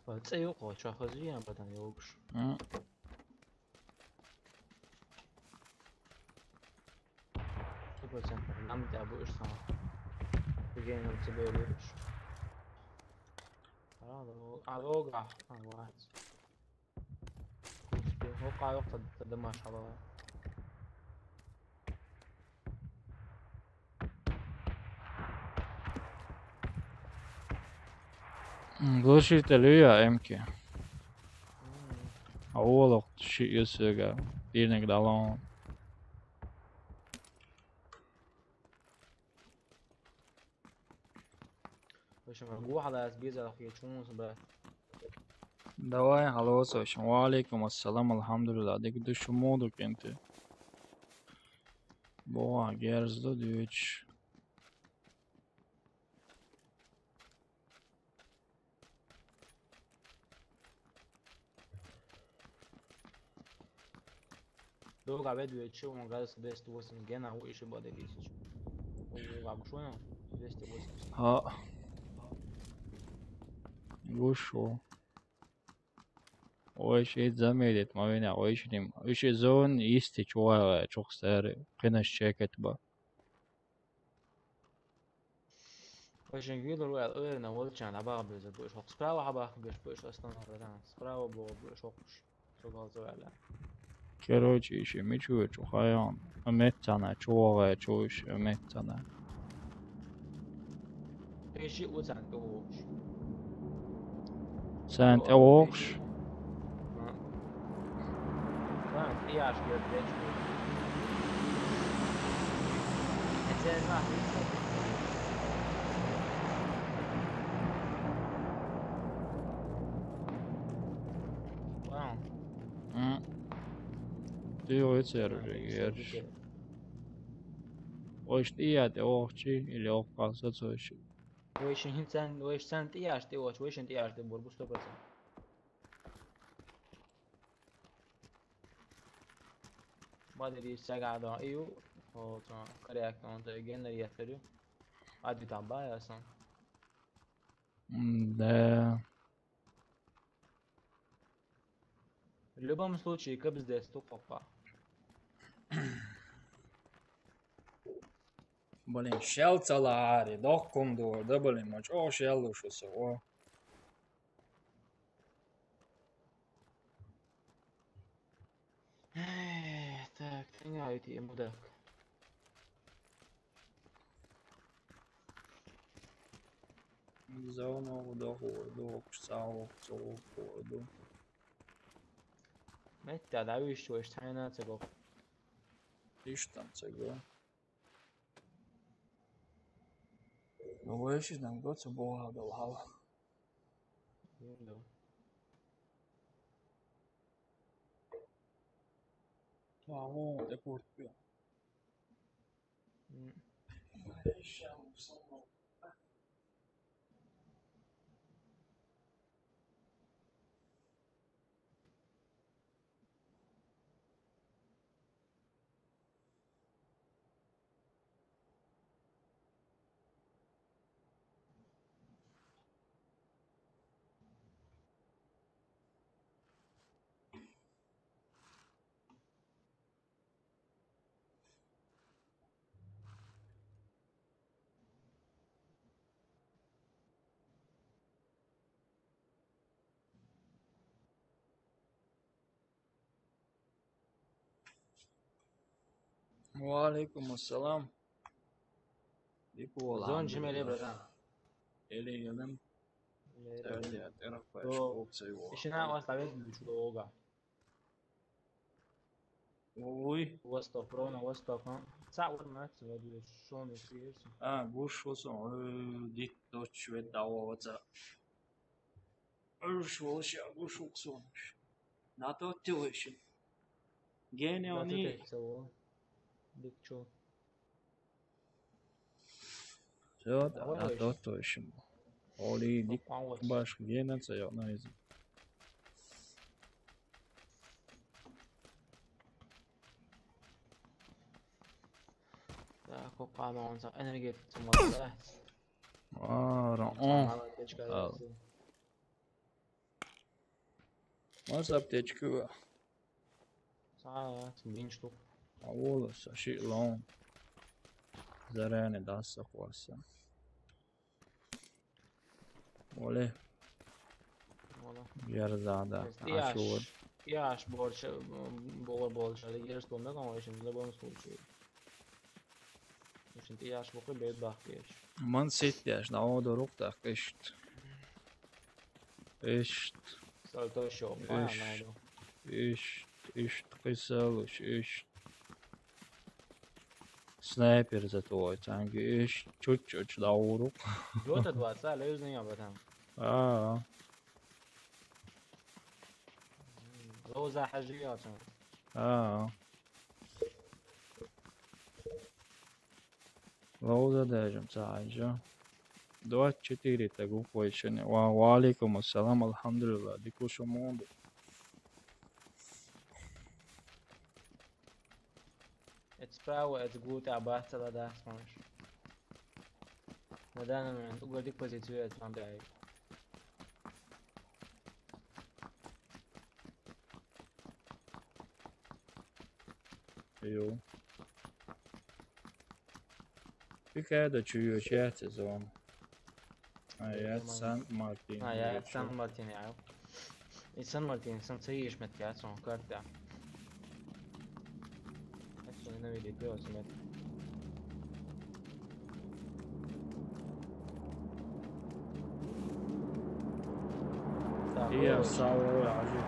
Ва цӀе юкъа чахазви абадан йогуш. М. Сто процентов. Нам тебя будешь сама. Ты генерал тебе веришь. Алло, алло, га. Алло. Успе. О, кайок та, та, да, машалла. М, глушитель уя эмки. М. А олох ши юсуга. Дирнек далон. В общем, гу хала аз беза хи чун сбра. Давай, алло, слушай. Ва алейкум ассалам, алхамдулилла. Дик душу моду кенте. Боа, герзду дюч. Долго ведь вечер, он говорит, двести восемьдесят гена, у иши баде тысяч. У, как шо, двести восемьдесят. А. Гушо. Ой, ши заметит, ма вина, ой, ши ним. Иши зон исти чуала, чух сэр, кына чекет ба. Очень видел, уял, уверенно, вот чан, а бага без, будешь хок. Справа хаба, будешь, будешь остановка, да. Справа было, будешь хок. Что глаза, да. Короче, иши мичу чухаян. Меттана, чуала, чуш, меттана. Иши уцан, чуш. Сент, э, охш. М. Ты его и цербер, герш. Ой, что я, ты охчи или охка, сацойши. Вешин хинцан, вешсан тияш, ты охч, вешин тияш, ты борбу сто процент. Бадри сагадо иу, о, то, коряк, он то генер яферю. Ади там бая сон. М, да. В любом случае, кабздец, ту папа. Блин, шел цалари, дохком дур, да, блин, мочь, о, шел уж усо, о. Эй, так, ты не айти, мудак. Зону доху, доху, сау, сау, ду. Меття, да, виш, что, что она цего. Иштан цего. Ну, веши там го цего, да, вау. Ердо. Вау, это куртка. وعليكم السلام. Дикула. Зон жимеле, братан. Эле гелем. Эле. Тәрдия, терапай, школцей. Ишина вас лавет бучуга. Ой. Восток, ровно восток, а? Ца вот на, ца вот, шо не съешь? А, гуш вот он, э, дит доч вет дало вот ца. Ой, шо ща гуш уксон. На то ты выше. Гене они. Дик чё? Всё, да, а то точно. Оли, дик баш, гена, ца, я, на, из. Так, пока он за энергетик, ца, может, да? А, ра, о. Мало аптечка, а, да, если. Может, аптечка? Са, я, сен бин штук. А вот, са, ши лон. Заряне да са хваса. Оле. Оле. Ярзада. Яш. Ашур. Яш борча, болар болча. Ярш болмай, конечно, в любом случае. Ишин ти яш боху бед бах кеш. Ман сет яш, на о дорук так ишт. Ишт. Сальто шо, ишт. Ишт, ишт, кисалыш, ишт. Снайпер зато, танки, ишт, чуть-чуть, да урук. Дота два, ца, лезни об этом. А. Лоза хажи, а, ца. А. Лоуза даже, ца, айжа. Двадцать четыре, так, уходит сегодня. Ва, ва алейкум ассалам, алхамдулилла, дикушу мунду. Это справа, это гута абатала, да, смотришь. На данный момент угодик позицию, это надо. Йо. Пикадо чуё чатсезон. А я Сан-Мартин. А я Сан-Мартин, я. И Сан-Мартин, сан цеиш мет я, сон карта. Ацу ненавидит, пиво смет. Так, я сау, я же.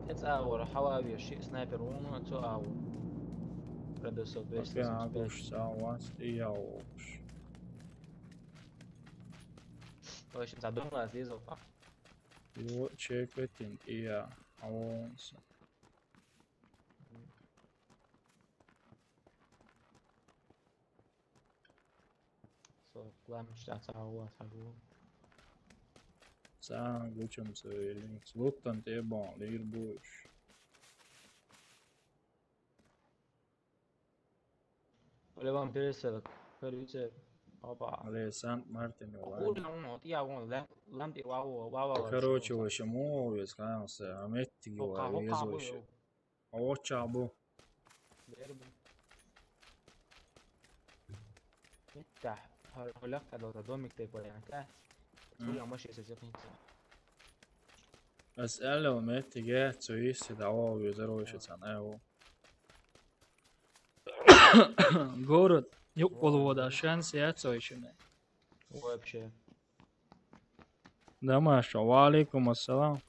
Эц аура, хавави, ши снайпер, уну, цу ау. Продосо, двести семьдесят пять. Агуш, сау, ванс, и яуш. В общем, задумалась, Лиза, пап. Его чекать, и я, а он с- Со, главное, что я сау, а сау. Сам гучам свои линкс. Луттан те бон, лир буш. Оле вам пересел, пересел. Опа. Оле Сант-Мартин, оле. Курна уно, тия уно, лам, лам ти вау, вау, вау. Короче, вообще, мовис, конечно, а метти гива, везучи. Оча бу. Дерби. Митта, хар-, холяк кадо та домик те полян ка. Хуя маши се зепница. Ас аьлла, меттиге цо йисте дӀавола везар вайшицан, аьлла. Город юкъе вода шанс яц вайшинна. Вообще. Дамаша, ва алейкум ассалам.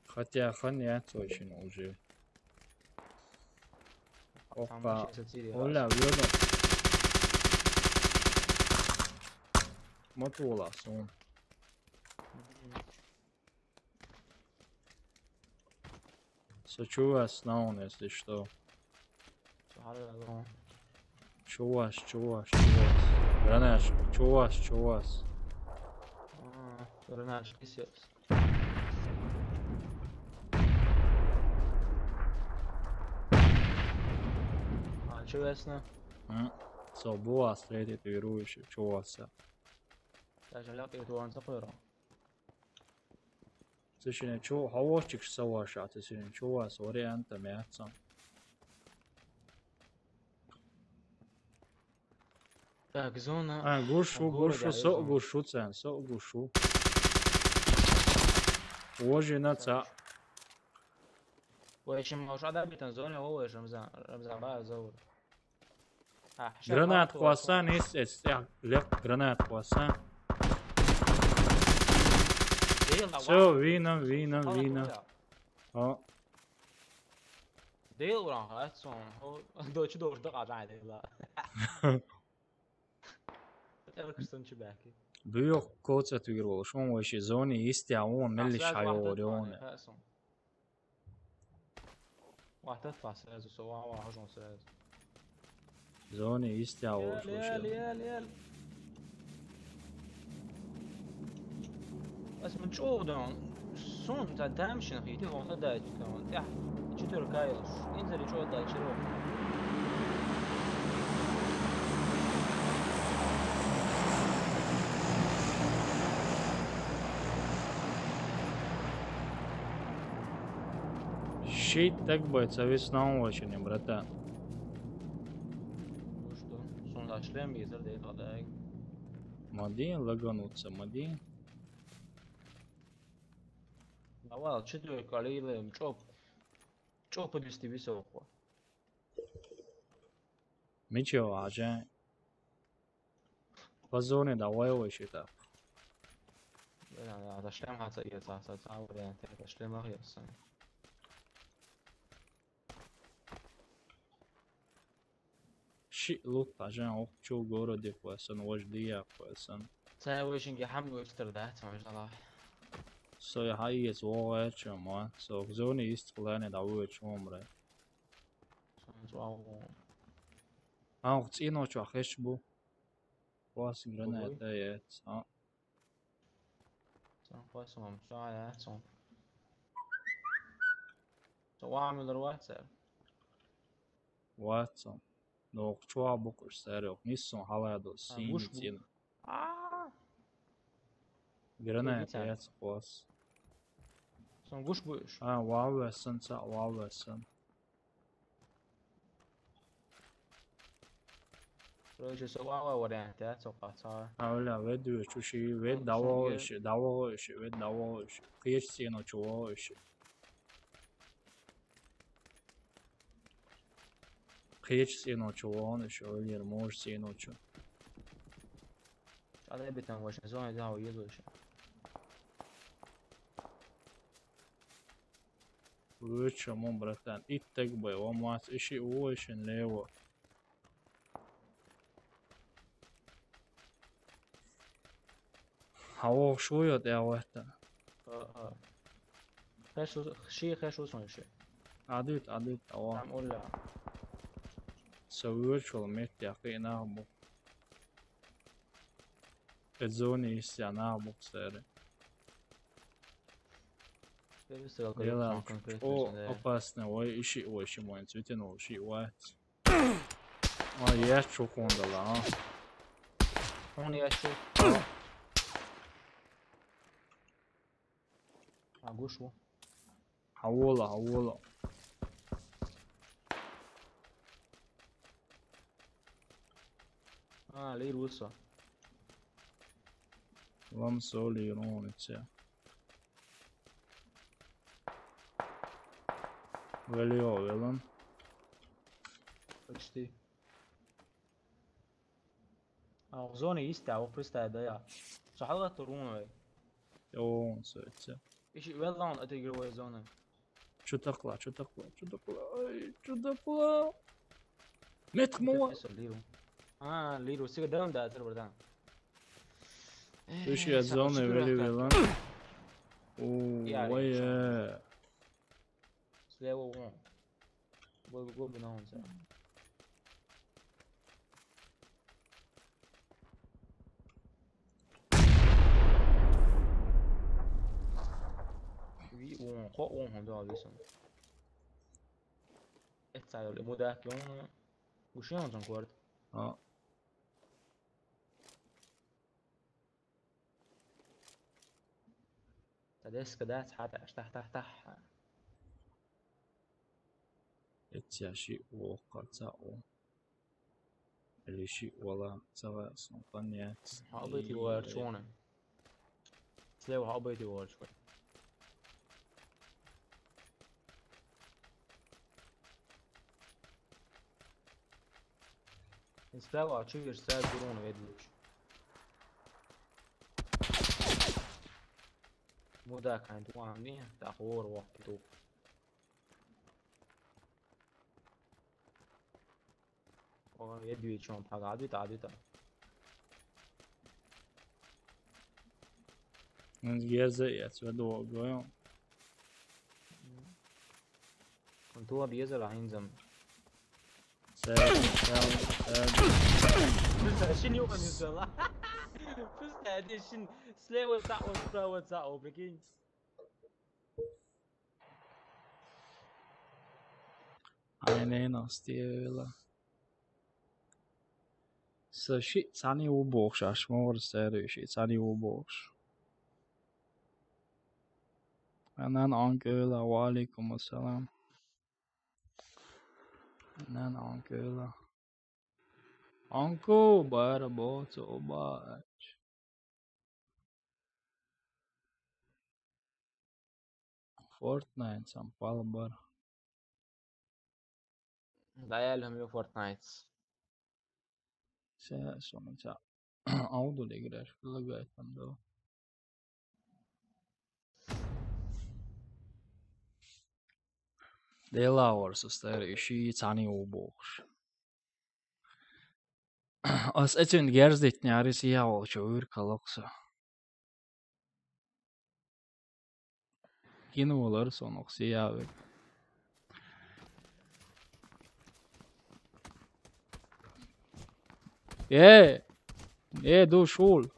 Хотя хан яц вайшинна уже. Опа. Оля, вёда. Мотула сун. Со чувас наун, если что. Чувас, чувас, чувас. Гранаш, чувас, чувас. А, гранаш, кисепс. А, чувас на? М, со була встретит верующих, чуваса. Даже лапит вон такой. Цишине чу хавочик саваша, цишине чувас варианта мяца. Так, зона. А, гушу, гушу, со гушу цен, со гушу. Вожи на ца. Вайшим уж ада битан зона, о, вайшим за, Рамзан, ба, зовут. Гранат хваса, нис, эс, я, леп, гранат хваса. Всё, вина, вина, вина. О. Дейл уран хатсон. О, дочи дожда кажай дейла. Эва кырсынчы бәки. Бүйөк коца түйір болуш, он вообще зоне истя, он мелли шайо орион. Вахтат пас сразу, со ва ва хожон сразу. Зоне истя болуш. Ел, ел, ел. Ас мун чодан, сон та дамшин хити вон да чкан. Я, четыре кайлс. Инзери чода чиро. Щит так бы, цавис на очень, братан. Ну что, сон зашлем, если да это. Мадин, лагануться, мадин. Давай, четыре калилы, чоп. Чоп, подвести високо. Мичо, ажа. По зоне давай его считать. Да, да, да, шлем хата и это, это, это, это, шлем ах, я сам. Ши лут ажан ох чу городе поясан, вож дия поясан. Цай вожинге хам востер да, цай ждала. Со я хайес вогача ма, со зоне ист хлане да вож умре. Сон зуа. А ох цино чу ахеш бу. Вас граната яц, а. Сон хвасом, сон яцом. Сон вамилер вацер. Вацом. Но чуа букуш сарёк. Ниссон халадо син гуш бу- цин. А. Граната яц хвас. Сон гуш буш. А, вавесан, ца вавесан. Короче, со вава вариант, я, со паца. Авля, вед ве чуши, вед давош, давош, вед давош. Кыш сено чуош. Кыш сено чуош, ольер мож сено чу. Ада битан ваш зона да уезуш. Лучше мон, братан, и так бы, он вас ищи уошен лево. Хавох шуйот я вахта. Хешус, ши хешус он ши. Адыт, адыт, ава. Там улля. Со virtual мет я кына бу. Эзони исяна буксеры. О, опасно, ой, ищи, ой, ищи, мой цветен, ой, ищи, ой. А, я чё, кондала, а? Он я чё? А, гушу. Хавола, хавола. А, лир высо. Ламсо лирон ица. Велио велан. Почти. А в зоне есть, а вот представь, да я. Сахалга турун вай. О, сойца. Иши велан отыгрывает зону. Чё такла, чё такла, чё такла, ай, чё такла? Метр мова. Лиру. А, лиру, сига дан да, цер бардан. Иши я зону вели велан. О, вай. Слева вон. Бой, бой, бой, на он, за. Ви, вон, хо, вон, хо, да, висан. Эцайол, ему да, кён. Гушен он, Жан-Клод. А. Та деска дац, хьа, тах, тах, тах, тах. Эцця ши о, къаца о. Или ши ола, цава сон, конец. Хьабити варчуна. Слева хьабити варчуна. Справа, а чё, вижу, сразу урон ведь лучше. Мудак, ан туан не, так, вор, вор, петух. О, я две чё, он погадит, а, это. Герза, я тебя долго. Антуа безер а инзам. Сэр, сэр, сэр. Просто шин юга не взяла. Просто один шин слева сао, справа сао, прикинь. Айнена стиэла. Са ши цани убохш, аш мор сэр ши цани убохш. Анан анкела, ва алейкум ассалам. Анан анкела. Анку бара боцо бач. Fortnite сам палбар. Даяльхам ю Fortnite. Се сумца. Аудул играш предлагает там, да. Делавар со стар иши цани убохш. Ас эцюн герздит няри сиявал чо ур калакса. Кинулар сонок сиявик. Э, э, ду шул.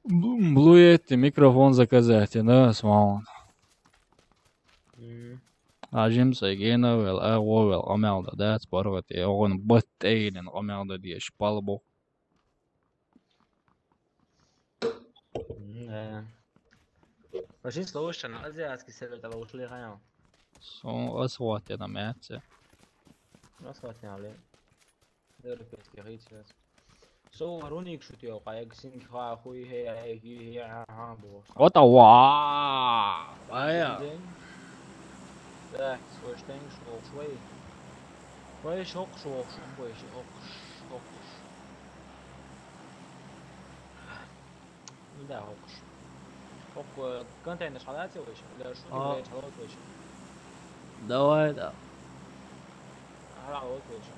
Блу-, блуетти микрофон заказать, да, смаун. Мгм. Ажим сайгена вел, а, во вел, омялда, да, спорвати, огон баттейнен, омялда деш, палбо. Мгм, э. Вообще, слушай, на азиатский сервер тогда ушли, ханял. Сон, ас вот это мяце. Ас вот, блин. Дерпески гыцэс. Со руник шутё, каягсин ха хуй хе, ай ги хе, а, а, бо. Ота ва. Ая. Так, слушай, тэнг шо, швей. Швей шок, шок, шок, швей шок, шок. Да, окуш. Окуш, контейнер шалати вэйшэ, да, шо А. Блядь, шалати вэйшэ. Давай, да. Шалати вэйшэ.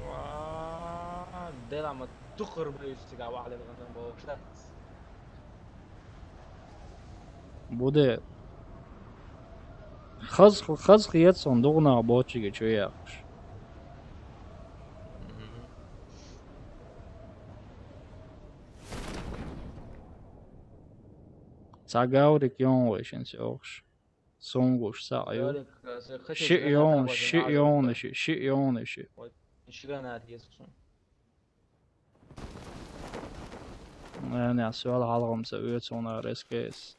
Ва, делама тухыр бэйшэ, га, ва, ле, контейнер бэйшэ. Буде. Хаз, хаз хиет сон дугна бочиге чуяхш. Мгм. Цагаурик ён вэйшэн сёхш. Сунгуш са аю. Ярик, э, с-, хэчэ Ши гранат ён, абазын ши абазын ён, абазын. Ши, ши ён, ши. Ой, ши гранат есть, кусун. Э, не, сюал халгамса, үет сона рескес.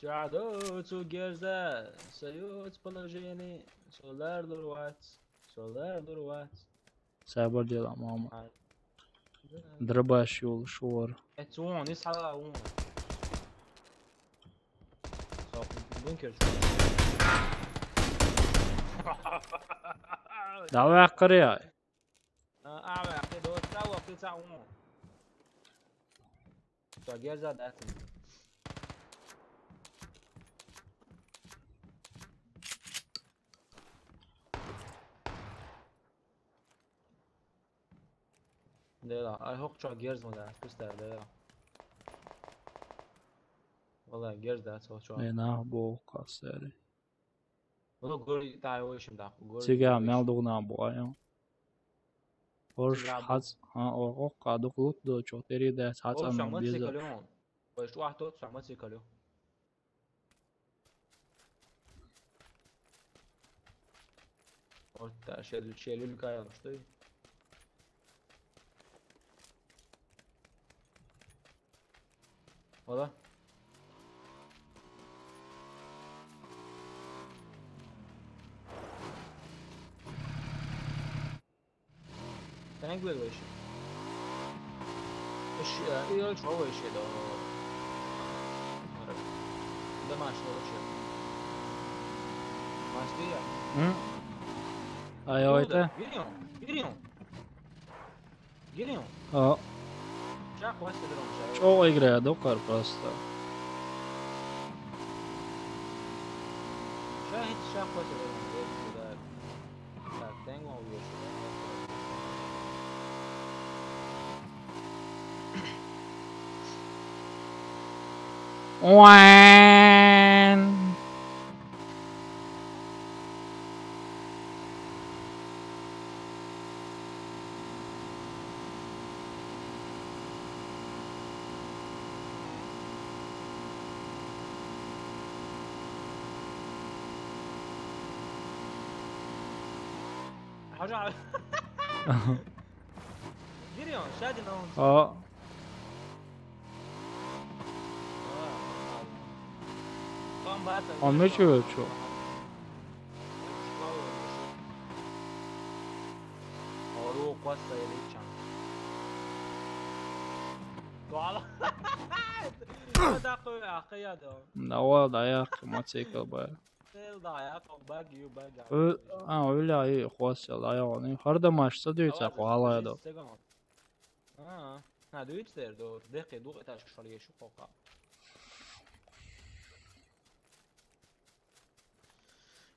Ча доцу герза, союз положение, солар лурвац, солар лурвац. Сабар дела, мама. Ай. Драбаш юл шур. Э, цун, ис хала ун. Сок, бункер чу. Давай, кырыяй. А, а, бля, ты до того, ты ца ун. Что, герза, да, ты? Дела, ай, хок чо герз мода, пустая, дела. Вала, герз да, цо чо. Э, на, бо, касери. Вала, гори, тай, ой, шим да, гори. Цига, мел дугна бо, ай. Орш, цига бо. Хац, а, о, о, ка, дук лут до, чо, тери да, хац, ам, беза. Ой, что, а, тот, сама цикалю. Вот, да, следующая люлька, что ли? Ола? Тэнг бэл вэшэ. Эш, э, ил чо вэшэ доо. Да машина вэшэ. Масти я. М? Ай, ой, та. Гирион, гирион. Гирион. А. Шах васи дэрон шах. Чо играя, докар просто. Шах, шах васи дэрон, дэрон, дэрон. Так, тэнг ма уеши. Уэн. Хажа. Гирион, шади на он. А. Он мечу чё? Ору кваса или чан. Туала. Да, кой, а, кая да. Да, ва, да, я, мотоцикл, ба. Сел да, я, кой, баг, ю, баг, а. Ө-, а, өле, ай, хвас сел, ай, они. Хар да маш, са дюйца, давай, хвала, да. Сегон. А, на, дюйцер, да, дехе, дух, этаж, шал, ешу, хока.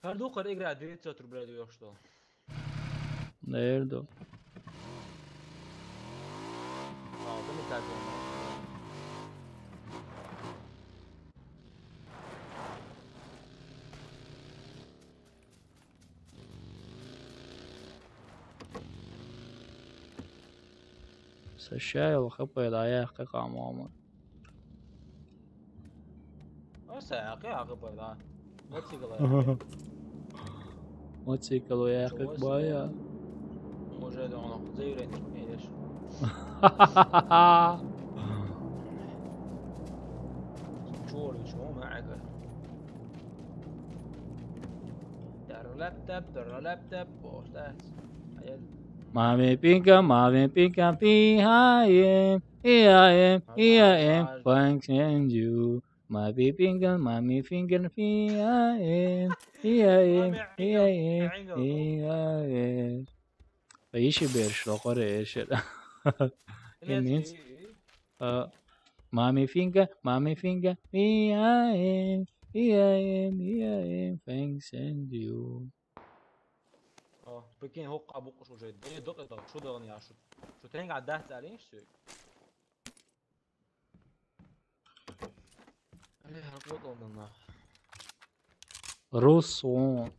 Хар духар игра девятьсот рублей даёт, что? Наверное. А, да не так он. Сашайл хапайда аяхка камама. Оса яхка хапайда. Мотоцикл аяхка. Мотоцикл аяхка бая. Уже да он заявление не ешь. Чё ли, чё, ма ага. Дарлаптап, дарлаптап, бостас. Аял. Мами пинка, мами пинка, пи ай эм, пи ай эм, пи ай эм, фэнкс энд ю. Мами пинка, мами пинка, пи ай эм, пи ай эм, пи ай эм, пи ай эм. Иши берш, лохоре эшер. Инес. А, мами финга, мами финга, пи ай эм, пи ай эм, пи ай эм, фэнкс энд ю. О, прикинь, хокка букуш уже. Дэ дот это, что да он я шут. Что тенга дат алин что? Али хакот он на. Рус он.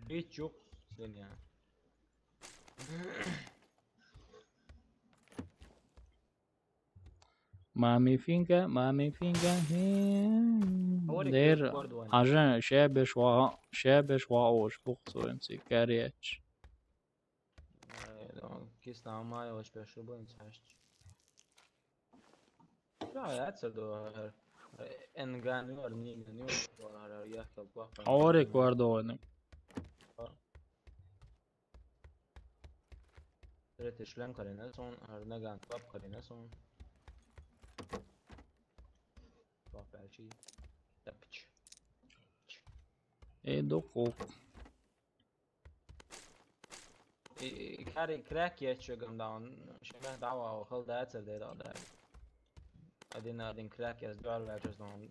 Бич ёк, сен я. Мами финга, мами финга. Дэр, ажан, шебеш ва, шебеш ва ош, бухсуем си, карьяч. Кис намай ош беш бу инсашт. Ша яцар ду хӀара. Энган юар, ниган юар, хӀара яхкал баха. Хьори кор довани. Третий шлем карина сон, хӀара наган топ карина сон. Топ алчи. Тапч. Э, дукук. И кари крак ечча гамдаун. Шемех дава хал дацар де да да. Один на один крак я сдвал вячес дон.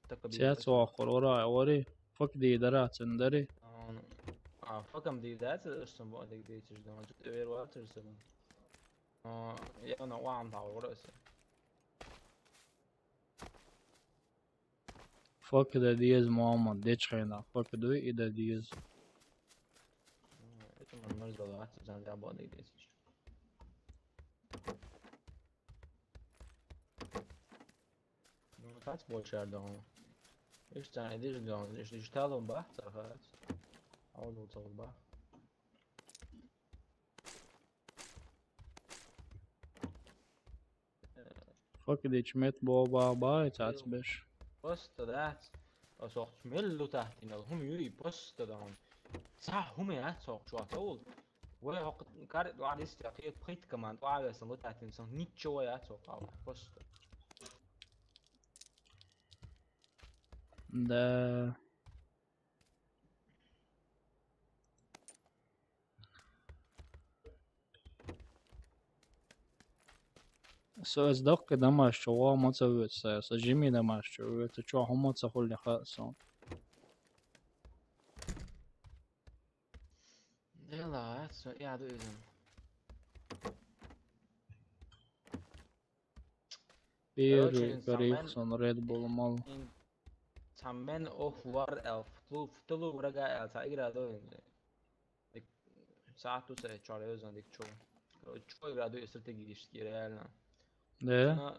Так Цец вахур, ора, ори. Фак ди дара, цен дари. А факам ди дацар, что бо дик дичиш дон. Тут вер ватер сон. А я на ван да ора се. Фак да диез, Муаммад, дечхайна. Фак дуй и да диез. Это мы можем сделать, зан да бо дик дичиш. Ну, так больше я дон. Ишта, иди же дон, ишта, ишта лун ба, цахат. А он уцал ба. Фак ди чмет боба бай, цац беш. Просто да. Осох чмел лутахтинал, хум юри просто да он. Са хум я сох чуатаул. Вай хок кар вадис я киет пхит команд, вай сан лутахтин сан ничего я сох ау. Просто. Да. Со эс даккхи дамаш чу ва маца вецса, со жими дамаш чу вецса, чу хӀума ца хулли ха сон. Дела, со я ду изен. Первый Короче, Корейхсон Red Bull мал. Ин цамен ох вар эл фту фтулу врага эл ца игра до ин. Сату се чаре озан дик чо. Короче, чо игра до стратегически реально. Да.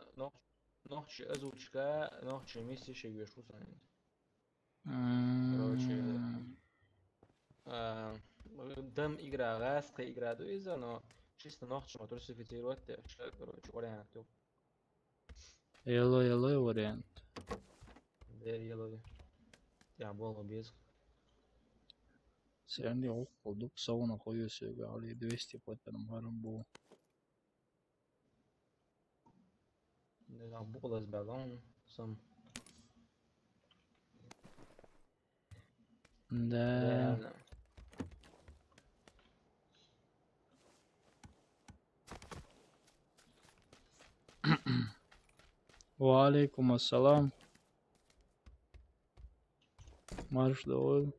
Нохчи озвучка, нохчи миссия шевеш усан. Короче, дам игра, газ игра до иза, но чисто нохчи русифицировать, короче, вариант. Ело, ело вариант. Да, ело. Я был без. Сенди окулдук сауна хуюсуга али двести потарым харам бу. Да, был из баллон сам. Да. Ва алейкум ассалам. Марш дойл.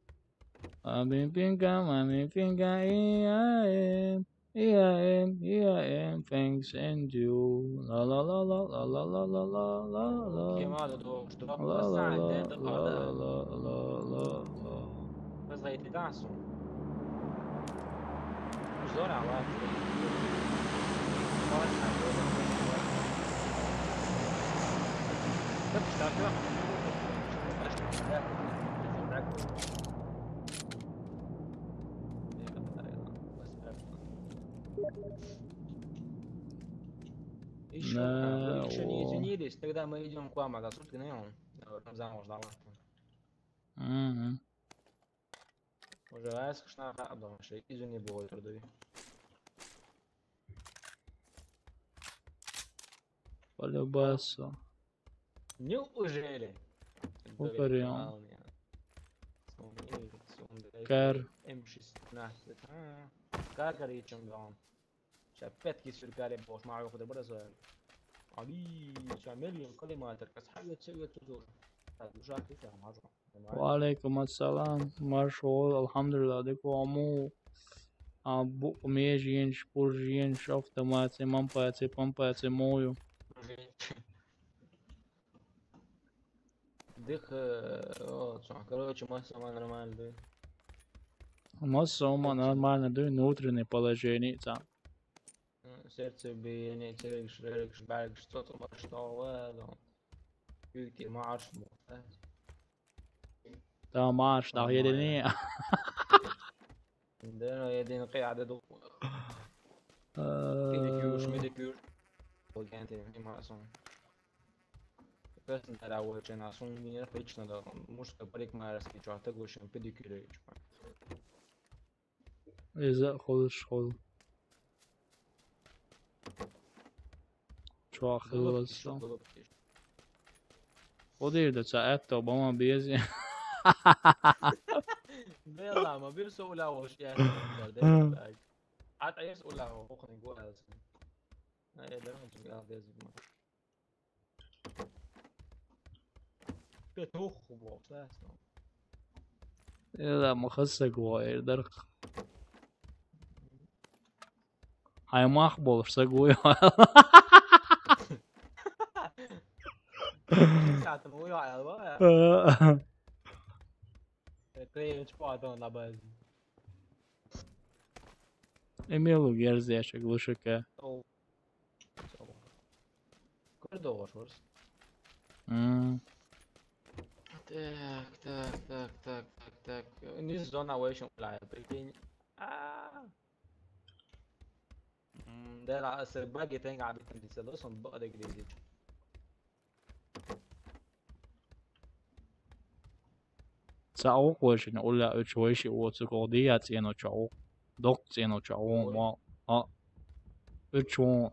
Абин пинкам, абин пинкам, и я эм, и я эм, и я эм, thanks and you. Ла ла ла ла ла ла ла ла ла ла ла. Кем ада догуш дурак ла ла ла ла ла ла ла ла. Без гайти дасу. Зора ва. Еще, еще не извинились, тогда мы идем к вам, а сутки на нем. Рамзан, может, давай. Мгм. Уже айсхшна ха абдон шей изуни бой турдуй. Полюбасо. Неужели? Упорён. Кар. М шестнадцать. А, кар коричневый. Сейчас опять-таки сюркали, боже, мало куда браза. Али, сейчас миллион коллиматор, кас хайет, все это тоже. Так, ужасно, там, мажу. Ва алейкум ассалам. Марш ол, алхамдулилла, дик ва му. А бу меж енш, пурж енш, автоматси, мампатси, пампатси, мою. Дых, э, о, чё, короче, масса ума нормально, да? Масса ума нормально, да, внутреннее положение, там. М, сердцебиение, терегш, регш, бальгш, что-то, что, да. Юки, марш, да. Тамаш, да, едини. Да, едини, къяда, ду. Педикюр, медикюр. Ол генте, масон. Къоастам дара воча, суна винера пична да, мужской парикмахерский чохь тагушин педикюр йича. Иза а хуьлуш хуьлу. Чохь хилла сан. Удийр ду ца аьтто бан ма беза. Белла ма бир со уля волуш яц. Хьан тӀаьрса уля вохуниг ву аьлла. Ай, я дара ма ала дезиг ма. Те тух боху, да, сон. Эла ма хаза саг ву эр дарх. Хьайн мах болуш саг ву йо. Цатам ву йо аьлла. Кхечу патон лабази. Эмилу герзечиг лушака. Кор догӀуш варс. М. Так, так, так, так, так, так. Низ зона вайшин улай, прикинь. А. М, дела аса баги тенга абитан диса лосон баъ дегрезич. Ца укъ вайшина улла уьч вайши оцу кӀол дия цӀено ча укъ. Доккха цӀено ча укъ ма. А. Уьч вон.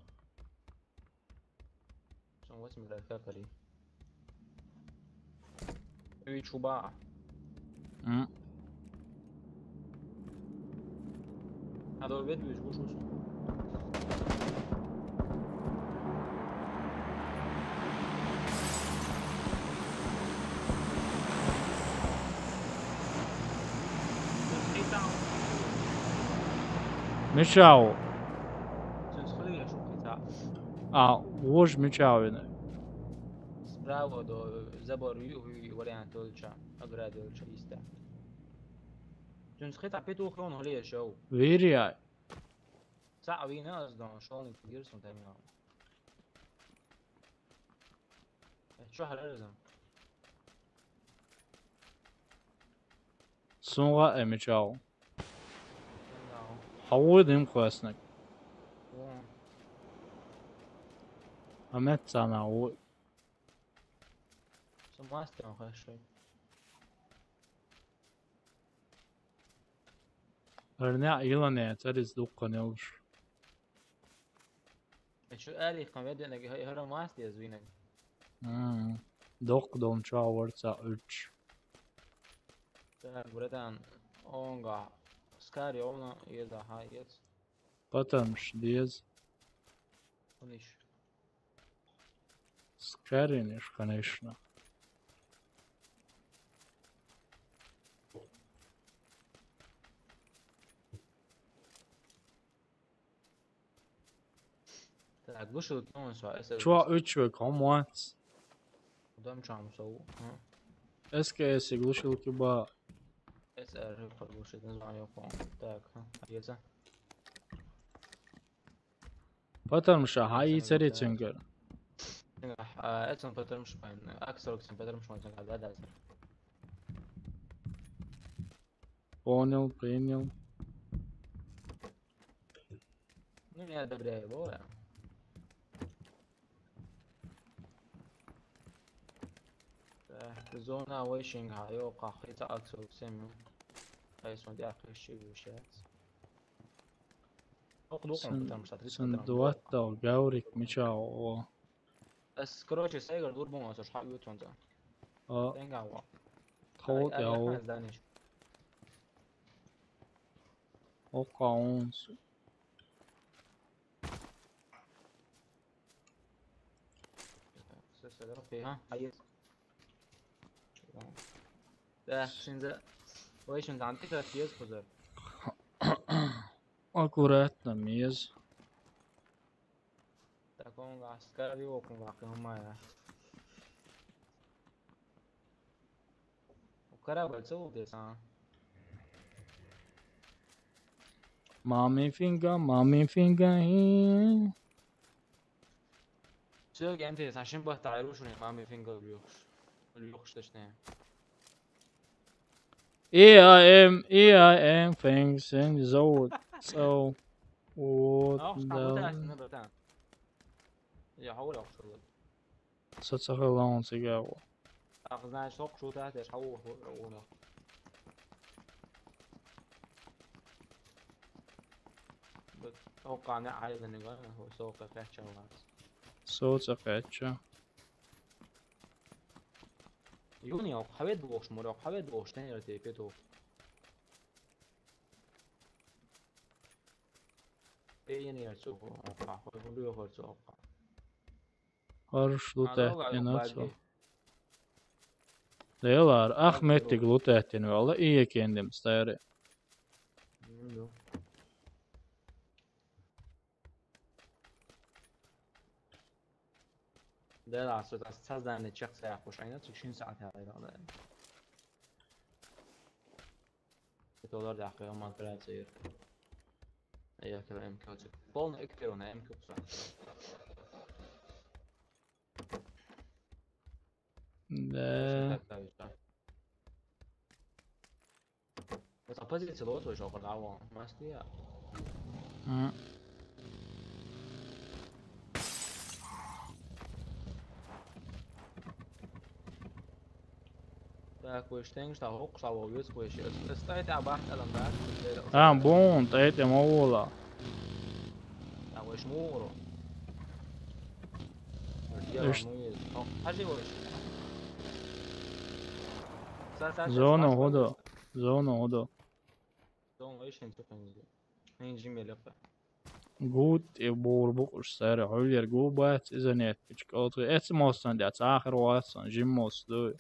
Сон восемь лет как ари. Уьч уба. М. Надо ведь уьч гуш уьч. Мича ву? А, вож мича вина? Справа до забор ю-, ю-, вариант долча, ограда долча иста. Цуьнца хи цхьа петух йону хьале шов. Вири яй. Цхьаъ вийна ас дон, шолниг гира сан тайна. Э, чу хьарарзан. Сун гӀа э мича ву? Хьан вуй дим кхоьснаг? Вон. Хьан мет царна вуй? Сан мастер хьан хьаьшшай. ХӀара неӀ йилане цӀарица дуккха нелуш. Э, чу арихкан веденаг хӀара маст еза винаг. М. Доккха долчохь вара цхьа уьтташ. Так, братан, онга скари овна еза, ха, ез. Патармаш деза. Хуниш. Скариниш, конечно. Так, глушилки он со, эс. Чо уьч век хьо моц? Дам чам со. Эс ке эс глушилки ба. Эс эр хьо глушит, не знаю, по. Так, ха, еза. Патармаша хьан йийцарий цуьнгара? А, эцун патармаш байн, ак сорок семь патармаш байн цуьнгара, да, да. Понял, принял. Ну, не одобряю его, да. Так, зона вайшинг хьайо, кхаххица ак сорок семь. Хай сон дяххе ши вишец. Ох, духом, потому что тридцать. Сан дуаттал Гаврик мича о. Ас, короче, сайгар дурбун ас, аш хьа уьтонца. А. Тенга ва. Тхо ай, ай, яо. Ай, ай, даниш. Окаунс. Все, все, окей, а? А есть. Да, шинза. Ой, шинза, антика съезд кузов. Аккуратно, мез. Так, он газ, скорее, окон, как он моя. Корабль целый десь, а? Мами финга, мами финга, и. Всё, интересно, а чем бы так рушили мами финга лёгш? Лёгш, точнее. И I am, и I am things in the world. So, вот, да. Я говорю, что вот. Со ца хилла хьуна цига гӀо. ТӀаккха, значит, хӀокху шу тӀехь деш хьан ву-, ву-, ву-, ву-, хӀокху неӀ хьайзаниг ван, хӀо со кхаьчча вац. Со ца кхаьчча. Юни, хьо хьавед вохуш, мур, хьо хьавед вохуш, тенера те пету. Э, ян яр цо, хӀокха, хӀо лоьхар цо, хӀокха. Хорош лу тӀаьттина цо. Делар, ах меттиг лу тӀаьттина ваьлла, и екендим старый. Ну. Делар, со тас создание чек саяхуш, айна, цу шин саат яра, да. Доллар дахка, я ман операция. Я кило М К. Полный экипированный М К. Да. Вот оппозиция лоцо ещё когда вон. Мастия. М. Так, вуьш тенга ста хӀокху схьавогӀу веза вуьш. Ас, ас тӀай тӀехь бахьа адам дац, вуьш дера. А, бун, тӀай тӀе ма вола. Так, вуьш мугӀаро. Вуьш дела ма веза. Хьажи вуьш. Са, са, са, зона хӀу до. Зона хӀу до. Зона вуьш хӀинца кхин. Хьин жимел яккха. Гуд тӀе бовр бу уьш сара, хьуьллера гу бац, иза нет, пичкалт. Эца мостан дяц, ахир вац сан, жим мост ду.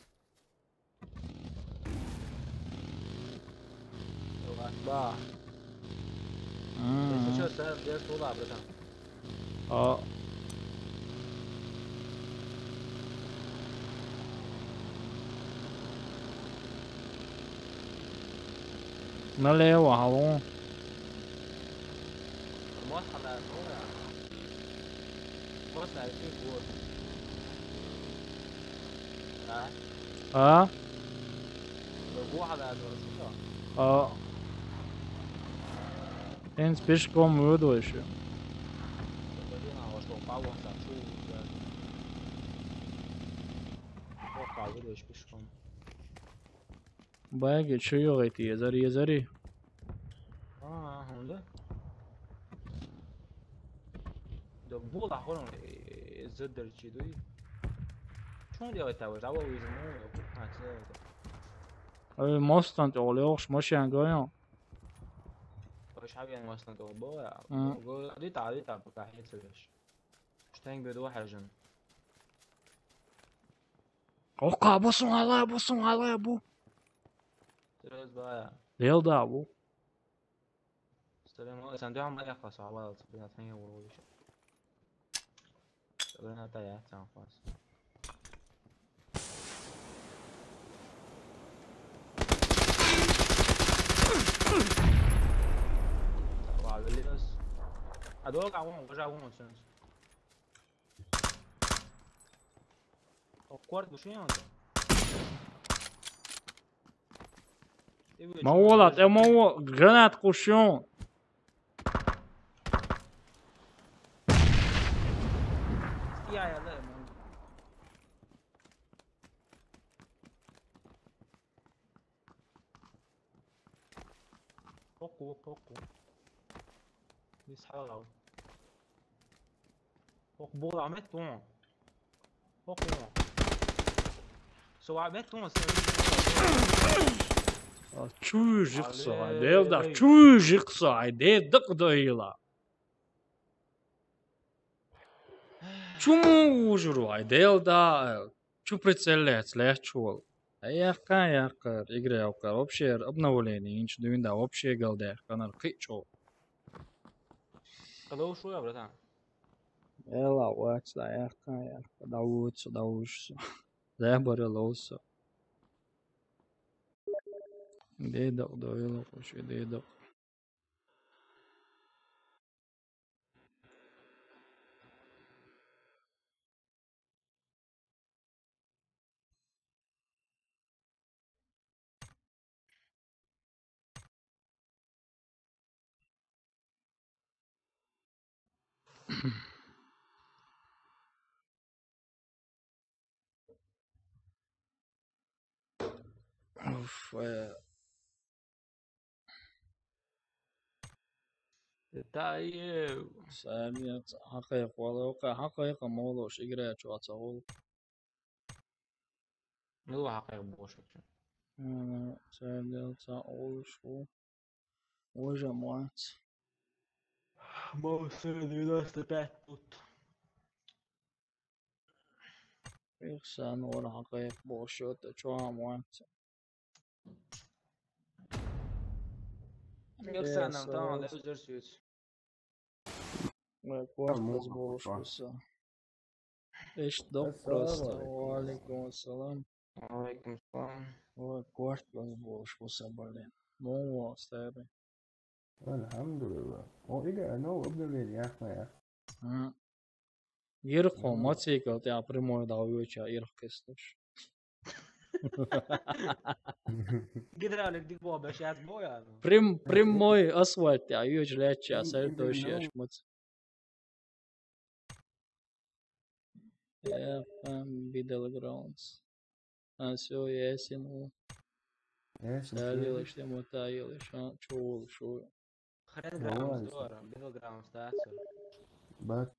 Ба. Мм. Если чё, сара дер тула, братан. А. Налево, алло. Мотт хьалаьцна ву я? Мотт лаьцна ву? А? А? Гу хьалаьцна ву со? А. ХӀинца пешком вуьду вай шу. Пешком. Баги чу йогӀийта езар, езари? А, хӀунда? Да була хӀорон, э, задерчи дуй. Чун делать того, жаво визму, а, це. Ой, мостан тӀе олу йохуш машен гойон. Ой, шавен мостан тӀе бо, я. М. Го, дита, дита, пока хецавеш. Штенг беду хьажан. Окха, бу сун хьала, бу сун хьала, бу. Серьёз бая. Лел да, бу. Салам алейкум. Сан дуьхьа ма яхха, со хьавалац, бина тхайна вур вуьйш. Салам алейкум, я, цан хвас. Ва, велес. А долго, а вон, уже вон, сенс. О, корт души он. Ма вола, тӀе ма во, гранат кхуьссуьйту. Я, я, да, я. Окху, окху, окху. Дис хьалал. Окху, бола меттон. Окху. Со а меттон, со. А, чуй жикса, ай, дел да, чуй жикса, ай, де дакъ дойла. Чу мужур вай, дел да, чу прицел лец, лечу вол. Ай, яккха, яккха, игра яккха, вообще обновление, инчу дуьйна да, вообще галдех, канар кхичу. Кадов шу я, братан? Эла, вац, да, яккха, яккха, да вуц, да вуш. Да баре лоса. Де дакъ, да вела, вообще, де дакъ. Фу. Таев. Сабият хьакхайкха вала, ваха хьакхайкха молуш игра чу ца гӀулакх. Ну, хьакхайкха бошача. М, сабият ца гӀулакх шу. Уже муац. Мауса девяносто пять тут. Ихсан вара хьакхайкха бошота чу муац. Мирсанам Э, тамам со- лезер сюц. Ой, корт Аму, возболуш аму. Куса. Эш док Ассаламу просто. Алейкум. Ва алейкум ассалам. Ва алейкум ассалам. Ой, корт возболуш куса, блин. Ну, вот, старый. Альхамдулилла. О, ига, ну, обновление, яхна, я. М. Ирхо, Мгм. Мотоцикл тӀа прямой дӀавоьдуш, ирх кесташ. Гидравлик дик бо беш яц бо я, ну. Прям-, прямой асфальт тӀа йоьдуш лаьтташ, Ин-, сай ин-, тойш ин-, яш мац. Э, эм, Battlegrounds. А, всё, ясен. Ясен, Сай всё. Елаш, тема та елаш, а, чё волу, шо? Хрен Давай, грамм всё. Здорово, Battlegrounds, да, всё. Бак.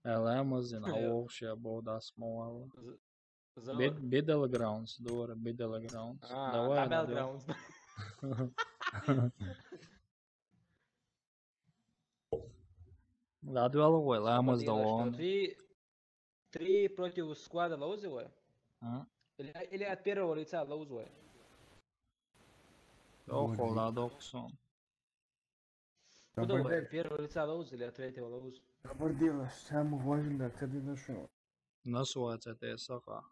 Аламазин, Э. А вовше обо дас мовал. З-, за- Бед-, Battlegrounds, дора, Battlegrounds. А, Давай, да, давай. Battlegrounds. Ладвал вой, ламаз Что, давай. Три, три против склада лоузы вой? А? Или, или от первого лица лоузы вой? Охо, Бордик. Ладоксон. Куда Кабардин. Вой? От первого лица лоузы или от третьего лоузы? Кабардин, самый важный, когда нашел. Насуаца те саха.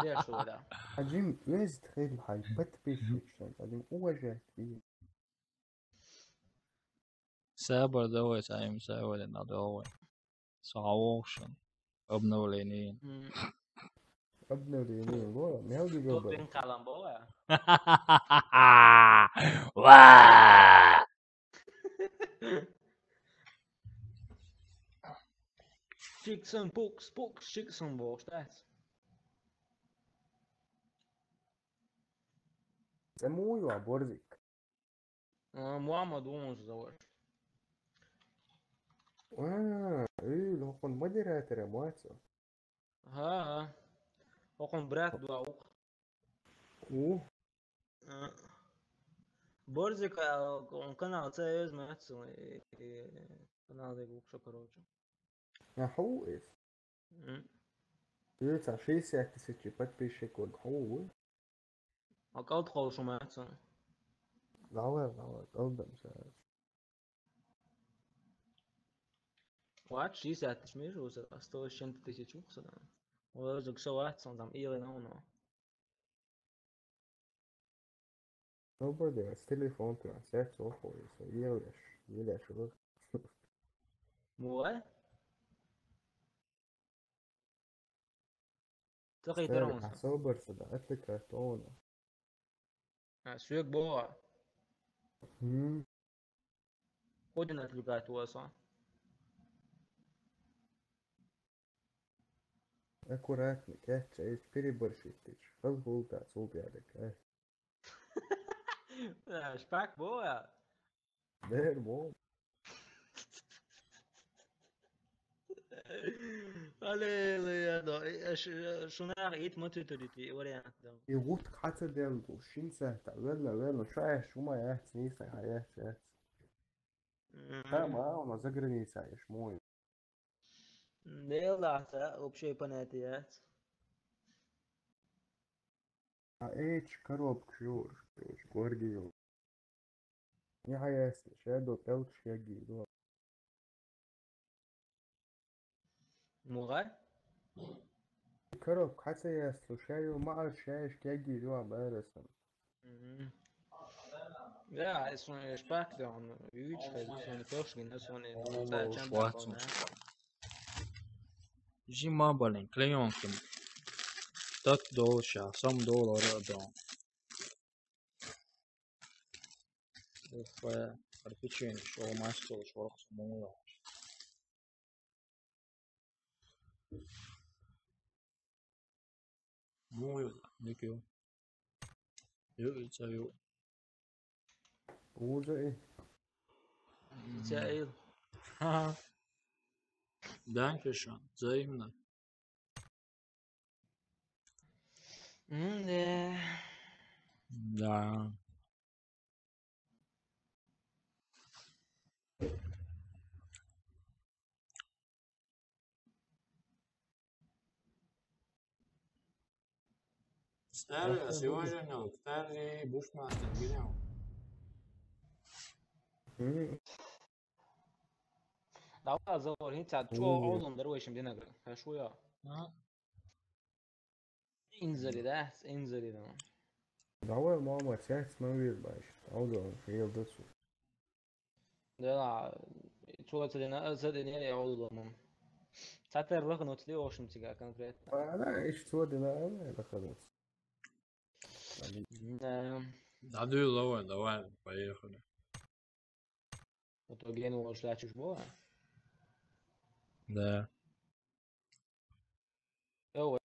Деш вара. Аджим везет хел хай, подписчик, аджим уважать. Сабар давай, саим сабар на давай. Савошен. Обновление. М. Обновление, во, мел Топ гига бен калам бо, а? Ва! Шиксон, пукс, пукс, шиксон бо, штац. Це муй ва, Борзик. А, Муаммад Умус зовут. А, ил хокон модератора муацо. Ага, ага. Хокон брат два ук. У. А. Борзик, а, он канал це из муацо, и, и канал де гук шо, короче. А ху из? М. Ил ца шестьдесят тысяч подписчиков ху. А калт хол шумаца. Давай, давай, калдам са. Вач, шестьдесят тысяч мижу, за сто с чем-то тысяч ухсана. Ой, за ксо ватсон там, или на уно. Нободя, с телефон трансляция уходит, елеш, елеш, вот. Муа? Тахай Стали, таронса. А собар сада, это картона. А, сюек боа. М. Ходин отвлекает уаса. Аккуратно, кеча, эч переборщить тыч. Хал хулта, султя дек, э. Э, шпак боа. Дер бо. Аллилуйя, да. Э, ш-, э, шунар ит мотитулити вариант, да. И вот хата дел ду, шинца, та, велла, велла, шая, шума, я, ниса, я, я. Мгм. Там, а, у нас за границей, я, шмой. Дел, да, та, вообще понятие, я. А эч коробка жур, короче, горгио. Не хаясли, шадо пелч яги, да. Мугай? Коробка хацаясли, шаю маал шаеш яги, да, барасан. Мгм. Да, es un spēks, un viņš, es un toški, es un Ой, tā čantā švācums. Palnē. Zima balin, klejonkin. Tat dolšā, sam dolāra dom. Uf, ar pičin, šo mastos, vorks mūlā. Муха ю, дика ю. Ю, ца ю. Уза и. Ца ил. Ха. Danke schön. Взаимно. М, да. Да. Старый, а сегодня, ну, старый Bushmaster, видел? Давай, Заур, хӀинца чӀоагӀа Ой. Ӏолам дара вай шин динагра. Хьа шу я? А? Инзари, да? Инзари, да. Давай, мама, цец ма вир баш. Ӏолам, хел дацу. Да, цо ца дина, ца дина я Ӏолам. Цатер лаха нуц ли ошим цига конкретно? Ана, иш цо дина, ана, лаха нуц. Да. Да, давай, давай, поехали. А то ген волаш лячуш бо? Да. Йо,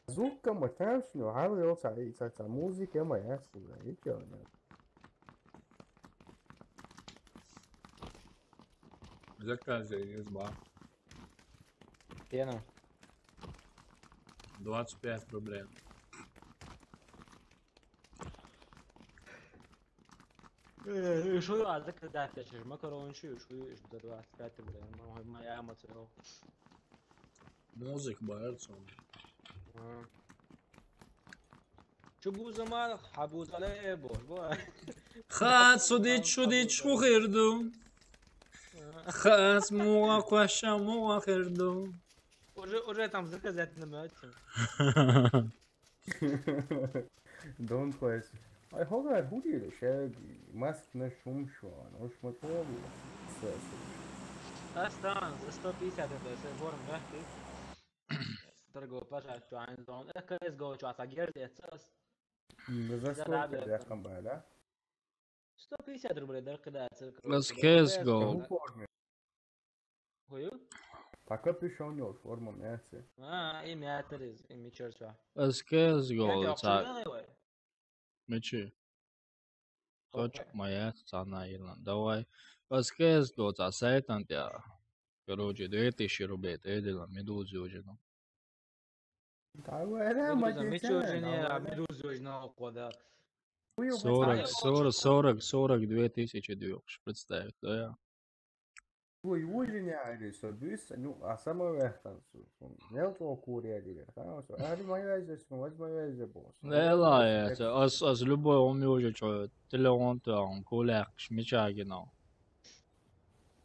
Звук ма тӀехь шу, хьалха йолу ца, ца, ца музыка ма яц, иккел. Заказ есть, ба. Пена. Двадцать пять рублей. Э, шу я, заказ дать, я чё, макароны шу, шу я, за двадцать пять рублей, ма-, ма-, я ма цо. Музыка боец он. А. Чу бу заман, хьа бу зале бо, бо. Хац судит, шудит, шу хир ду. А. Хац муха кваша, муха хир ду. Уже, уже там заказать не надо. Don't play. Ай, хӀогӀар хӀун дийла шаьрги? Маскнаш хӀума шуна, уьш ма чӀогӀа. Ас тан, сто пятьдесят это, се форм гахти. Торговый площадь чу айн зон. Э, кайс го чу аса гердец ас. М, за сколько я хам байла? Сто пятьдесят рублей дара кхидӀа церковь. Ас кайс го. ХӀун форма? ХӀу ю? Пока пришёл не форма мясо. А, и мятер из, и мичерча. Ас кайс го. Мичи. Точка моя цана илан. Давай. Ас кайс го ца сайтан тя. Короче, две тысячи рублей, ты дела, медуз уже, ну. Давай, да, медуз, мати медуз цена, уже не, давай, а да. Медуз уже на окода. Хуй, сорок, сорок, сорок, сорок две тысячи две, представь, да я. Хуй, уже не ари, со бюс, ну, а самое там, нел то курия дигер, там, со, ари моя здесь, ну, возьму я здесь, босс. Да, ла, я, ас, ас любой он мне уже чё, телефон то, он кулякш, меча гинал.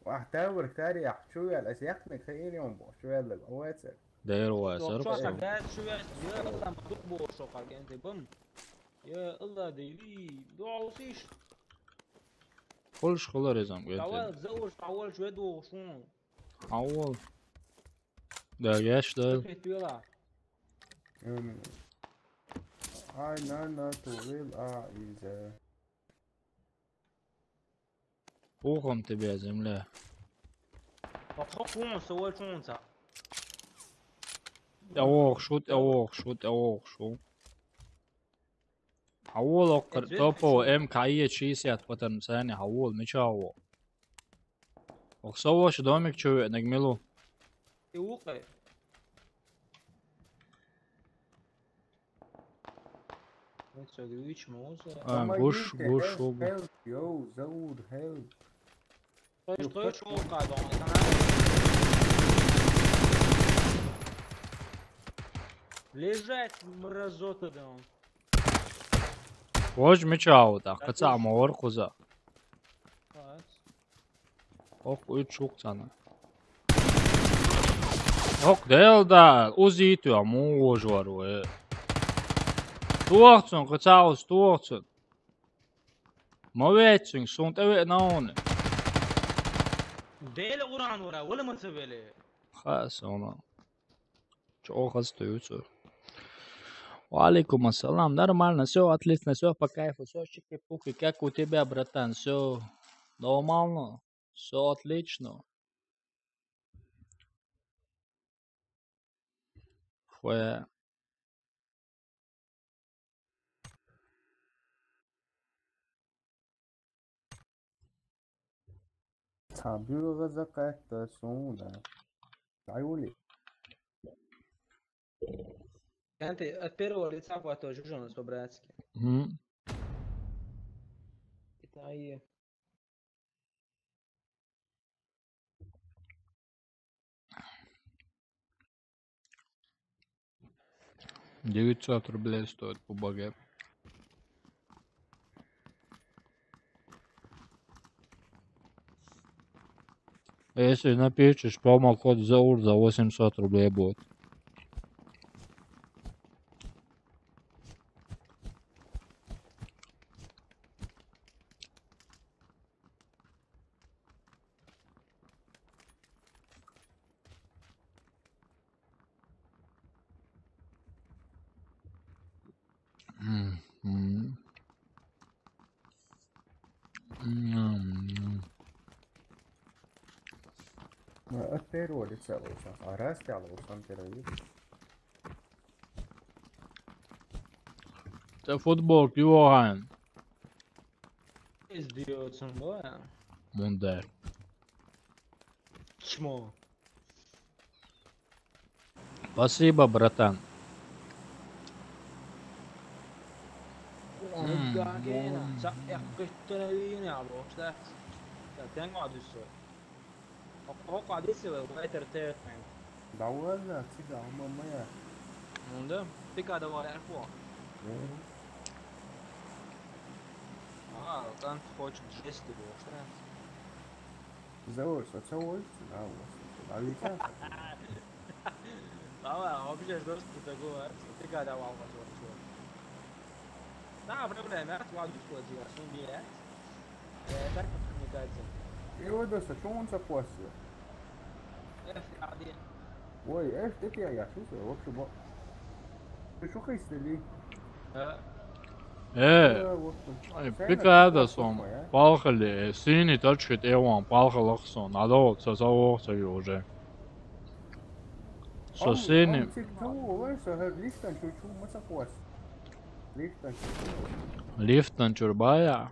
Вах, тәвр, тәри, ах, чу ял, ас яхны, хейри он бо, чу ял, овец. Дер овец, ар кусан. Чу ял, я, там, дух бо, шо, кагенте, бум. Я, Алла, дейли, дуа усиш. Хулш хулар изам, генте. Давай, зауш, давай, швед, шун. Авол. Да, яш, да. Петуела. Ай, на, на, турил, а, иза. Ухом тебе, земля. Похо кун со вой чунца. Я ох, шут, я ох, шут, я ох, шут. Хьавол оккхар, топово М К Е шестьдесят патарн сани, хьавол, мича хьавол. Ох, со ваша домик чу веанаг милу. И ухай. А, гуш, помогите, гуш, help, гуш. Help, yo, Заур, help. Стой, стой, шо кадон, это надо. Лежать, мразота, да он. Вож мича ву, так, каца ма вар куза. Молодец. Ох, уьч шух цана. Ох, дел да, узит ю, а му вожор ве. Туохцун, кыцаус, туохцун. Ма веццун, сун тӀе ве науны. Дела Къуръан вара, вала ман ца веле. Хасона. Чё хастой, всё. Ва алейкум ассалам. Нормально, всё отлично, всё по кайфу, всё чики-пуки. Как у тебя, братан? Всё нормально? Всё отлично. Хуя. Цабюр газа кайта сунда. Айули. Кстати, от первого лица хватает жужжана по-братски. Мгм. Это и Девятьсот рублей стоит по б г. А если напишешь промокод Заур, за восемьсот рублей будет. М, м. М, м. Ну, от природы целый час. А раз целый час, ты видишь? Тэ футболки уган. Издеваться, да? Мунда. Чмо. Спасибо, братан. М, Гагена, м. Са яхкыттана вийни або, что? Са тенга дусо. Ок, ок, адисила, вайтер тертен. Да ладно, цига, мама моя. Ну да, ты когда варяр по. Мгм. А, там хочет жести было, что? Заур, а чё вольцы? Да, вот, а ведь так. Давай, вообще жёсткий такой, а? Ты когда вал, вот, вот. Да, проблема, я твою дочку отдела, что он делает? Э, так вот мне кажется. И вот это, что он запостил? Эх, один. Ой, эх, ты пьян, я чувствую, в общем, вот. Ты что, хейстели? Э, Э, вот он. Ай, пикада сон. Палхали, э, сини точки эван, палхалах сон. Надо вот со завоса уже. Со сини. Лифтан чурбая.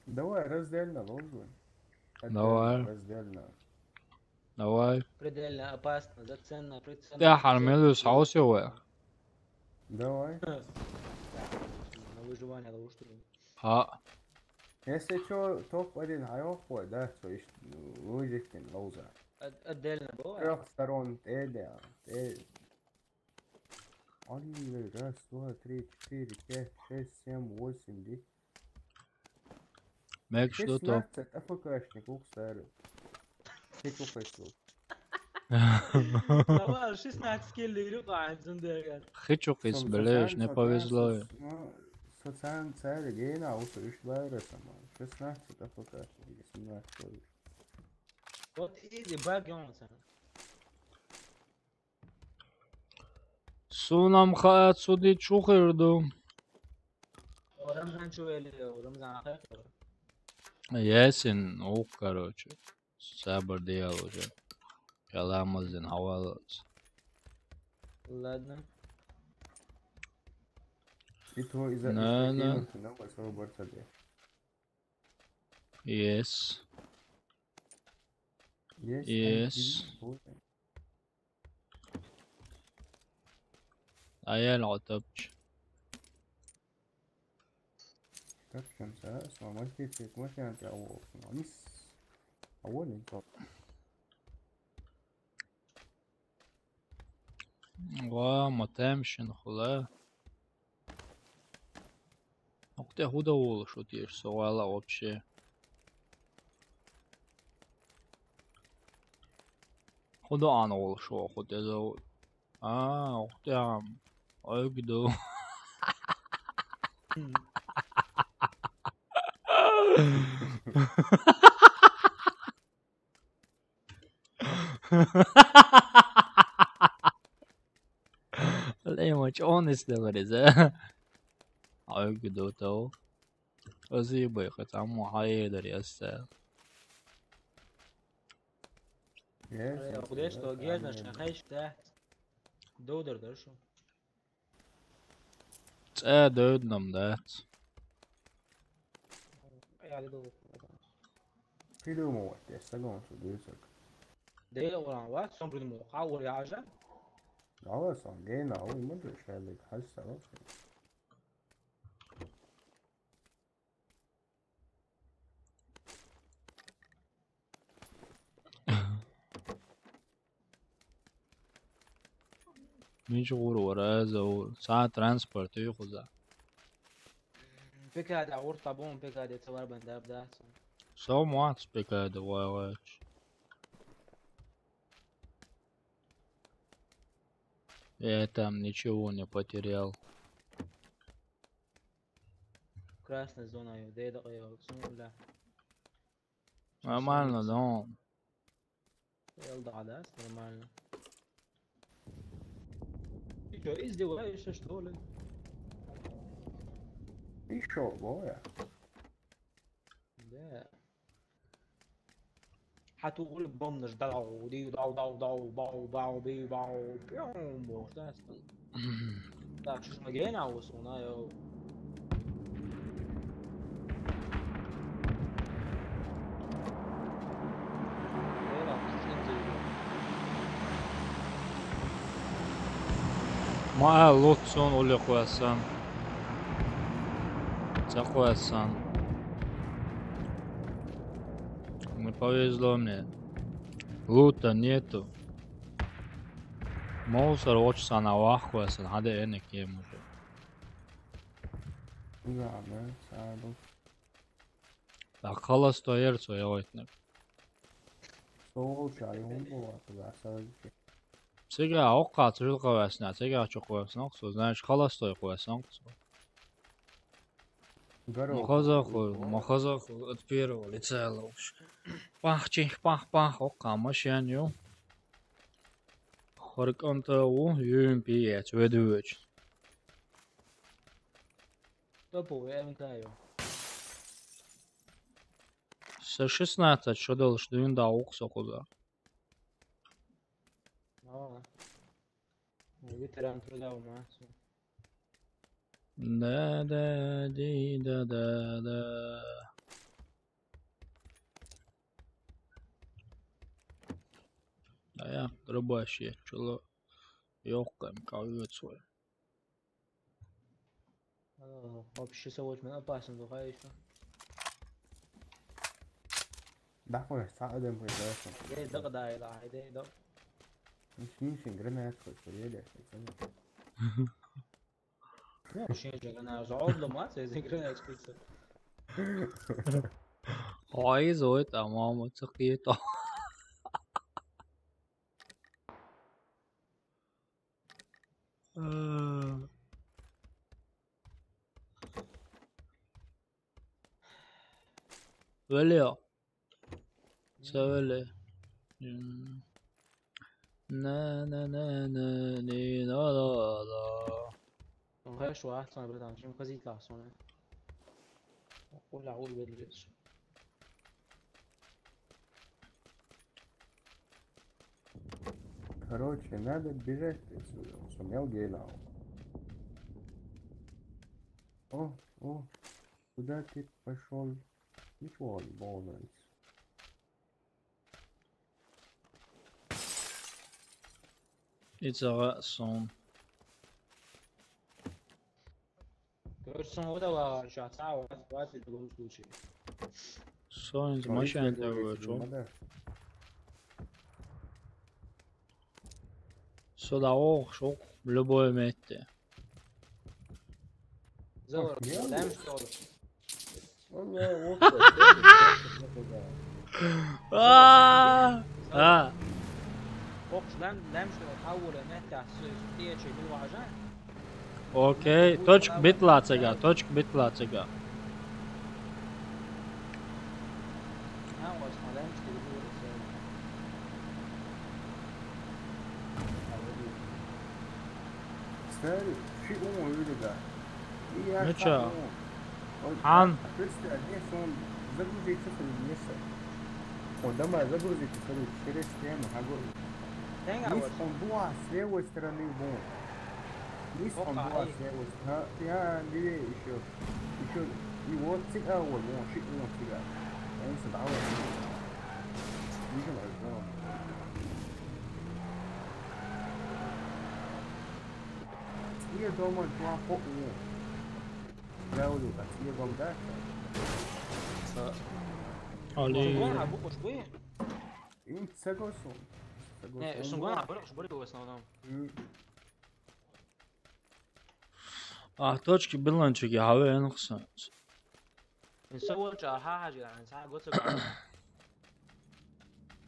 Давай, раздельно, ложу. Давай. Раздельно. Давай. Предельно опасно, заценно, приценно. Тэ хармелус хаусе вэ. Давай. На выживание ловушку. А. Если чё, топ один айох бой, да, то есть выжить не лоуза. От-, отдельно бывает? С трёх сторон, э, да, э. Они, раз, два, три, четыре, пять, шесть, семь, восемь, десять. Мэг, что то? Шестнадцать АФКшник, ух, старый. Ты чё, Фейслук? Давай, шестнадцать килли, Илюха, Анзендерген. Хычу кис, блядь, не повезло. Социальный цель, гейна, а вот ишь байра сама. Шестнадцать АФКшник, семнадцать. Вот изи, баг, он сам. Сунам хаа цуди чухирду. Орамзан чувели, орамзан хаа. Ясин, ух, короче. Сабр диял уже. Каламазин, хавалаз. Ладно. И то из-за... На, на. Yes. Yes. Аял отопч. Так, чем са, сломать эти, вот я тебя волос, но они с-, а вот не тот. Ва, матем шин хула. Охте худа волош отеш, согала вообще. Худа ан волош, охте зовут. А, охте ам. Ойгду. Лейма, чё он из говорит, а? Ай, гудо то. Озибай, хотя мо хайдер ясса. Yes, Ай, yes, кудеш то, yes, геш yes, наш yes. Хайш да. Додер да шо. Э, доднам да. Ай, али додер. Придумывать, я согласен, что десять. Дейла уран ва, сон придумал. Хаур яжа. Ала сон, гейна, ой, мудре шайлик, хасса, вообще. Мичи гур вара за у, са транспорт ю хуза. Пекада гур табун, пекада цавар бандаб да. Со муац пекада вагач. Я там ничего не потерял. Красная зона, ё, дейда, ё, сумула. Нормально, да. Эл да, да, нормально. Ты чё, издеваешься, что ли? Ещё, Боя. Да. Хату улы бомнаш дау, ди дау, дау, дау, бау, бау, би, бау, пиу, бохтас. Так, шуш магена усуна, ё. Ма лутсон улы хуасан. Ца хуасан. Не повезло мне. Лута нету. Мусор очень сана вахуасан, хада эне кем уже. Да, да, саду. Так, холостой ерцо я войтнек. Сол чай, он была, туда, саду. Сега окка цужил кавасна, сега чо кавасна, оксо, знаешь, холостой кавасна, оксо. Здорово. Махазаху, махазаху от первого лица лучше. Пах, чих, пах, пах, окка, машин, ю. Хорконта у, юм пиец, ведуч. Топовый МК, ё. С шестнадцать, что дальше, дым да, оксо куда. Ага. Ветеран труда у нас. Да, да, ди, да, да, да. А я дробаш я, чуло, ёхкам, кавит свой. Вообще, сегодня опасно, духа ещё. Да, хуй, са адам хуй, да, что? Эй, да, да, да, да, да. Мишин, мишин, гранат хуй, хуй, да, хуй, хуй. Я вообще не гранат, за облом, а, за гранат хуй. Ой, зой, там, мама, цакието. Велио. Се вели. На, на, на, на, ни, на, на, на. Гъеш ва, ахцан, братан, чим хазит лахсоне. Улла, улла, бедлес. Короче, надо бежать отсюда. Сумел гейнау. О, о, куда ты пошёл? Ничего не волнуйся. It's a rat sound. Короче, сон вот это, сейчас, а, вот, вот, в любом случае. Сон из машины такой, чё? Сюда, ох, шок, в любое место. Зор, охуенно. Даем, что ли? А, а. Окей, точка битла цега, точка битла цега. Хьо маленечко вугу, Стари, ши уьйриг. И я Ну чё? Хьан? Представь, не, сон загрузиться хрен, не, са. Он дома загрузиться хрен, через стену, хьан го. Тенга Мис вот. Он буа с левой стороны вон. Мис он Опа, буа эй. С левой стороны. Ха, я левее ещё. Ещё и вот цыга вот, вон, ши вон цыга. Я не сдавал. Видел, а, вон. Цӏе дома два по у. Правда, так, цӏе дом, да? Али. Шунгон абу, хушбуй? Им цагосон. Не, шунгон абу, хушбуй в основном. М. А, точки биланчиги, хаве, эн хсан. Ин са воча, ха, ха, жи, ан са гоца.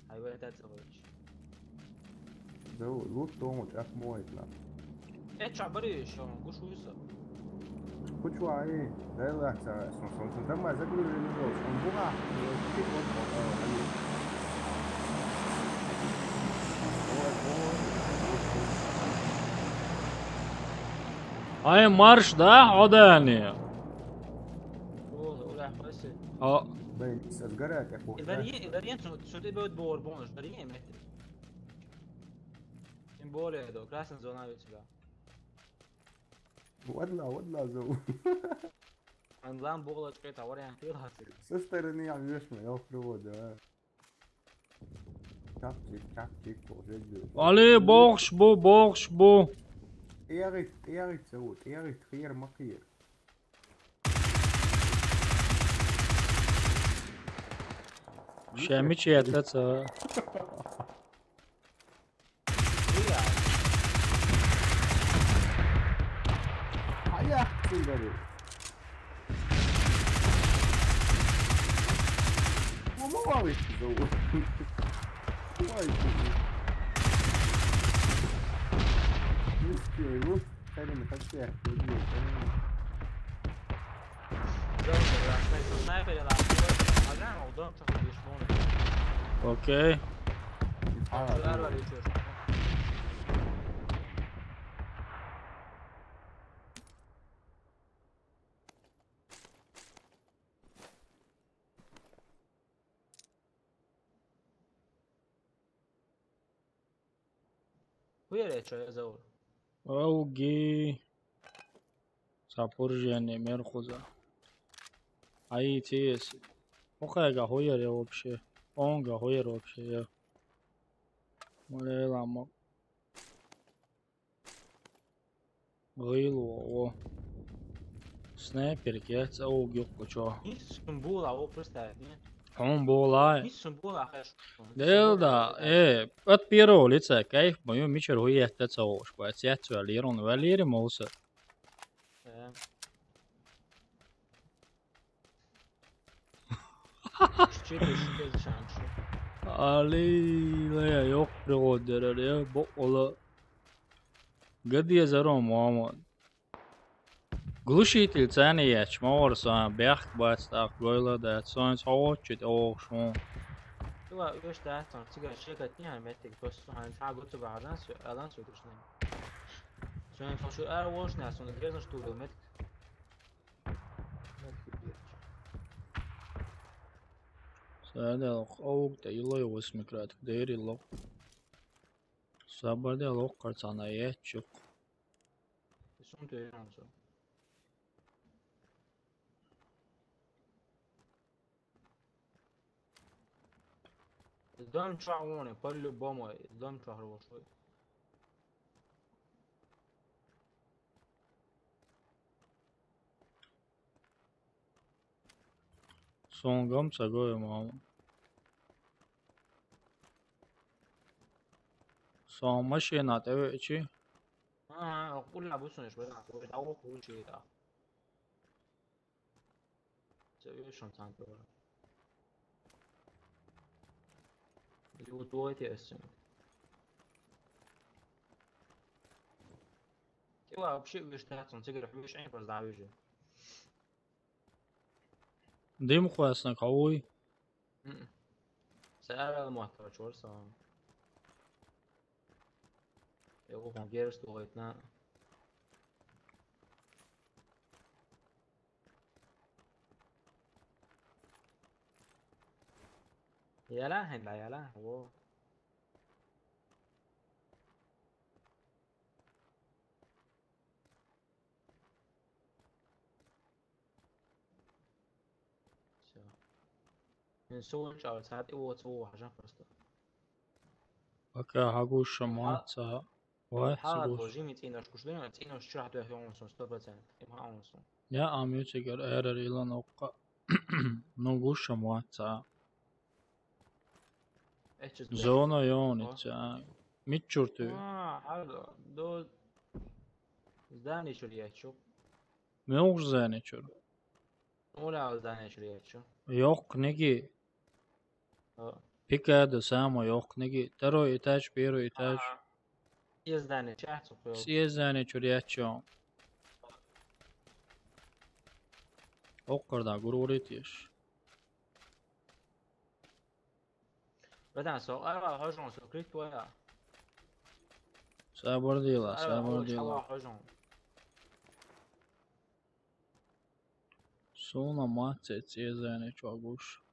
Ай, вай, да, ца воча. Да, лут дом, вот, ах, мой, на. Э, ча, бари, шо, гуш уйса. Кучу, ай, дай ла, ца, сон, сон, сон, там, ма, закрыли, не был, сон, буга, вот, вот, вот, вот, вот. Ай, марш, да, одани. О, ура, хваси. А. Бен, сазгара, как вот, да? Дарье, Дарье, что, что ты будет бор, бонус, Дарье, метр. Тем более, да, красная зона ведь сюда. Вадла, вадла, зоу. Англан боглачка, это вариант, ты лазер. Со стороны я вижу, я приводу, а. Чапчик, чапчик, уже здесь. Али, бохш бу, бохш бу. Эрит, эрит, зовут, эрит, хер, махер. Шамич это ца. Аяк цингари. Умывалочки зовут. Ой, ты. Низкий, ну, Карина, как ты? Снайпер, да, снайпер, снайпер, да. А да, удобно, что ты бишь, вон. Окей. А, Шудар ну. Валишь. Хуяр я чё, я зовут? Ауги. Сапуржиане мерхуза. Ай, тиес. Охайга хуяр я вообще. Онга хуяр вообще, я. Малела ма. Гыйл о, о. Снайпер кец, ауг юк кучо. Ис сумбула, о, представь, не? Он була. Ис сумбула, хаш. Дел да, э, от первого лица кайф, моё мичер хуя это цауш, по цецу алирон, валири мауса. Э. Щит, щит, шаншу. Али, лая, ёк, приводдер, я, бо, ола. Гадия заром, мама. Глушитель цани яч, мавар сан, бяхк бац, так, гойла да, сон, сон, чит, о, шон. Тува, уж да, тон, тига, шека, тига, метик, тос, сон, хан, ца, гуцу, га, алан, су, алан, су, душни. Сон, сон, шу, ар, вош, на, сон, грезно, что, метик. Саде лох, ауг, да, илой, восьми крат, дери лох. Сабаде лох, карцана, ячук. Сун, ты, сон. Дом чугуне, по-любому, дом чугуне. Сонгом цагое, мама. Сон машина, ты чи? Ага, акула бусунеш, бля, да, о, кучи, да. Seviyor şu an sanki orada. Lootuoti esin. Кила вообще виш тацун, цигар виш эн поздавижи. Дым хуясна кавуй. Мгм. Сара моттарчур со. Йо, герс дугайтна. Яла хин да, яла. Во. Всё. Ин сувун чӀал, сатӀи вуц ву хьажа просто. Пока хьагуш ма ца. Вай, хьа сагуш. Тоже ми цӀинош гуш дина, цӀинош чура хьатуя хьон сун, сто процент. Им хьа он сун. Я, ам ю цигар эрер илан окка. Ну, гуш ма ца. Эчес зона ён, о, ица. Мичурту. А, хьал, до здание чур ячу. Мугъ здание чур. Ура здание чур ячу. Йокъ книги. О. Пикадо само йокъ книги. Второй этаж, первый этаж. А. Съездание чахцу хо. Съездание чур ячу. Оккарда гурурит еш. Братан, со, а, хожон, со крит твоя. Сабар дила, а, сабар дила. Хожон. Суна маце цезане чуа гуш.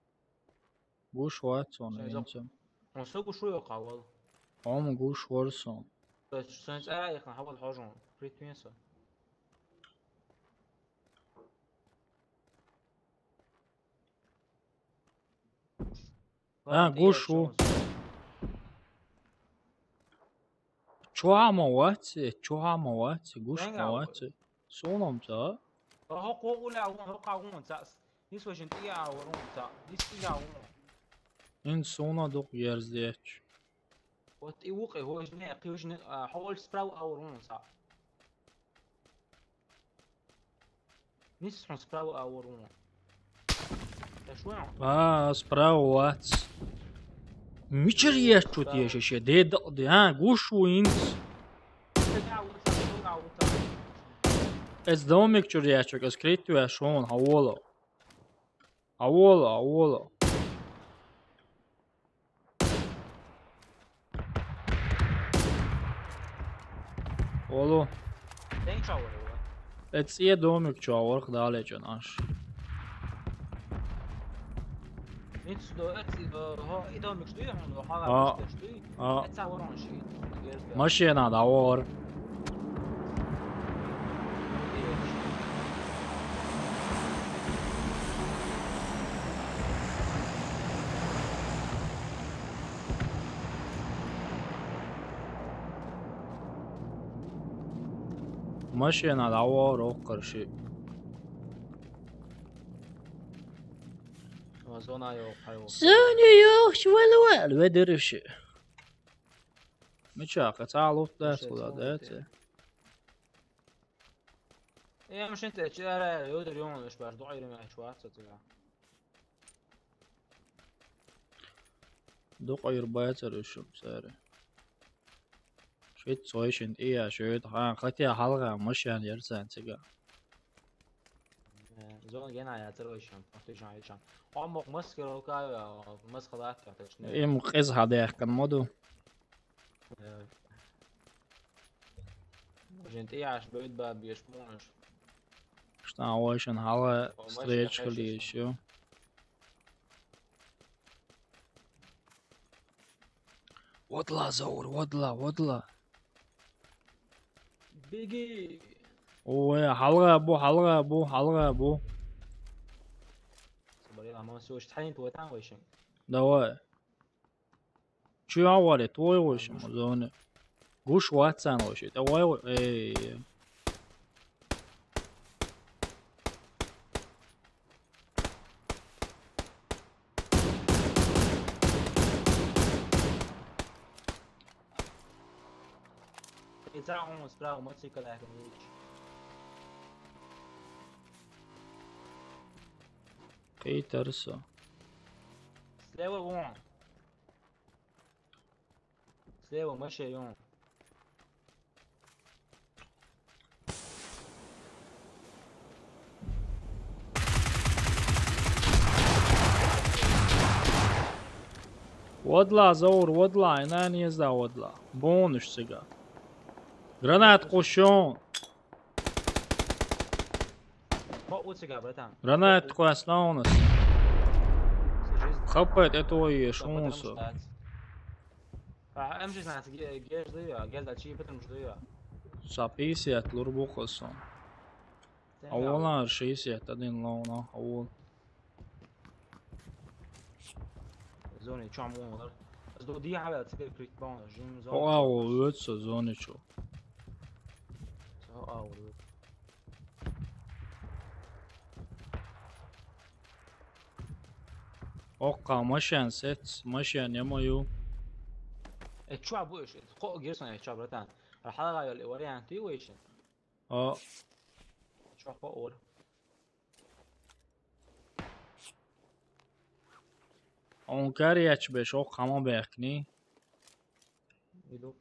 Гуш вацон винцем. Он со гуш уё кавал. Ом гуш ворсон. То есть, сон цара яхна хавал хожон. Крит винса. А, гуш у. Чуама ваци, чуама ваци, гуш ма ваци. Сунам ца? Хо хо уля вон, хо ка вон ца. Нис вошин тия вон ца. Нис тия вон. Ин суна дук ерздеч. Вот и вукъе хожне, хожне, а, хол справа аврун ца. Нис хун справа аврун. Та шуна? А, справа вац. Мичер еш чут еш ше, де да, де, а, гуш у инс. Эс домик чур еш чук, эс крит веш он, хаволо. Авола, авола. Олу. Тен чавар ва. Эц е домик чавар хдале чан аш. Эц до, эц до, хо, и домик штуй, хо, хо, хо, штуй. А. Эц авар он ши. Машина да авар. Машина да авар оккар ши. Зона ёх, хайо. Зона ёх, швалуэл, ведерши. Мича, кацалут да, суда, да, те. Э, машин те, чара, ёдер ён, эш бар, дуайры мяч варца, тига. Дуайр байцар ушум, сари. Шит сойшин, ия, шит, ха, хотя халга, машин ярсан, тига. Э, зон гена я тер ойшам, похты жан ойшам. Омок маскировка, э, маскалат, точно. Им къиз хадех кан моду. Э. Жент яш бэд ба беш мош. Что ойшан хала встречка ли ещё? Водла, Заур, водла, водла. Беги. Ой, халга бу, халга бу, халга бу. Смотри, а мы всё, что тянет, вот там, в общем. Давай. Чё, авари, твой, в общем, зоны. Гуш ватсан, в общем. Давай, ой, эй. Лица он справа, мотоцикл, а, короче. Кей тарса. Слева вон. Слева, мыши, он. Вадла, Заур, вадла, и нан езда вадла. Бонус цыга. Гранат кушон. По у тебя, братан. Гранат квас на у нас. Жизнь. Хапает это и Что, потому шунсу. что... А, М Ж знает, ге- геш да я, геш да чи, потому что я. Са пятьдесят лур бухасан. А вон шестьдесят один лауна, а вон. Зони, чё мы умер? Сдо ди хавел, теперь крит бон, жим зон. О, а, о, это зоны чё? О, а, вот. Окка, машин сет, машин я мою. Э, чё будешь? Ко герсон, э, чё, братан? Рахала гайол, вариант, ты выше. А, Чё по ор? он карьяч беш, окка, ма бехни. Иду.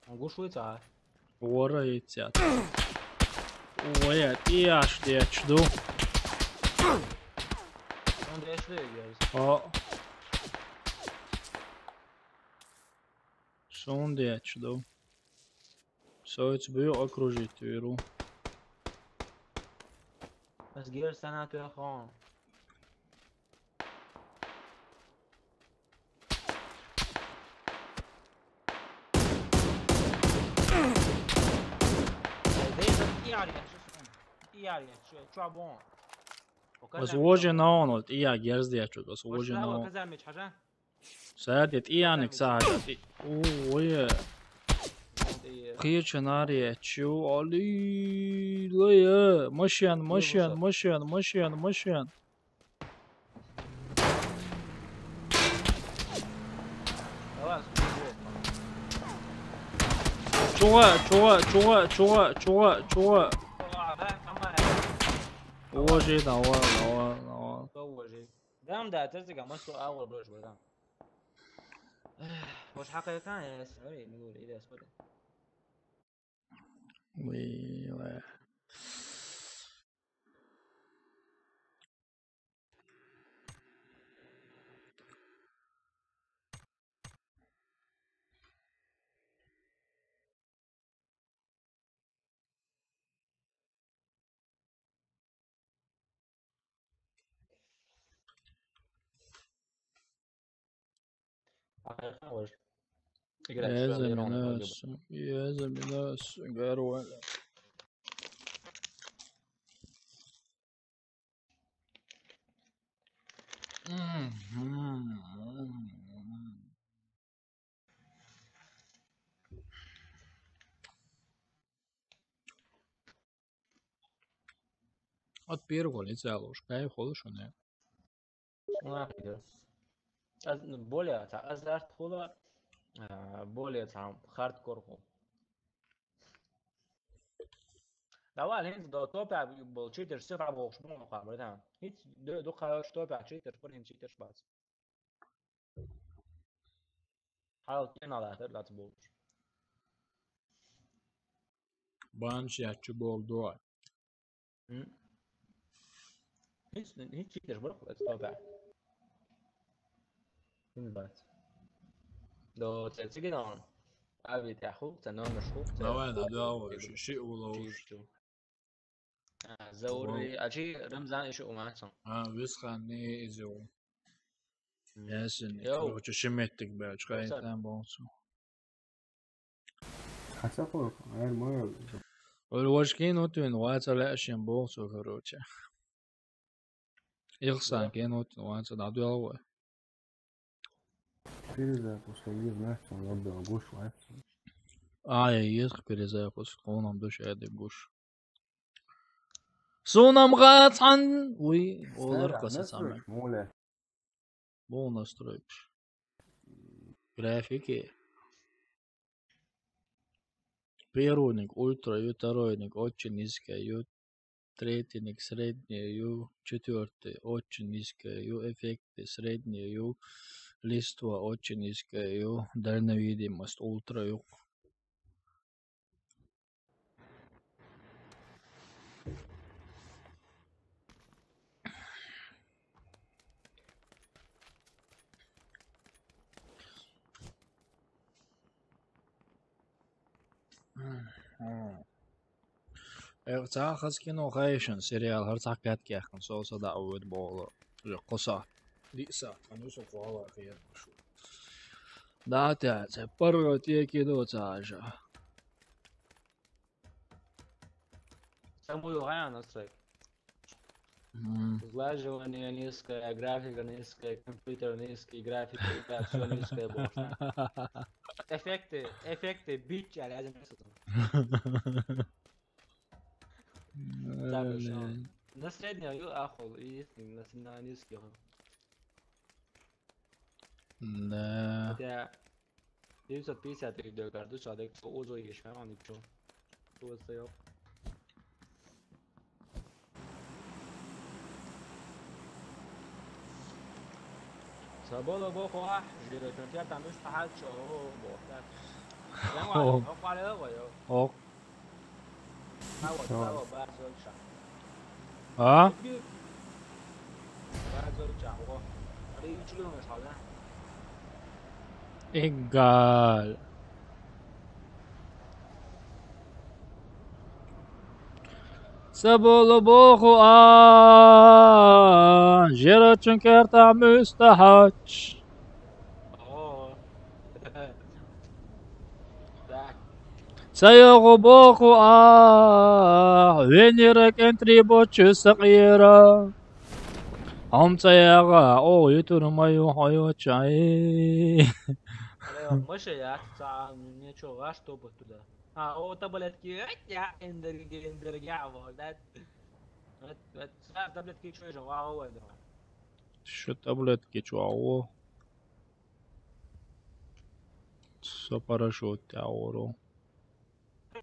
Гушуйца. Уора ицят. Ой, я, и аж дечду. Он дешли герз. А. Шон дечду. Соец бу окружить веру. Аз герз сана ту хон. Ай, дей, ай, ай, ай, ай, ай, чё, чё, бон? Аз вожи на он, вот, и я герз дечу, аз вожи на он. Казар меч, хажа? Садит, и я ник садит. Ой, я. Хича наре, чё, али, лая. Машин, машин, машин, машин, машин. Давай, Чуга, чуга, чуга, чуга, чуга, чуга. давай, давай, давай. Вожи, давай, давай, давай. Кто вожи? Дам, да, ты зига, мы что, аур будешь, братан. Эх, вот хакая кан, я смотри, не говорю, или я смотрю. Уй, уй. Играть в Еза Швейцарию, минас, он еза минас, гарвала. От первого лица лучше, кайф лучше, не? Нахуй. Аз более та азарт хула, а, более там хардкор хул. Давай, лен до топа был читер, все рабов, шмон, братан. Хит до до кайф топа читер, блин, читер шбац. Хал кен алатыр, лац болуш. Банш ячы болду. М? Хит хит читер, бро, лац топа. Ким бац. До цецигин он. Ави тя хук, ця номер хук, ця... Давай, да, хук, давай, хук, ши улоуш. Чишу. А, Заури, а чи Рамзан ещё у нас он. А, висхан не изю. М. Ясен, Йоу. Короче, шиметтик бэч, Висхан. Кайтан болсу. Хасапов, эр мой. Өл вожкин утвин, вайца лэшин болсу, короче. Илсан Да. Кен утвин, вайца да дуэлвэ. Перезапуск, я не знаю, что он отдал, гуш, лайф. А, я езх перезапуск, он нам душ, я де гуш. Сунам гацан, уй, олар каса самэ. Моля. Бу настройкаш. Графики. Первыйник ультра ю, второйник очень низкая ю, третьйник средняя ю, четвёртый очень низкая ю, эффекты средняя ю, Листва очень низкая ю, дальновидимость ультра ю. Э, цхьа хаза кино хайшан, сериал, хӀара цхьа катка яьккхина, со са дӀаоьду боху. Уже кхо сахьт, диъ сахьт, хӀана ю со кхоалгӀа хеташ. Да, тя, цхьа паргӀат е кино ца хьажа. Самую главное настройка. М. Сглаживание низкое, графика низкая, компьютер низкий, графика, ребят, всё низкое было. Эффекты, эффекты, бичи, а я заметил. Так, ну что? Блин. На среднем, ю, ахула, и на, на низкий, ахула. Да. Хотя девятьсот пятьдесят их дёгар, ду, что, так, что, узо ещё, он и чё? Что стоял? Сабола боху ахь, жира чунтер там уьш тахьал чо, боху. Оху. Оху. А? Эгал. Сабола боху а, жира чунтер там уьш тахьал чо. Ца йогӀу боху а, венера кӀентри бочу сакъера. Хьо ма ца ягӀа, оха ютур ма ю хьо йочай. Алло, Маша, я ца, мне чё, ваш топот туда? А, о, таблетки, я, эндерге, эндерге, а, вот, да? Вот, вот, сразу таблетки чё же, ва, ва, ва, да. Шу таблетки чу агӀо. Со парашют тӀе агӀоро.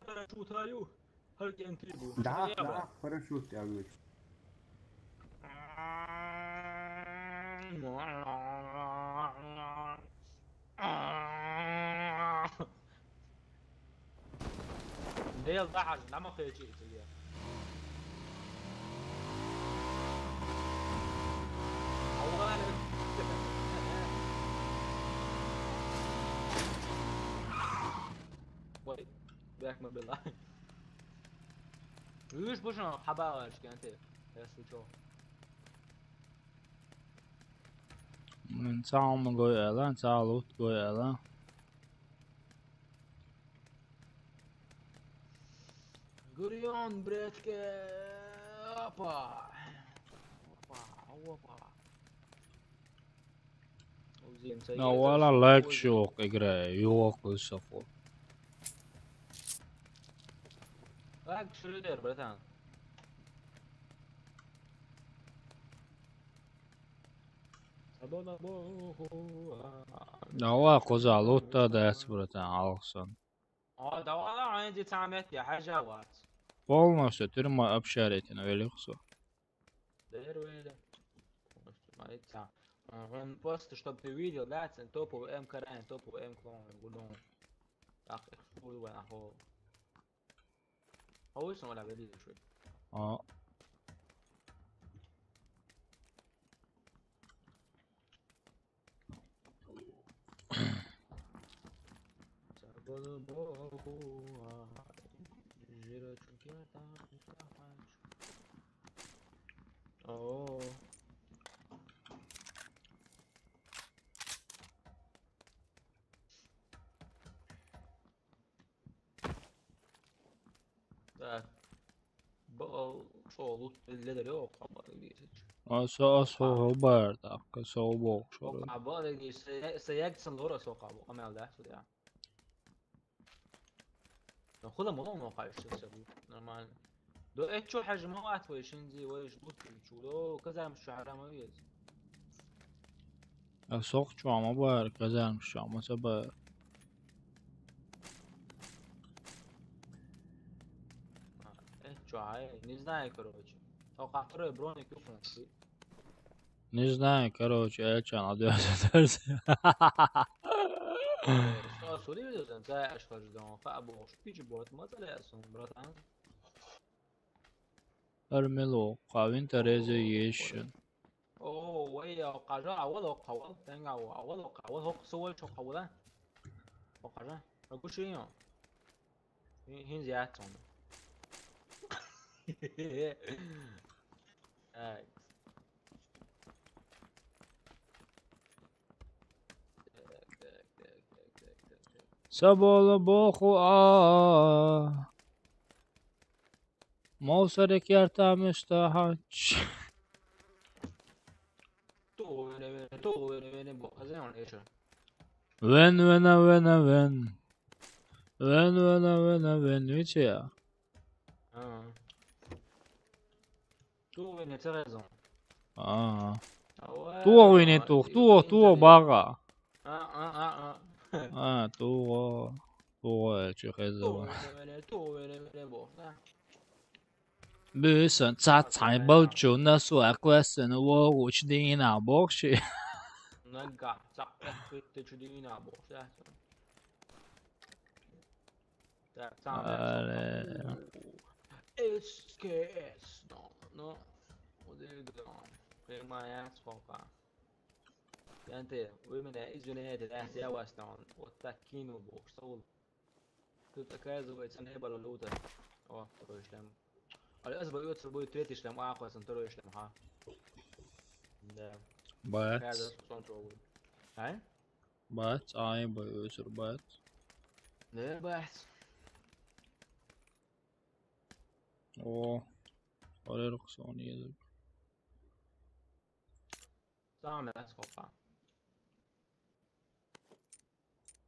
Парашют аю. ХӀара кӀентий бу. Да, да, парашют тӀе агӀо. Дел дахьаш, нама хечи ицеле. Ой, бехма била. Уьш бушан хабараш кенте. Я случай. Мин цаӀ ма гой аьлла, цаӀ лут гой аьлла. Гурьён, братка. Опа. Опа, опа. Ну, вала лайк шок играй, ёлку сафо. Лайк шридер, братан. Давай, кхуза лутта дац, братан, алгӀсан. А, давай, а, энди цамет я, хьажа вац. Полностью тюрьма обшарить, великсо. Дерведа. Полностью, молится. Ага, просто, чтоб ты видел, да, цен топовый М К Р Н, топовый М клон, гудон. Так, экскурсия, нахуй. А вы снова говорили, что ли? А. О. Так. Бал, шо, лут ледер ёкъ, амма дийсич. А со, а со баар, так, со бокъ шо. Амма дийсич, се, се ягцин лора со къабу, амал да, судя. Ну, хула мало но хайш, всё, всё, нормально. До эт чё хьажа ма вац вай шинзи, вай иш лут чу, до казарм чу хьарам вез. А сох чу ма баар, казарм чу ма ца баар. А, э, чё, ай, не знаю, короче. Только второй броник юхнул. Не знаю, короче, я чё, надо. Что, судили за это? Аж хожу дома. Фа, бог, шпичи, бот, мацале, сон, братан. Армело, кавин Тереза ешин. Оо, вай, я, кажа, авал, о, кавал, тенга, авал, о, кавал, хок, сувал, чо, кавала. О, кажа. Агушио. Хин, хин зият сон. Ай. Сабола боху а. Мосаре кертамеш таҳач. Ту вере, вере, ту вере, вере, бо, аз он эша. Вен, вена, вена, вен. Вен, вена, вена, вен, вичия. А. Ту вере, церезон. А. Ава, Ту вине а, тух, и, ту, и, ту и, бага. А, а, а, а. А, ту, ту, чи хезава. Ту вере, вере, ту вере, вере, бо, да. Бюсэн цацай балчу насу аквесен вогу чдина бохши. Нага, цак, цак, чдина бохши. Так, сам Аре. С К С, но, но. Вот это да. Прямая сколько? Янте, вы меня извиняете, да, я вас там вот так кинул, бог, что вы. Тут, оказывается, не было лута. О, второй шлем. А я забыл, будет третий шлем, а, хоть второй шлем, ха. Да. Бац. Оказывается, он тоже будет. А? Бац, ай, бац, бац. Не, бац. О, орер ксон език. Сам я сколько.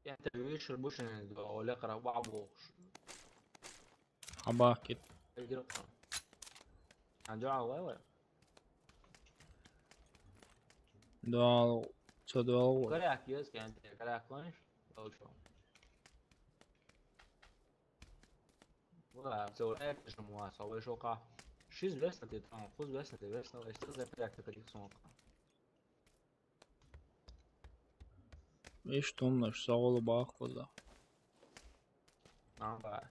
Я тебе вечер больше не дал, Олег Рабабович. Абакит. Игрок. А, да, левый. Да, что да, левый. Коряк есть, я тебе коряк, знаешь? Получил. Вала, це ора як же муа, савай шока. Шиз веста ти там, хуз веста ти веста, веста за як ти кадик сока. Иш тумнаш, савал бах коза. А, ба.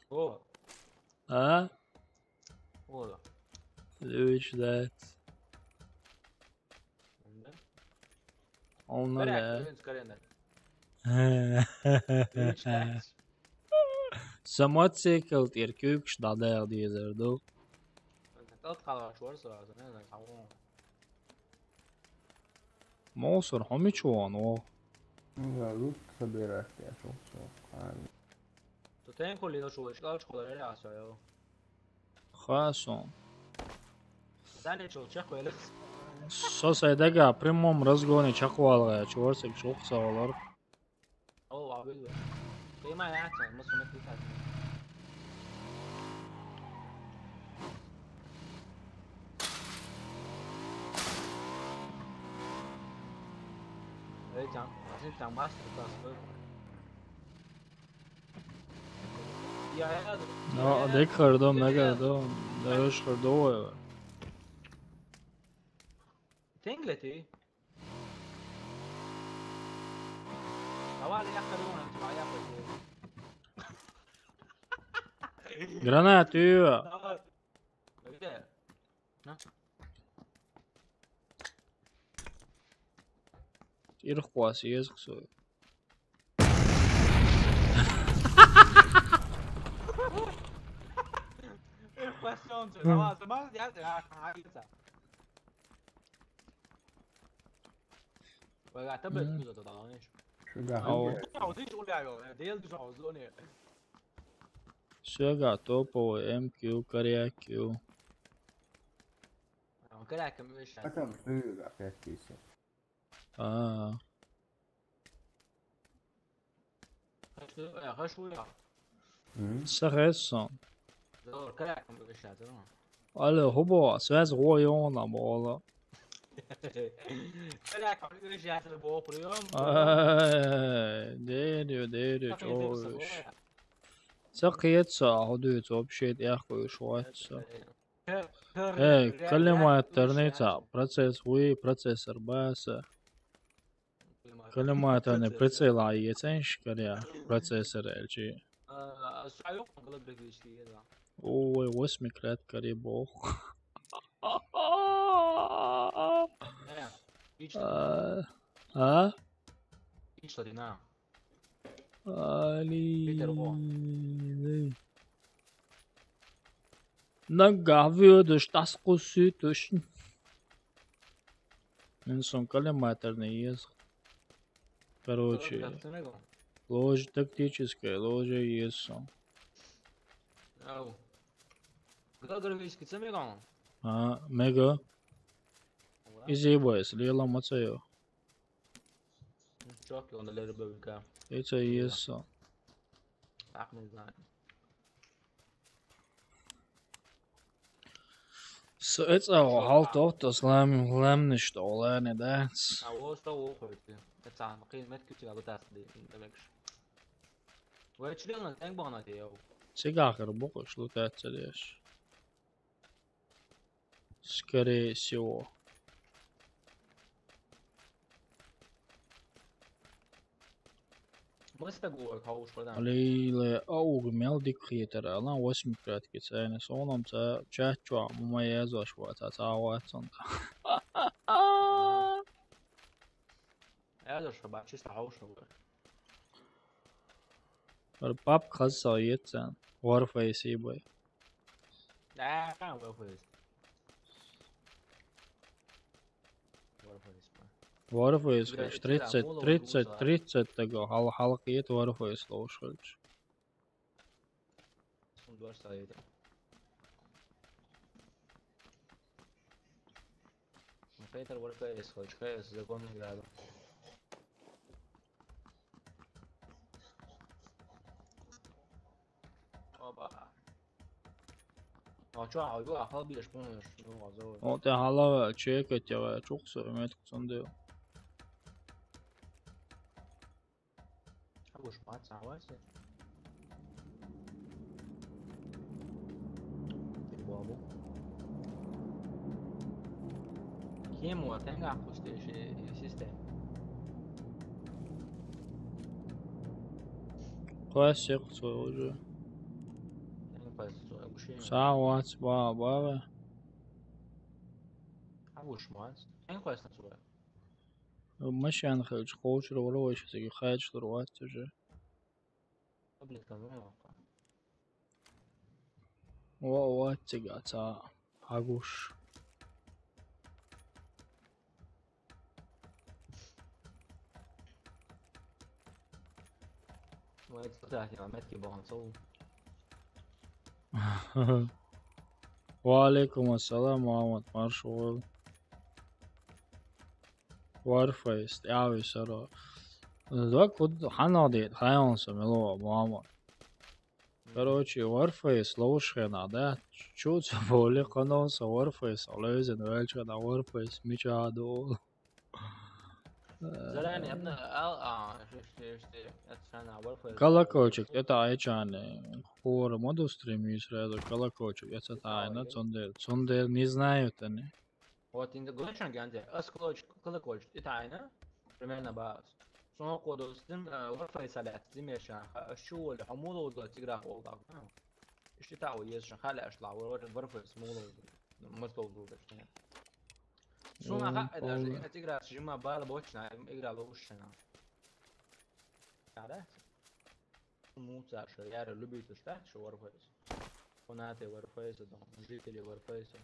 О. А? О, да. Левич, да. Да? Он, да. Коряк, скорее, да. Левич, да. Самоцикл тир кюкш да да дизер ду. Тот халаш вар сразу, не знаю, кого. Мосор, хомичуан, о. Ну, да, лут собирать, я шёл, всё, правильно. То тен холи нашёл, шкал школа, реально, всё, я. Хасон. Дальше чё, чё, хуй, Алекс? Со сайдага, прямом разгоне, чаквалга, чуварсек, чё, савалар. О, а, вы, вы. Ты моя, чё, мы сумех писать. Эй, там, а ты там мастер-класс, да? Я, я, Но, я, дек хардо, я, мега я. До, дарош хардо, ой. Тенгле ты? Давай, я хардо, я, я хардо. Гранату. Давай. Где? На. Ирхуас, езг сой. Ирхуас, он же, давай, давай, я, я, я, я. Вай, а ты, блядь, Мгм. Кто-то там, знаешь? Шуга. Ау. А, вот видишь, уля, я, я, я, я, я, я. Шуга, топовый, М Q, коряк Q. А, коряк, М Q, А там шуга, пять тысяч. А. Хашуя. Мгм. Сахесон. Зор, коряк, М Q, да. Алло, хубо, связь гоёна, бола. Коряк, М Q, да, бо приём. Ай, дерю, дерю, Как они чё. Записывают, да? Ца кхета со, а хӀу дуьйцу вообще тӀехкуьйш вац со. Э, коллиматорный ца, процесс вуй, процессор баса. Коллиматорный прицел а ецен шкаря, процессор эльчи. Ой, восьми крат кари бох. А? А? Али. Нагахь воьдуш, тӀаскъуссуьйтуш. Мин сон коллиматорный еза. Короче, ложе тактическое, ложе еза сон. Ау. Географически ца меган? А, мега. Изибайс, лела мацайо. Чок, он лежит бабика. Эца еза сон. Так, не знаю. С эца хьал тохтас лам-, ламнаш тӀа лаьрна дац. А вот что уходит. Эца хьан кхин мет кучи лабатас ди, ди мекш. Вай чилен тенг бана те яу. Цигахар бокъуш лутац цареш. Скорее всего. Мыста гур хауш кадан. Лейле ауг мел дик хетар, алан восьми кратки цайна. Сонам ца чат чуа, ма язош ва, ца ца ватсон. Язош ва, чисто хауш ва. Пап хаса ецан. Warface ибай. Да, Warface. Warface, ма. Warface, короче, тридцать, тридцать, тридцать, так, хал-, халкъ ет Warface лоуш, короче. Сун два часа ет. Хейтер Warface, короче, Warface, законный игра. Оба. А чё, а чё, а хал бьёшь, помнишь? Ну, а зовут. О, ты халава, чекать, я чух свой метку цунду. А уж мать, а вась. Ты бабу. Кем вот, тенга хустишь и систем. Классик свой уже. Савац баба. Агушмац. Эн хвастна цура. Машан хелч, холчур вара вайша саги хайч лур вац уже. Таблетка, ну, Ва, ва, цига ца агуш. Ва, ца, ца, ца, метки бон, со. Ва алейкум ассалам, Мухаммад, маршал. Warface, яви саро. Два куд ханал дит, хайон са мело, Мухаммад. Короче, Warface лоуш хена, да? Чу ца боли канал са Warface, лезен вельча на Warface, мича до. Заранее, а, а, ши, ши, ши, это самое, Warface. Колокольчик, это айчан, э, хор, моду стримить сразу, колокольчик, это тайна, цундер, цундер, не знают они. Вот, инде гончан ганде, ас колокольчик, колокольчик, это тайна, примерно бас. Сон коду стим, э, Warface салят, стим я шан, ха, шу воли, хамуло до тигра олда, ну. Ишти тау ез шан, халя ашла, Warface муло, мастол ду, точнее. Сона ха, даже, это игра, сжима бала бочна, игра лучше, на. А, да? Муца, что я любитель, что, что Warface. Фанаты Warface, там, жители Warface.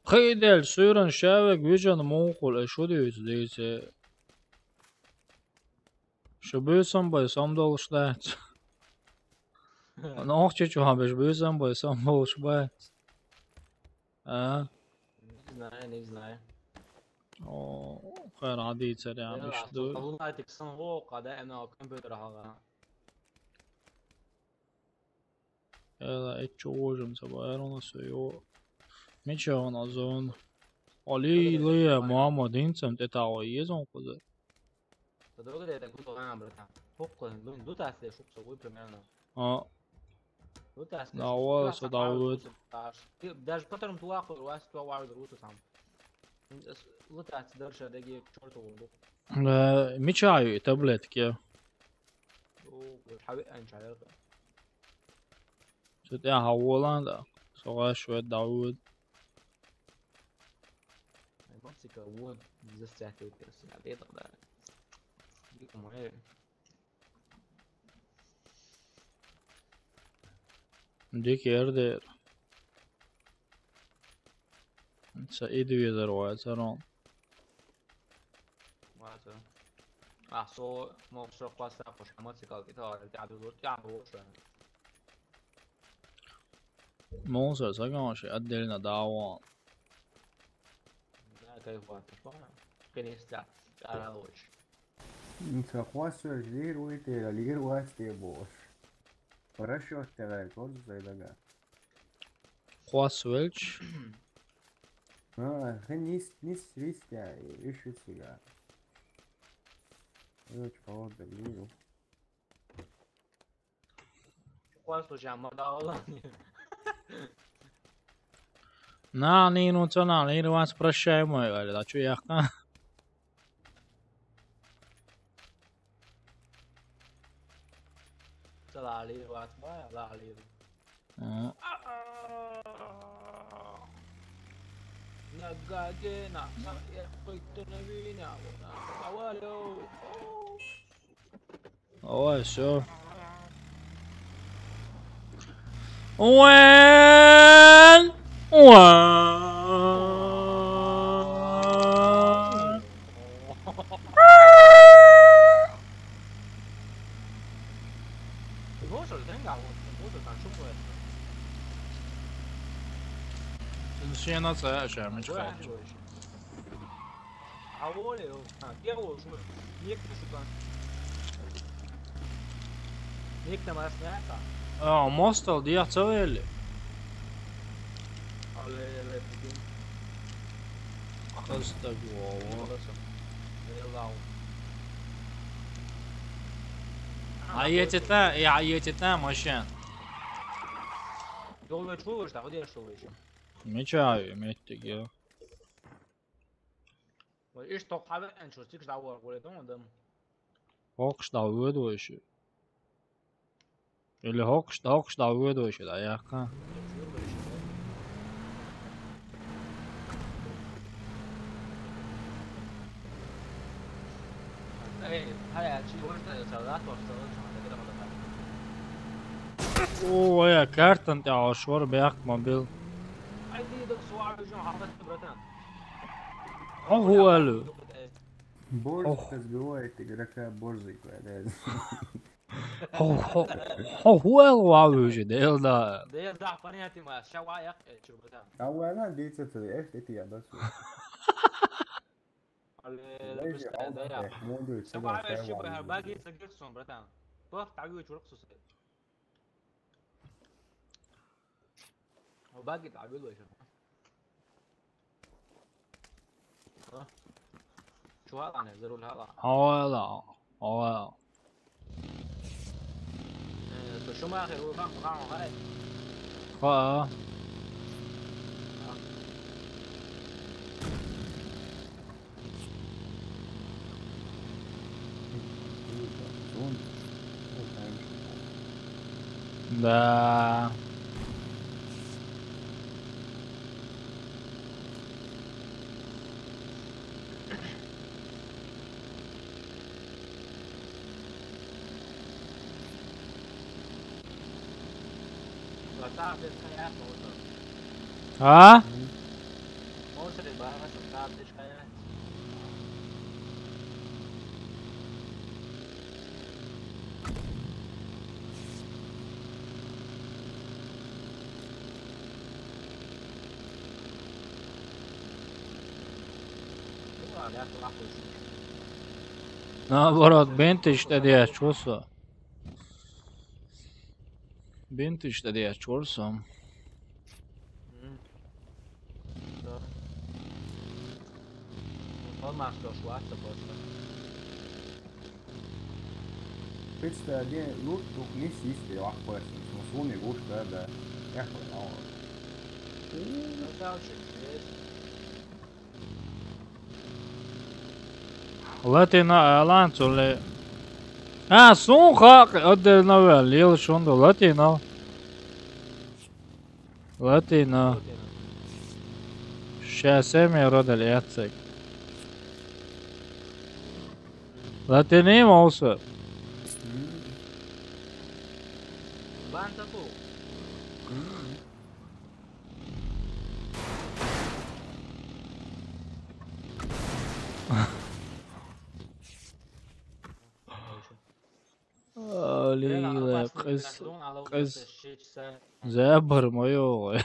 Хейдел, сюрен, шавек, вижен, мухул, э, шудуюц, дейце. Шу бюсом бай, сом долуш дац. Ан охчи чуха беш бюсом бай, сом долуш бац. А? Не знаю, не знаю. О, хайр, ади цари, ади шду. Лунатик сан о, када эна компьютер хага. Эла, эччо ожим саба, эрона сойо. Мича он азон. Али, лия, мама, динцем, те тао, езон куза. Та дорога дает, так буду, а, братан. Хукла, блин, дутас деш, хукса, вы примерно. А, дутас деш. Да, вот, да, вот. Даже потом туда, хурвас, туда, вау, друг, там. Лутас дальше, да, где к чёрту, вот. Да, мечаю и таблетки. О, вот, хави, а, ничего. Тут я хаволан, да. Соглаш, вот, да, вот. Эмоцика, вот, застряхивает, я бедом, да. Дика моя. Дикий эрдер. Са идвизер вайцарон. Вайцарон. А, со, мог шо класса, пошла мотоцикл, и то, я буду, я буду, что. Монстр, саган, отдельно, да, вон. Да, кайф, вайцарон. Конечно, аралоч. Инца хвас сёрж лир уйте, лир уасте бош. Парашют тегай, корзу сайдага. Хвас вельч. А, хен нис, нис ристя, иши сига. Вельч павода лиру. Хвас уже мадала. На, не, ну, цо на, не, ну, вас прощаем, мой, говорит, а чё я, а? Цалали, вас, ба, лали. А. Нагагена, я пойду на вина, вот, на, авалю. Ой, всё. Уэн! Уэн! Сен на це ще мечкаєш. А воле, а, где воле, шуба? Некто, шуба. Некто мас не ака. А, мостал, дия цавели. Але, але, прикинь. Хас так, вау. Лау. А я тета, я, я тета машин. Долго чуешь, да, где что выше? Мечаю, метик, я. Ишто хаве анчо сикш да вор горе дон дам. Хокш да вод войши. Или хокш да, хокш да вод войши да яка. Эй, хая чи вор да салат вор салат. О, я картан тя шор бяк мобил. Ай, ты до суару жон хават, братан. О, хуэлу. Борзый сбивает игрока, борзый кладет. Хо, хо, хо, хуэл вау уже, дел да. Дел да, понятно, ма, шава як, э, чё, братан. А у она десять, э, эф, эти я, да, всё. Але, да, лепешка, да, я. Шава, я, чё, баги, сагирсон, братан. Пох, тави, чурак, сусед. Баги, тави, лой, шава. Чувак, ане, зарул хала. Хала, хала. Э, то шума хе, рука, рука, хай. Ха. Да. А? Наоборот, бентиш тедия чувство. Бентиш тедия чувство. М. Да. Форма, что шла, что просто. Представь, лучше вниз сесть, я охуенно, ну, слоне гуш, да, да. Я хуй, ну. Latina Airlines, или... А, сун хак, отдельно, лил шунду, Latina. Latina. Сейчас я родили, я цик. Latina also. Banta tu. Лила, къыз, къыз. Забар моё.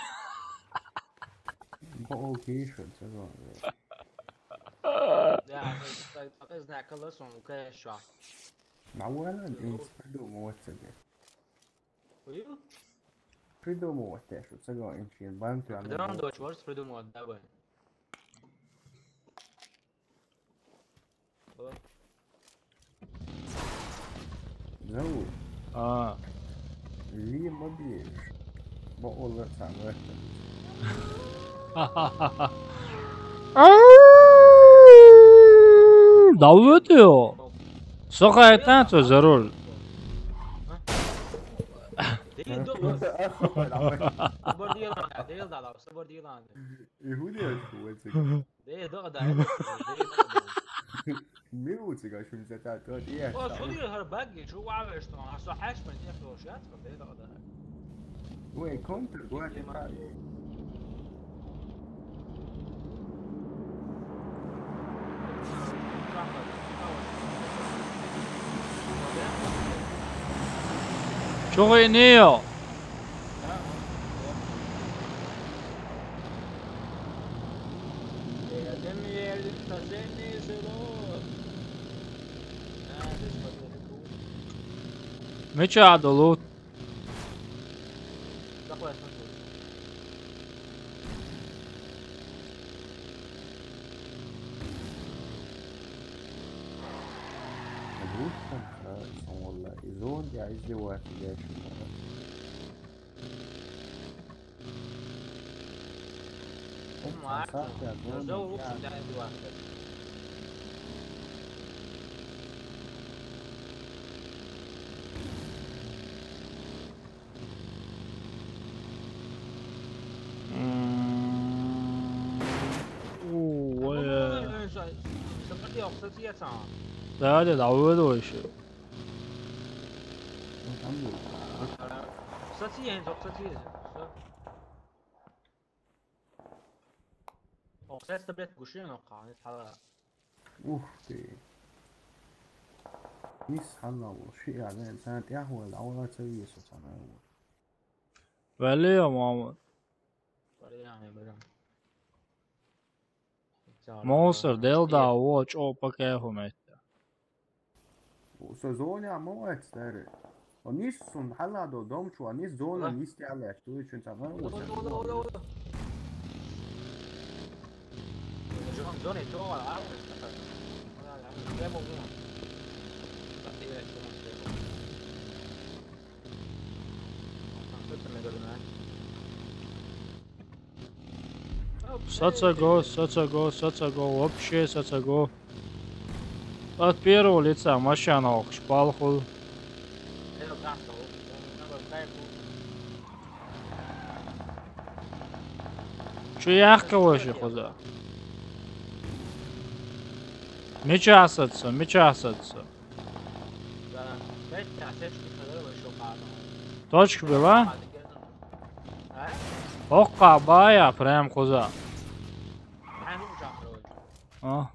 Бо ол кишен, це зон. Да, це, це, це знакало сон, конечно. На война, блин, придумывать себе. Придумывать те, что це зон, иншин, банки, а не... Придумывать, можешь придумывать, давай. Зовут. А. Ли мобиль. Бо олар сам это. Давид йо. Слухай, танцуй за руль. Değil, dur. Sabır değil lan, değil lan, sabır değil lan. И хули это. Değil, dur da. Минуту, короче, не затратил. Я... О, смотри, her buggy, что вавишь там, а что хаш, блин, я слушаю, я смотри, да, да. Ой, контр, гуати, да. Чого и не йо? Мича долу. Русском, да, сон валла. И зон, я издеваюсь, я ещё не могу. Ма, зо улучшить, да, издеваться. М, у, э. Сапати оксати яцан. Да, да, да, вы дольше. Ну, там был. Оксати яцан, оксати яцан. Оксати, блядь, гуши, но кани тала. Ух ты. Нис ханна бу, ши я, не, сана тяху, а вала цави, со сана бу. Вали я, мама. Вали я, не, блин. Монстр, дел да, о, чо, пока я хумета. Со зоня, молодец, старый. Он нис сун, хала до дом, чу, а нис зона, нис тяла, что ты чё там, ну, вот. Зона, зона, зона, а? Сацаго, сацаго, сацаго, вообще сацаго. От первого лица машина охш палхул. Чё яхка вообще, хоза? Меча сатса, меча сатса. Точка была? Окка бая, прям хоза. А?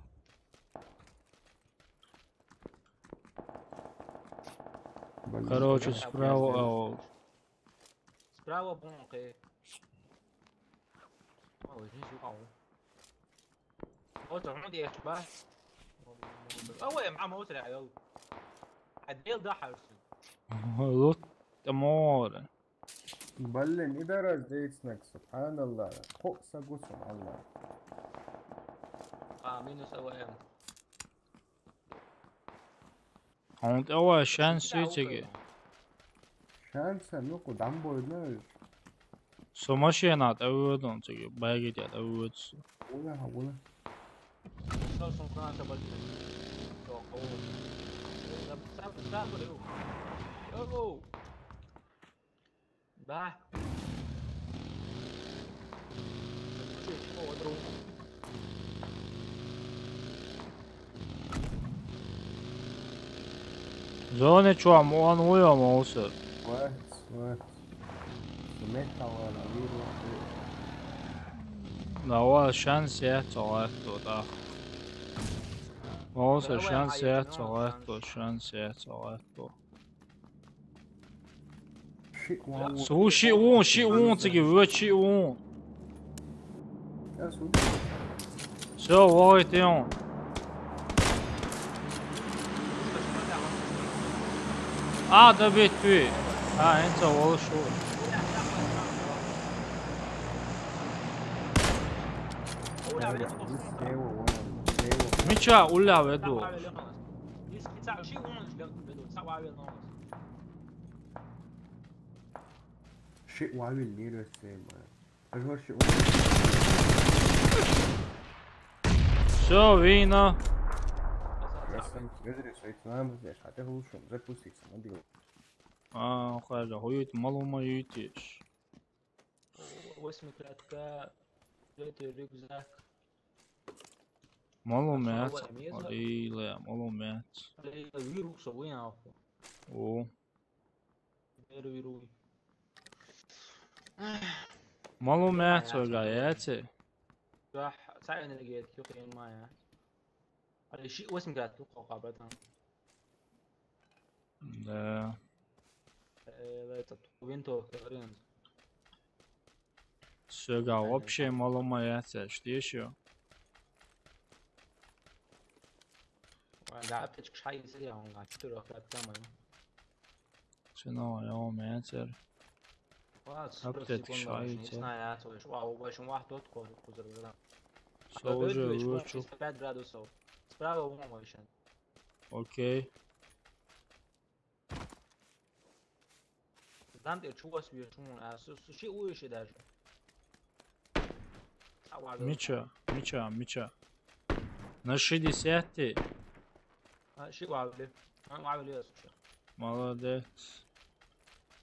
Блин, короче, справа, а, справа бункер. О, здесь упал. Вот он, где я шпа. А, ой, мама, вот реально. Отдел, да, Харси. Лут, тамора. Блин, и да раздеется, субханаллах. Хо, сагусом, Аллах. А, минус А В М. Хьуна тӀе вай шанс ю цига. Шанс, ну, кху дӀа ма бойдина уж. Со машина тӀе воьду цига, баги тӀе тӀе воьду со. Вуна, вуна. Со сумка на собаке. Со, о. Сам, сам, сам, сам. Йоу. Да. Зоне чуам, он уйо мовсар. Вац, вац. Сумет талана виру. Да, ва шанс я, цогат то, да. Мовсар шанс я, цогат то, шанс я, цогат то. Ши вон. Су ши вон, ши вон цига, вуо ши вон. Всё, вогӀийта вон. А, добить ви. А, хӀинца волуш ву. Мича улла веду. Ши вавил нирес тема. Ажор ши вавил. Всё, вина. Ясен, ведре, шайтан, бля, а ты лучше запустить, мобил. А, хай да, хуйт, малума ютиш. Восьмикратка, третий рюкзак. Малумет. Ой, ле, малумет. Вирус, ой, нахуй. О. Первый руй. Малумет, ой, гаете. Да, цай энергия, тихо, я понимаю. Але ши восемь градусов, братан. Да. Э, этот, винтовка, вариант. Сёга вообще малума яцеш, тише. Да, аптечка шай сидя, он га, четыре опять там. Сино, я умею цер. Аптечка шай цер. Не знаю, я слышу. Вау, в общем, вах тот кор, кузер, да. Всё, уже лучше. Пять градусов. Справа вон вообще. Окей. Дан тӀе чу вас веш вон, а, су, су ши уйши даже. Мича, мича, мича. На шестидесятый. А, ши вавли. А, вавли я слушай. Молодец.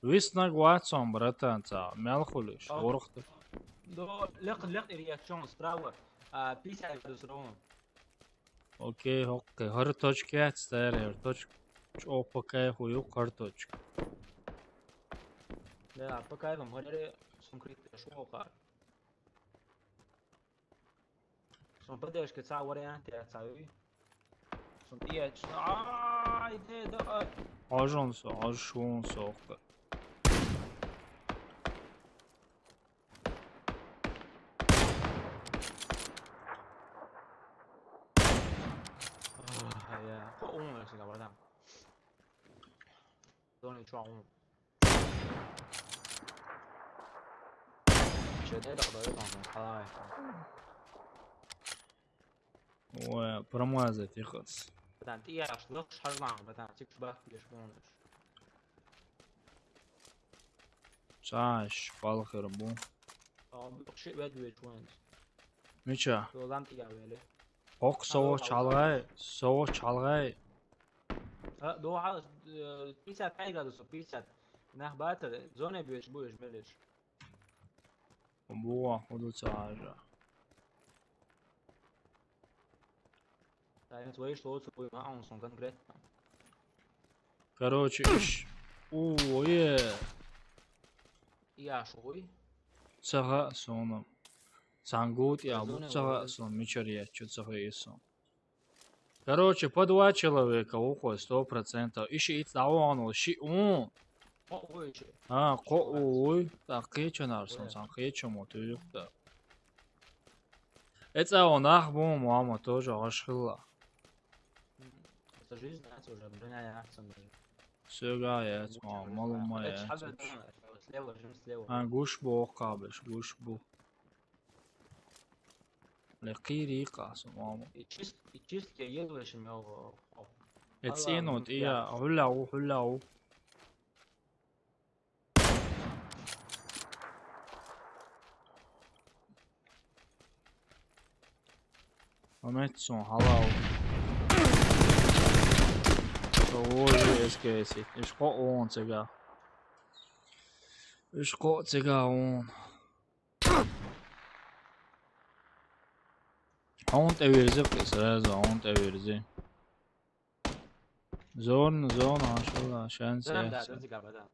Виснаг вацом, братан, ца, мел хулиш, ворхты. До, лех, лех, и я чон справа. А, пятьдесят градус ровно. Окей, окей. ХӀара точка яц, цара хӀара точка. ЧӀо по кайфу ю хӀара точка. Да, по кайфам, хӀара сум крит шоу хар. Сум поддержка ца вариант я ца ви. Сум тиеч. Ай, де, да. Ажон со, ажон со. Ай, я. Хо, умер всегда, братан. Зоны чё, ум? Чё, дай тогда, я там, халай. Ой, промазать, ихас. Братан, ты я, что, шарман, братан, тик шбах, ты ж помнишь. Цааш, палхер бу. А, бу ши вед вед ванс. Мича? Долан тига вели. Ок, сова чалгай, сова чалгай. А, до, а, э, пятьдесят пять градусов, пятьдесят. Нах батер, зона беш, будешь, мелеш. Бу, худу цаажа. Та ин твои что лучше будем, а он сон конкретно. Короче, иш. У, ое. Я шуй. Цага сона. Сангут я бу цага сон, мичар я, чё цага и сон. Короче, по два человека ухо, сто процентов. Иши ит даван, ши ун. О, ой, чё. А, ко, ой, так, кечо нарсон, сан кечо мотуюк да. Эца он ах бу, мама тоже ашхила. Это жизнь, это уже броня, я сам. Всё, га, я, мама, мама, я. Слева, жим слева. А, гуш бу, кабеш, гуш бу. Ле кири касу, мама. И чист, и чист я еду, ещё мел, о. Jetzt eh noch, ja, Hülle auf, Hülle auf. Moment, so, hallo. So, wo ist es, geht es? Ich brauche uns, egal. Ich brauche sogar uns. Hund erwirzi, sразу Hund erwirzi. Зона, зона, ашала, шанс. Зона, да, есть. Зона, да.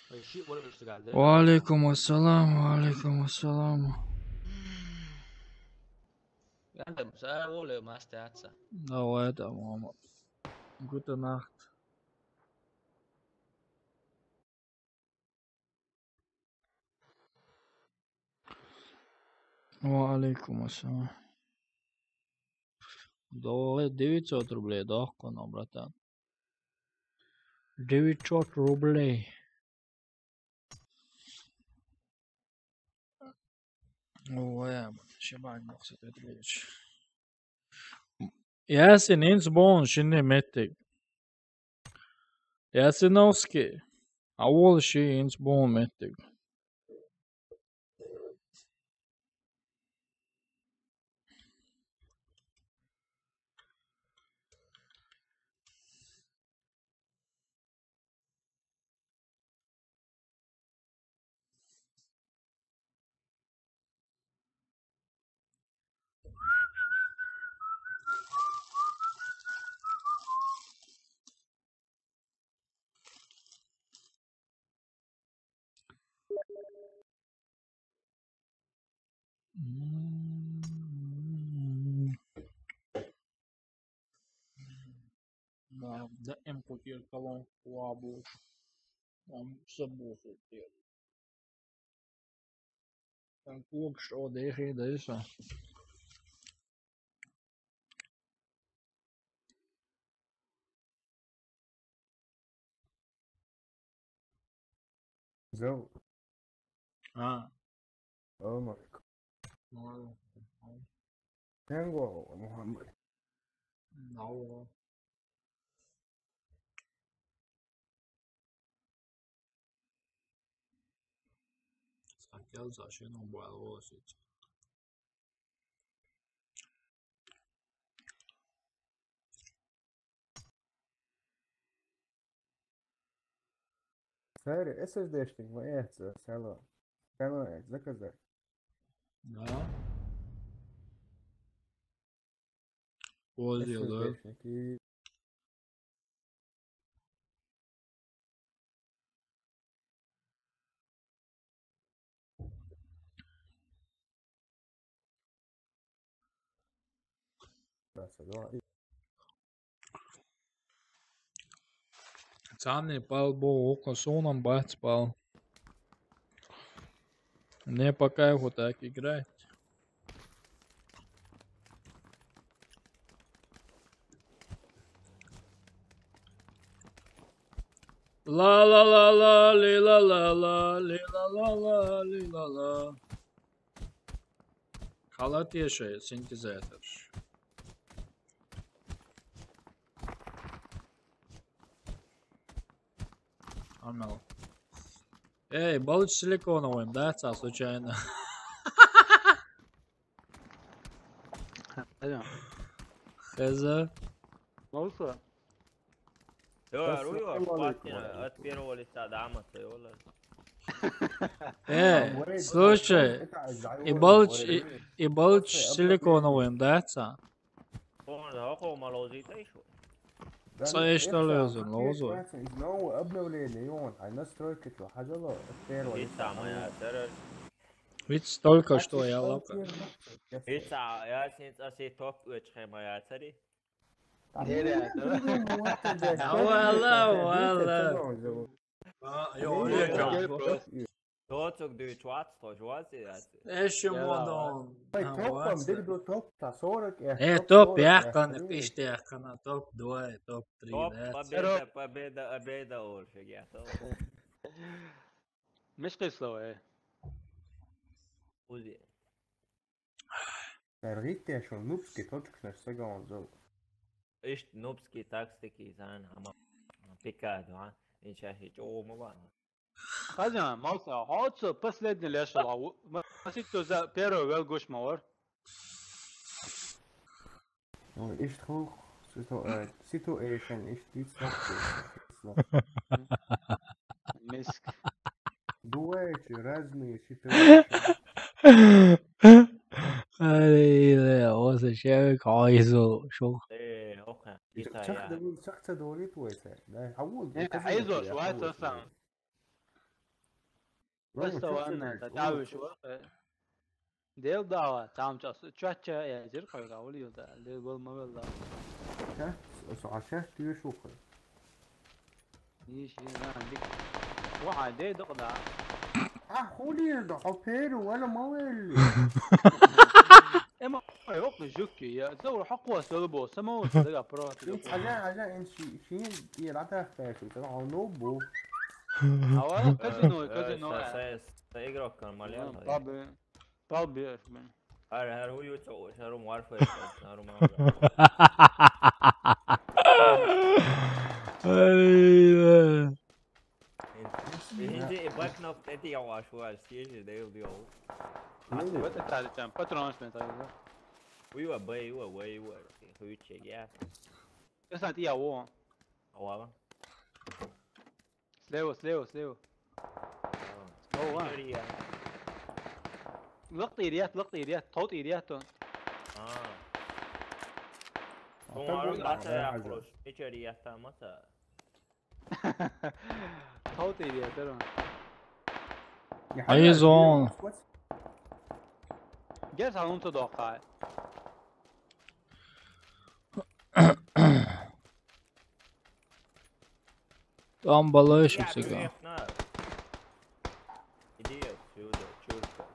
Ой, щи, вот это что, да. Ва алейкум ассалам, ва алейкум ассалам. Ja, dann sei wohl, Master Atsa. Давай там, мама. Gute Nacht. Ва алейкум ассалам. Давай, девятьсот рублей, да, куну, братан. Девятьсот рублей. Ой, шибан, Максим Петрович. Ясин, инц бон, шине меттик. Ясиновский. Авол ши инц бон меттик. Да, да, М кутир колонку вабу. Там события. Там курс о дехе, да и всё. Зов. А. О, Марк. О, о. Тенго, Мухаммад. Нау. Хотел за шином балосить. Сари, S S D-шник ма яц, сало. Сало, заказать. Да. Озилы. S S D-шник и Цани пал бо, око сунам бац пал. Мне по кайфу так играть. Ла ла ла ла, ли ла ла ла, ли ла ла ла, ли ла ла. Халатеша синтезатор. Амал. Эй, балыч силиконовый, да, ца случайно? Алло. Хз. Мауса? Всё, оружие, хватит, от первого лица, да, мы всё, Э, слушай, и балыч, и, и балыч силиконовый, да, ца? Ца эшталезун, лозу. Из нового обновления, и он, а настройка чё, хажало, от первого лица. Самая, Ведь только что я лапа. Ица, я син, а си топ, э, чхай моя цари. Вала, вала. Доцук дүй чуац, то жуац, я. Эши модон. Ай, топ, биг до топ, та сорок, э, Э, топ топ сорок, яхкан, э, иште яхкан, топ два, топ три, Топ, да. Победа, победа, победа, Ольшик, я. Мишки слово, э. Узи. Эргитте шо нубски точкаш наш сагон зол. Ишт нубский тактики зан хама пикадо, а? Инча хи чо ма бан. Хазан, молса, хоцо последний лешла. Масик то за первый вел гуш мавар. Ой, ишт хух, ситу-, э, situation, ишт вид слаб. Миск. Бывает же разные ситуации. Ай, ле, оса шевик, ай, зо, шо. Э, оха. Чак да, чак да дорит вайса. Да, хавул. Э, ай, зо, шо, ай, зо, сам. Просто ванна, да, давиш, ва, э. Дел дава, там час, чача, я, зир, кайга, ули, да, дел бол, ма, вел, да. Ша, со, ша, тюш, ухо. Иш, иш, на, дик. Ва, де, док, да. А, хули, да, а, перу, вала, ма, вел. Эма, ай, ок, жуки, я, заур, хаква, солбо, само, да, про. Ин, ага, ага, ин, ши, ши, и, рада, фэши, да, а, ну, бу. Ава, казино, казино, са, са, са игрок, нормально. Пабы. Пал беш, блин. Ар, ар, ху ю цо, шарум варфа, шарум варфа. Ай, да. Инди бакнов эти я ваш ваш, съезжи, да, ил дио. А, вот это там, патронов мен так, да? Уйва, бай, уйва, уйва, уйва. Хуюче, я. Сейчас я во. Ава. Слева, слева, слева. Ава. Ава. Лык тирят, лык тирят, тот тирят то. А. Тумарым бата я хрош. Ичери ята маса. Тот тирят, да. Ай, зон. Гер салон то докай. Там балаешь у себя. Иди отсюда, чурка.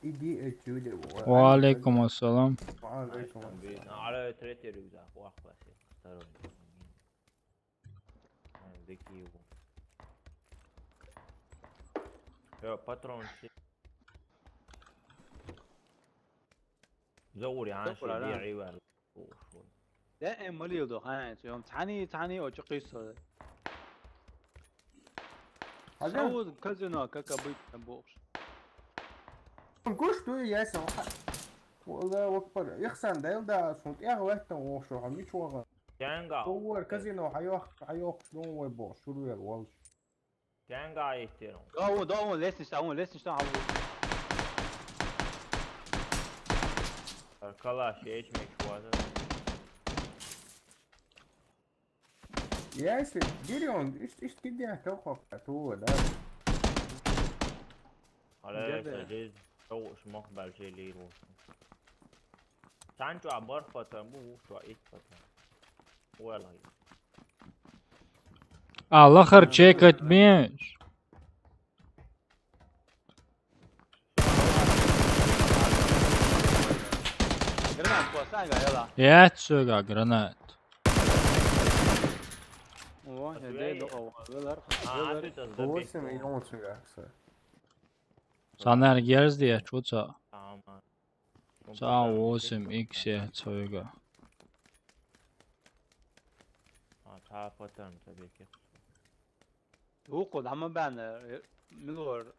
Иди отсюда, вот. Ва алейкум ассалам. Ва алейкум ассалам. Ара третий рюкзак, вах, вах, второй. Дикий его. Ё, патрон. Заури, а, ши, бири, вар. Дэ, э, мали ю дохай, цу ям цани, цани, о, чу къис. Хазан. Сау казино, как обычно, бокс. Гуш ту я сау. Аллаху акбар. Ихсан дэл да, сун тя вэттэн ошо, хам ич вага. Тянга. Тур казино, хайох, хайох, ну, вай бо, шурвел, валш. Тянга ихтер. Да, вон, да, вон, лестница, вон, лестница, а, вон. Калаш, я ичмек хвата. Яси, бири он, ишт, ишт кидя, калхох, ту, да. Алэ, садиз, шоу, шмох, бэлшэ, лиру. Сан чуа бор патан, бу, ух чуа ит патан. Уэлай. Алахар чекать меч. Гранат, куасанга, яла. Я цуга гранат. О, я дэ до, о, вэлэр, а, вэлэр. Восемь и он цуга, кса. Санар герз дэ, я чуца. Ама. Са восемь икс цойга. А, та патан, та беке. Уку, дама бан, э, милор.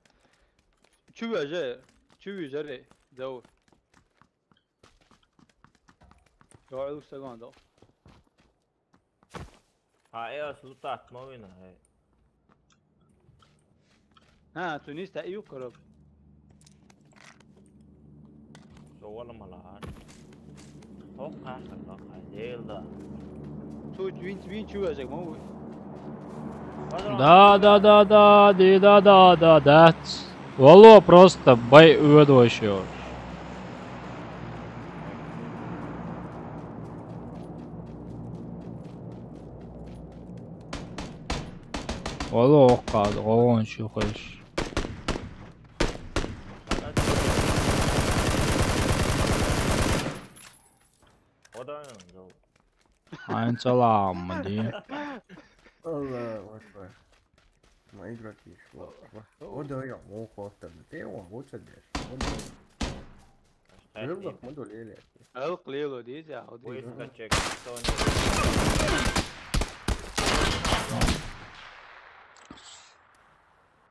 Чува же, чува же ре, дау. Ё, эл саган дау. А, э, ас лутат мовина, э. А, тунис та иу короб. Со вала малар. Хо, ха, ха, ха, ха, дел да. Ту вин, вин чува жаг мов. Да, да, да, да, ди, да, да, да, да. Вало просто бай уэд вообще. Вало окад, говон чухаш. Айн салам, ди. Аллаху акбар. Ма играть ещё. О, да, я, о, хватит. Ты, о, вот сидишь. Вот. Yürü bak, bu da öyle. Al, Cleo diye ya, o değil. West ka check.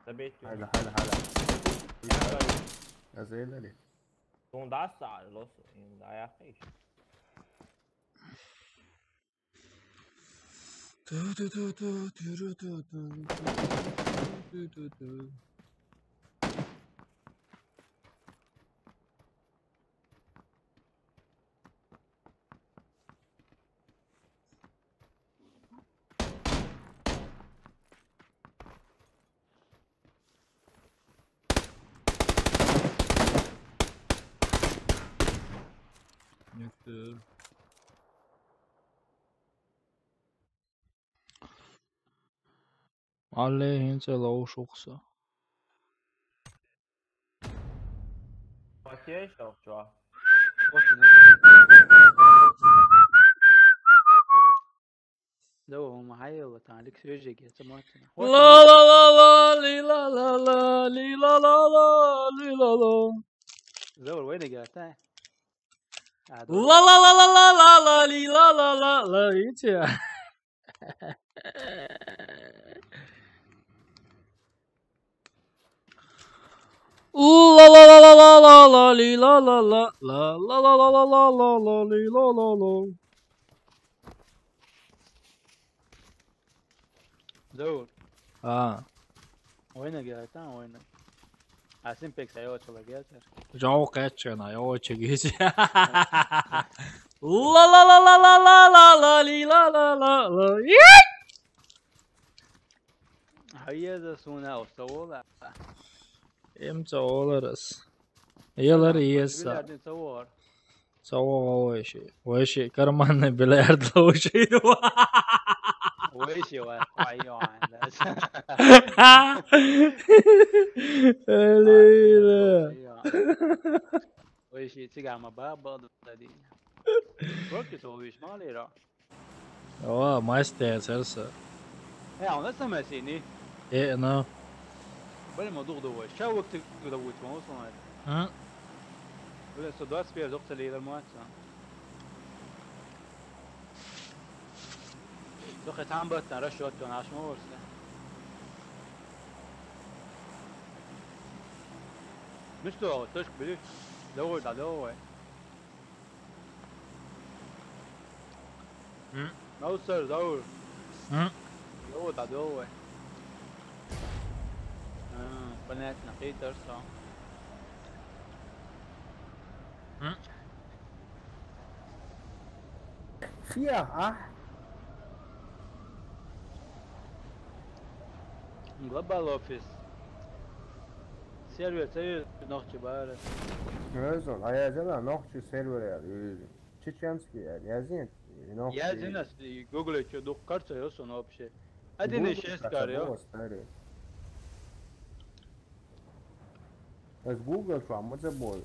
Забейте. Hala, hala, hala. Ya, zeyleri. Son daha sağ, los, ayakta iş. Nöktür. Aleyhince lavuşuksa. Okey, çok çok. Давай, он махаил, там, Алексей же, где-то, мать, она. La la la la li la la la li la la la li la la. Давай, война, говорит, а? А, давай. La la la la la la la li la la la la, видите? La la la la la la la li la la la la la la la la la la li la la la. Dur. Ha. Oyna gel, tamam, oyna. Asim pek sayı açıla gel. Yok, kaç yana, yok, çekici. La la la la la la la la li la la la la. Hayır da sona o savol. Hem savol arası. Yalar iyi sa. Bilerden savol. Savol o işi. O işi karmanlı bilerdi o şeydi. O işi var. Ay, o anda. Öyle. Ay, o anda. O işi çıkarma baba da değil. Çok kötü o iş, mal era. О, мастер, сердце. Э, а у нас там осенний. Э, ну. Блин, мы дух довой. Ща вот ты туда будет, он устанет. М? Блин, сто двадцать пять, доктор, лидер, мать. Доктор, там будет, там расчёт, то наш, может. Ну что, точка, блин. Давай, да, давай. М? Ну, сэр, Заур. М? Давай, да, давай. А, понятно, хейтер, что. М? Фиа, а? Global Office. Server, server, нохчи бара. Özün, ayazela нохчи сервер ya, özün. Чеченский ya, yazın. Нохчи. Yazın, Google-e чё, дух карца ёсо вообще. Один и шесть карё. Старый. Аз Google şu an, mı boy?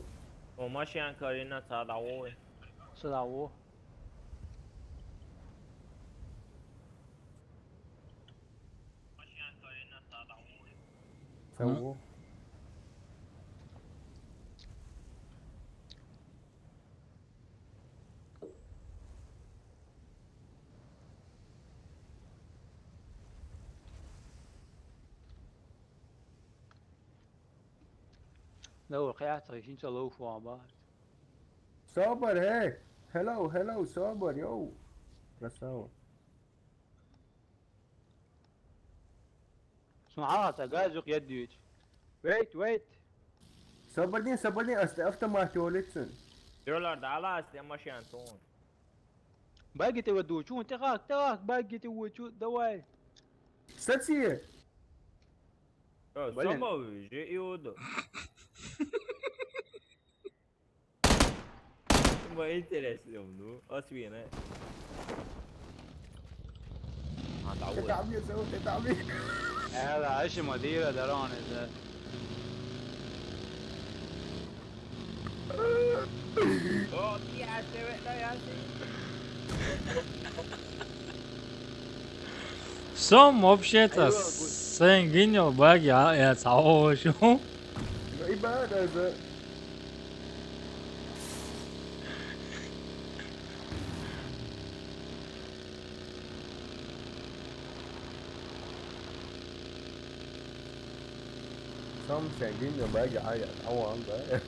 O maşan karina tada o. Sıra o. Sen bu. Давай, къяцӀа, хӀинца лавфу абар. Собар, hey. Hello, hello, собар, йоу. Красава. Сун гьалата газ юкъ яддуьйчи. Wait, wait. Собар дин, собар дин, аста автомат йолицун. Дёлар дала аста машин тун. Баги те ваду, чун, тегак, тегак, баги те ву, чу, давай. Стация. Блин. Самовыжи и уду. Бо интересно, ну, освина. А, да, вот. Ты там не зовут, ты там не. Эла, иши мадира даран эзе. О, я тебе, да, я тебе. Сом вообще-то сенгиньо баг я, я цао шум. Ну, и баг, да, да. Some saying, give me a bag of ice. I want that.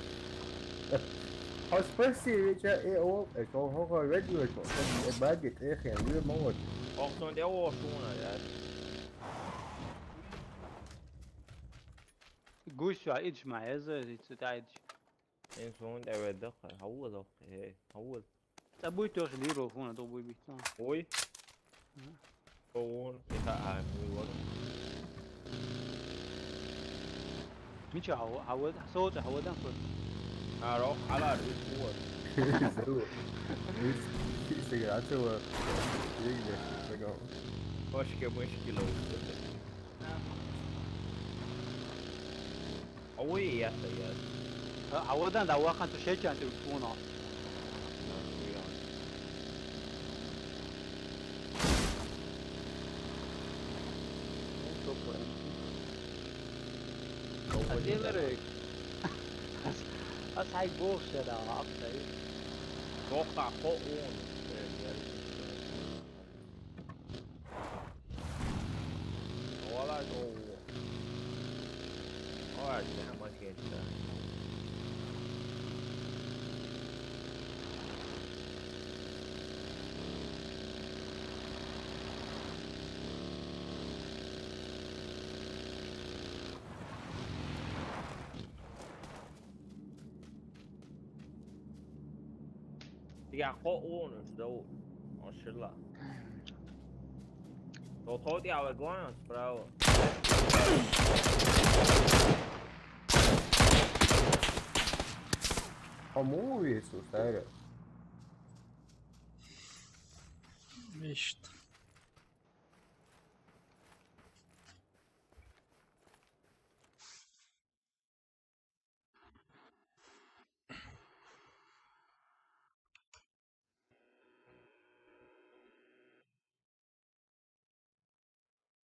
I was supposed to see Richard. It all, it's all, all regular. It's all, it's a bag of ice. And you're more. Oqson de oqsona ya. Guş var, içme, hazır, hiç daha iç. En sonunda eve dakika. Havuz dakika. Hey, havuz. Da bu ich doch lieber von, da bu ich dann. Oi. Gewoon. Ja, ha, nu wat. Micha, hava, hava, soğuk, havadan fır. Ha, rok, alar, üç kuvar. So. It's, it's like, that's a, uh, big, like, oh. Başka mushkil oldu. Oi, ya, ya. Ha, havadan da vakan tu şey çantı fona. Çok önemli. Hadi verin. That's high bullshit, uh, I'll say. Roqa, ho, on. Wala, go. Alright, that much get done. Tiga, ho, on, so. Maşallah. Tô, tô, tiga, we going, bro. Como isso, sério? Isto.